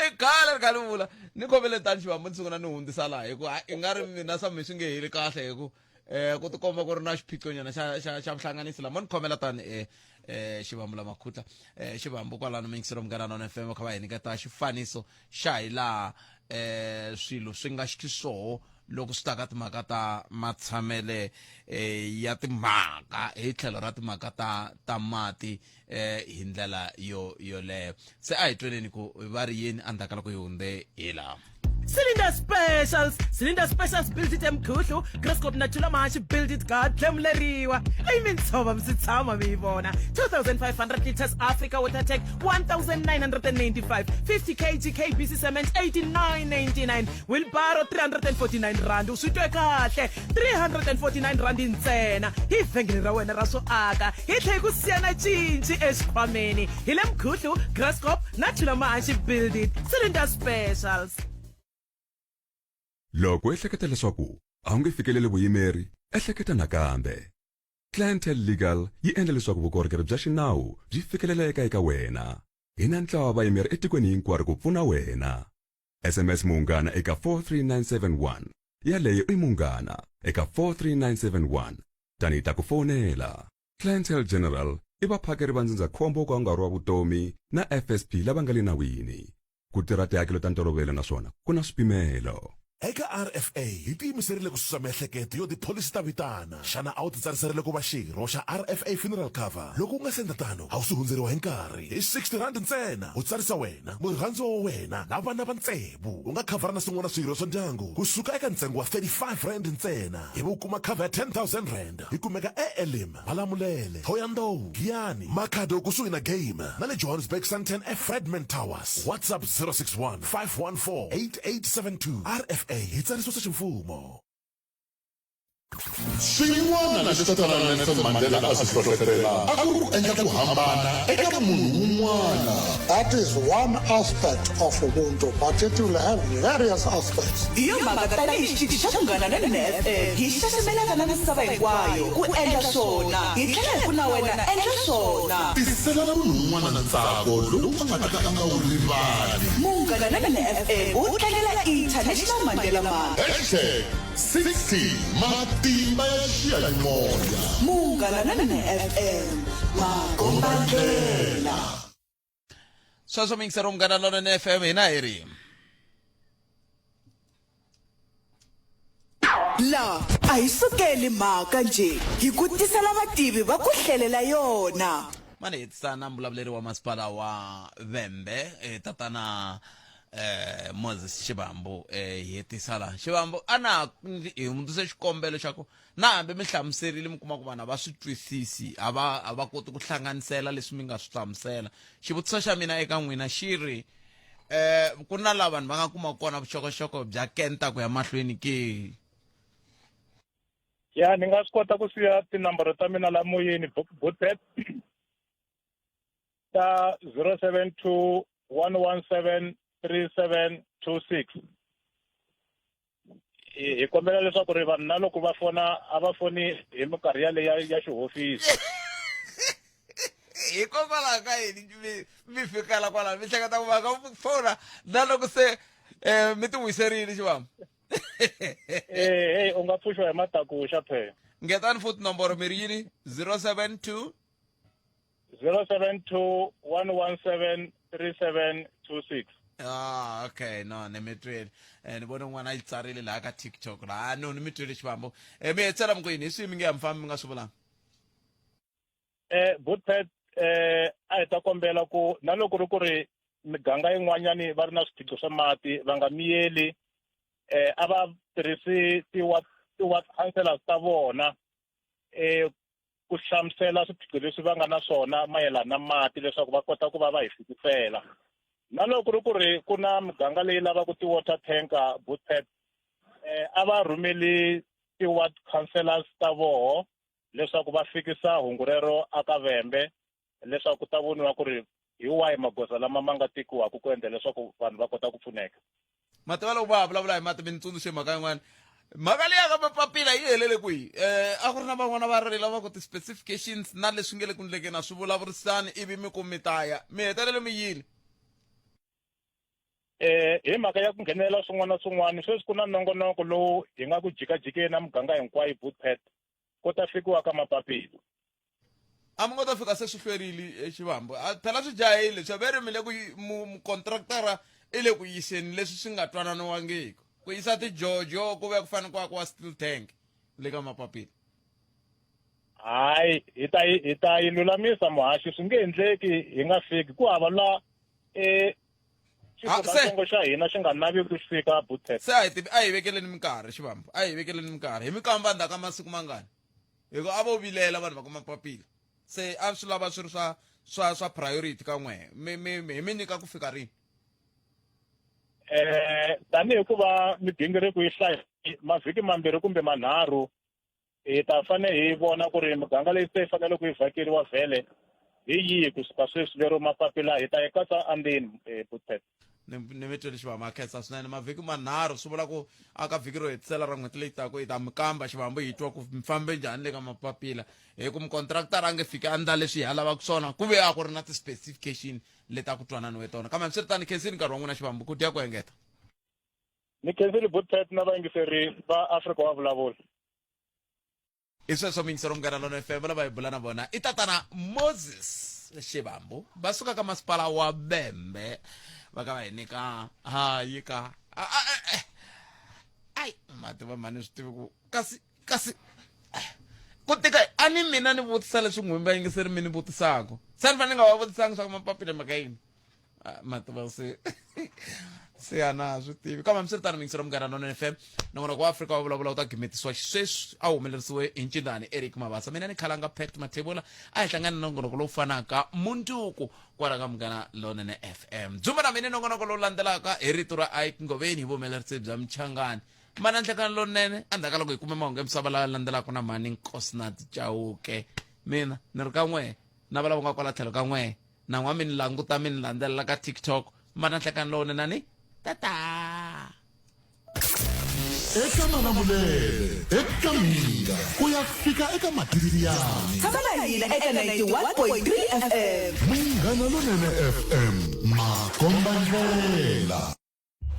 i khale ri kha ni vula ni khomele tani xivambo ni sungula ni hundzisa laha hi ku i nga ri mina swa mi swi nge heli kahle hi ku eh ku tikomba ku ri na xiphiqonyana xa xa xa vuhlanganisi lama ni khomela tani eh eh xivambo la makhutla eh xivambo kwalano miyingiselo munghana nona FM kha va hi nyiketa xifaniso xa hi laha eh swilo swi nga xiswoho loko swi ta ka timhaka ta matshamele eh, ya timhaka hi tlhelo ra timhaka ta ta mati eh, hi ndlela yo yoleyo se a hi tweneni ku va ri yini endzhaku ka loko hi hundze hi laha Cylinder Specials Cylinder Specials build it emkhuhlu Graskop na Thula Mahashi build it ka dlemuleriwa leyi mintshova mi si tshama mi yi vona 2500 liters Africa Water Tank 1995 50 kg KBC cement 89.99 Wheelbarrow 349 rand u swi twe kahle 349 rand ntsena hi vhengele ra wena ra swo aka hi tlhe hi ku siya na cinci exikhwameni hi le mkhuhlu Graskop na Thula Mahashi build it Cylinder Specials Loko u ehleketa leswaku a wu nge fikeleli vuyimeri, ehleketa nakambe. Clientele Legal yi endla leswaku vukorhokeri bya xinawu byi fikeleleka eka wena. Hi na ntlawa wa vayimeri etikweni hinkwaro ku pfuna wena. SMS Munghana eka 43971. Yaleyo i Munghana eka 43971. Tani hi ta ku fonela. Clientele General i vaphakeri va ndzindzakhombo wo ka wu nga ri wa vutomi na FSP lava nga le nawini. Ku tirha tihakelo ta ntolovelo naswona ku na swipimelo. Eka RFA, hi tiyimiserile ku susa miehleketo yo tipholisi ta vitana. Xana a wu titsariserile ku va xirho xa RFA Funeral Cover? Loko u nga si endla tano, a wu si hundzeriwa hi nkarhi. Hi R60 ntsena, u tsarisa wena, murhandziwa wa wena na vana va tsevu. U nga khavhara na swin'wana swirho swa ndyangu ku suka eka ntsengo wa R35 ntsena ivi u kuma khavha ya R10,000. Hi kumeka eElim, Malamulele, Thohoyandou, Giyani, Makhado kusuhi na Game na le Johannesburg Sandton eFredman Towers. WhatsApp 061 514 8872. RFA hi tsarisiwa swa ximfumo. Swin'wana leswi Tatana Nelson Mandela a swi hlohletela a ku ri ku endla ku hambana eka munhu wun'wana. That is one aspect of Ubuntu, but it will have various aspects. Hi yo mhaka tanihi xitichi xa Munghana Lonene FM hi xaxamelaka na misava hinkwayo ku endla swona hi tlhela hi ku na wena endla swona. Tisela munhu un'wana ntsako lowu a nga ta ka a nga wu rivali. Munghana Lonene FM wu tlangela International Mandela Month. Hashtag 60 Matimba ya xiyanimoya. Munghana Lonene FM makombandlela. Sweswo miyingiseri munghana lonene FM hina hi ri. La a hi sukeli mhaka njhe, hi ku tisela vativi va ku hlelela yona. Mani hetisana na mbulavuleri wa masipala wa Vhembe eh, tatana eh, Moses Shivambu eh, hi hetisa la Shivambu a na hi hundzise xikombelo xa ku na hambi mi hlamuserile mi kuma ku vanhu a va swi twisisi a va a va koti ku hlanganisela leswi mi nga swi hlamusela xivutiso xa mina eka n'wina xi ri eh ku na laha vanhu va nga kuma kona vuxokoxoko bya kenta ku ya mahlweni ke ya ni nga swi kota ku siya tinambara ta mina la moyeni bootpet ta 072 117 3726 hi kombela leswaku ri vanhu na loko va fona a va foni hi minkarhi yaleyo ya xihofisi hikokwalaho ka yini mi mi fikela kwalaho mi hleketa ku va nga fona na loko se um mi ti wiserile xivambu eh hey u nga pfuxiwa hi matakuxa phela ngetani futhi nomboro mi ri yini 072 072 117 3726 Ah, okay no ni mi twile eh, ni vone n'wana a yi tsarile laha ka tiktok laha no ni mi twile xivambo eh, mi hetsela mi ku yini hi swihi mi nge ya mi fambi mi nga swi vulanga eh Bootpet eh a hi ta kombela ku na loko ri ku ri miganga yin'wanyani va ri na swiphiqo swa mati va nga miyeli eh a va tirhisi ti-ward ti-ward councillors ta vona eh ku hlamusela swiphiqo leswi va nga na swona mayelana na mati leswaku va kota ku va va hi fikisela na loko ri ku ri ku na miganga leyi lavaka ti-water tanker bootpet eh a va rhumeli ti-ward councillors ta voho leswaku va fikisa hungu rero aka Vhembe leswaku ku ta voniwa ku ri hi wahi magoza lama ma nga tekiwaka ku endla leswaku vanhu va kota ku pfuneka. Mativa loko va ha vulavula hi mati mi ni tsundzuxe mhaka yin'wana mhaka leyi ya ka mapapila yi helele kwihi um a ku ri na van'wana va rila va ku ti-specifications na leswi nge le ku ndlekeni a swi vulavurisani ivi mi ku mi ta ya mi hetelele mi yile eh hi mhaka ya ku nghenelela swin'wana na swin'wana sweswi ku na nongonoko lowu hi nga ku jikajikeni na muganga hinkwayo bootpet ku ta fikiwa ka mapapila a mi nga ta fika se swi hlwerile exivambu phela swi jahile swa ve ri mi le ku mukontraktara i le ku yiseni leswi swi nga twananiwangiki ku yisa tijojo ku ve ku fanele ku akiwa steel tank le ka mapapila hayi hi ta hi ta yi lulamisa muhaxi swi nge endleki hi nga fiki ku hava la um xifundzantsongo xa hina xi nga navi ku fika buthet se a hi tivi a hi vekeleni minkarhi xivambu a hi vekeleni minkarhi hi mi kamba ndzhaku ka masiku mangani hi ku a vo vilela vanhu va kuma papila se a swi lava swi ri swa swa swa priority ka n'wehe mi mi hi mi nyika ku fika rini eh tanihi ku va migingiriko yi hlaya mavhiki mambirhi kumbe manharhu hi ta fane hi vona ku ri muganga leyi se yi fanele ku yi vhakeriwa vhele hi yihi kusuka sweswi lero mapapila hi ta yi katsa andzeni Bootpet. Ni ni mi twele xivambu a khensa swinene mavhiki manharhu swi vula ku a ka vhiki ro hetisela ra n'hweti leyi taka hi ta mi kamba xivambu hi twa ku mi fambe njhani le ka mapapila hi ku mukontraktara a nge fiki a ndla leswi hi a lavaka swona ku ve a ku ri na ti-specification leti a ku twananiwe tona kambe hambiswiritano khensini nkarhi wa n'wina xivambu ku dya ku engeta Ni khensile Bootpet na vayingiseri va Afrika wa Vulavula. I sweswo muyingiseri wa Munghana Lonene FM lava hi bula na vona i tatana Moses Shivambu va suka ka masipala wa Vhembe va ka va hi nyika hayi ka ai mativa mhani swi tivi ku kasi kasi ku tika a ni mina ni vutisa leswi n'wini vayingiseri mi ni vutisaka se ni fanele ni nga va vutisanga swa ku mapapila mhaka yini Ah, mativa se se a na ha swi tivi kambe hambiswiritano muyingiseri wa munghana lonene fm nongonoko wa afrika wa vulavula wu ta gimetisiwa xisweswi a wu humelerisiwe hi ncindani eric mabasa mina ni khalanga pat mathebula a hi hlangani na nongonoko lowu fanaka mundzuku kwala ka munghana lonene fm dzumba na mina nongonoko lowu landzelaka hi rito ra ike ngoveni hi vuhumelerisi bya mchangani mana nhlekano lowunene endzhaku ka loko hi kume mahungu ya misava lawa landzelaka na mhani nkosinathi chauke mina ni ri ka n'we na va lava nga kwala tlhelo ka n'we na n'wa mi ni languta mi ni landzelela ka tiktok mana nhlekani lowunene ni tata eka malamulele eka mhinga ku ya fika eka matiriyani Tshama na hina eka 91.3 FM. Munghana Lonene FM makomba ndlela.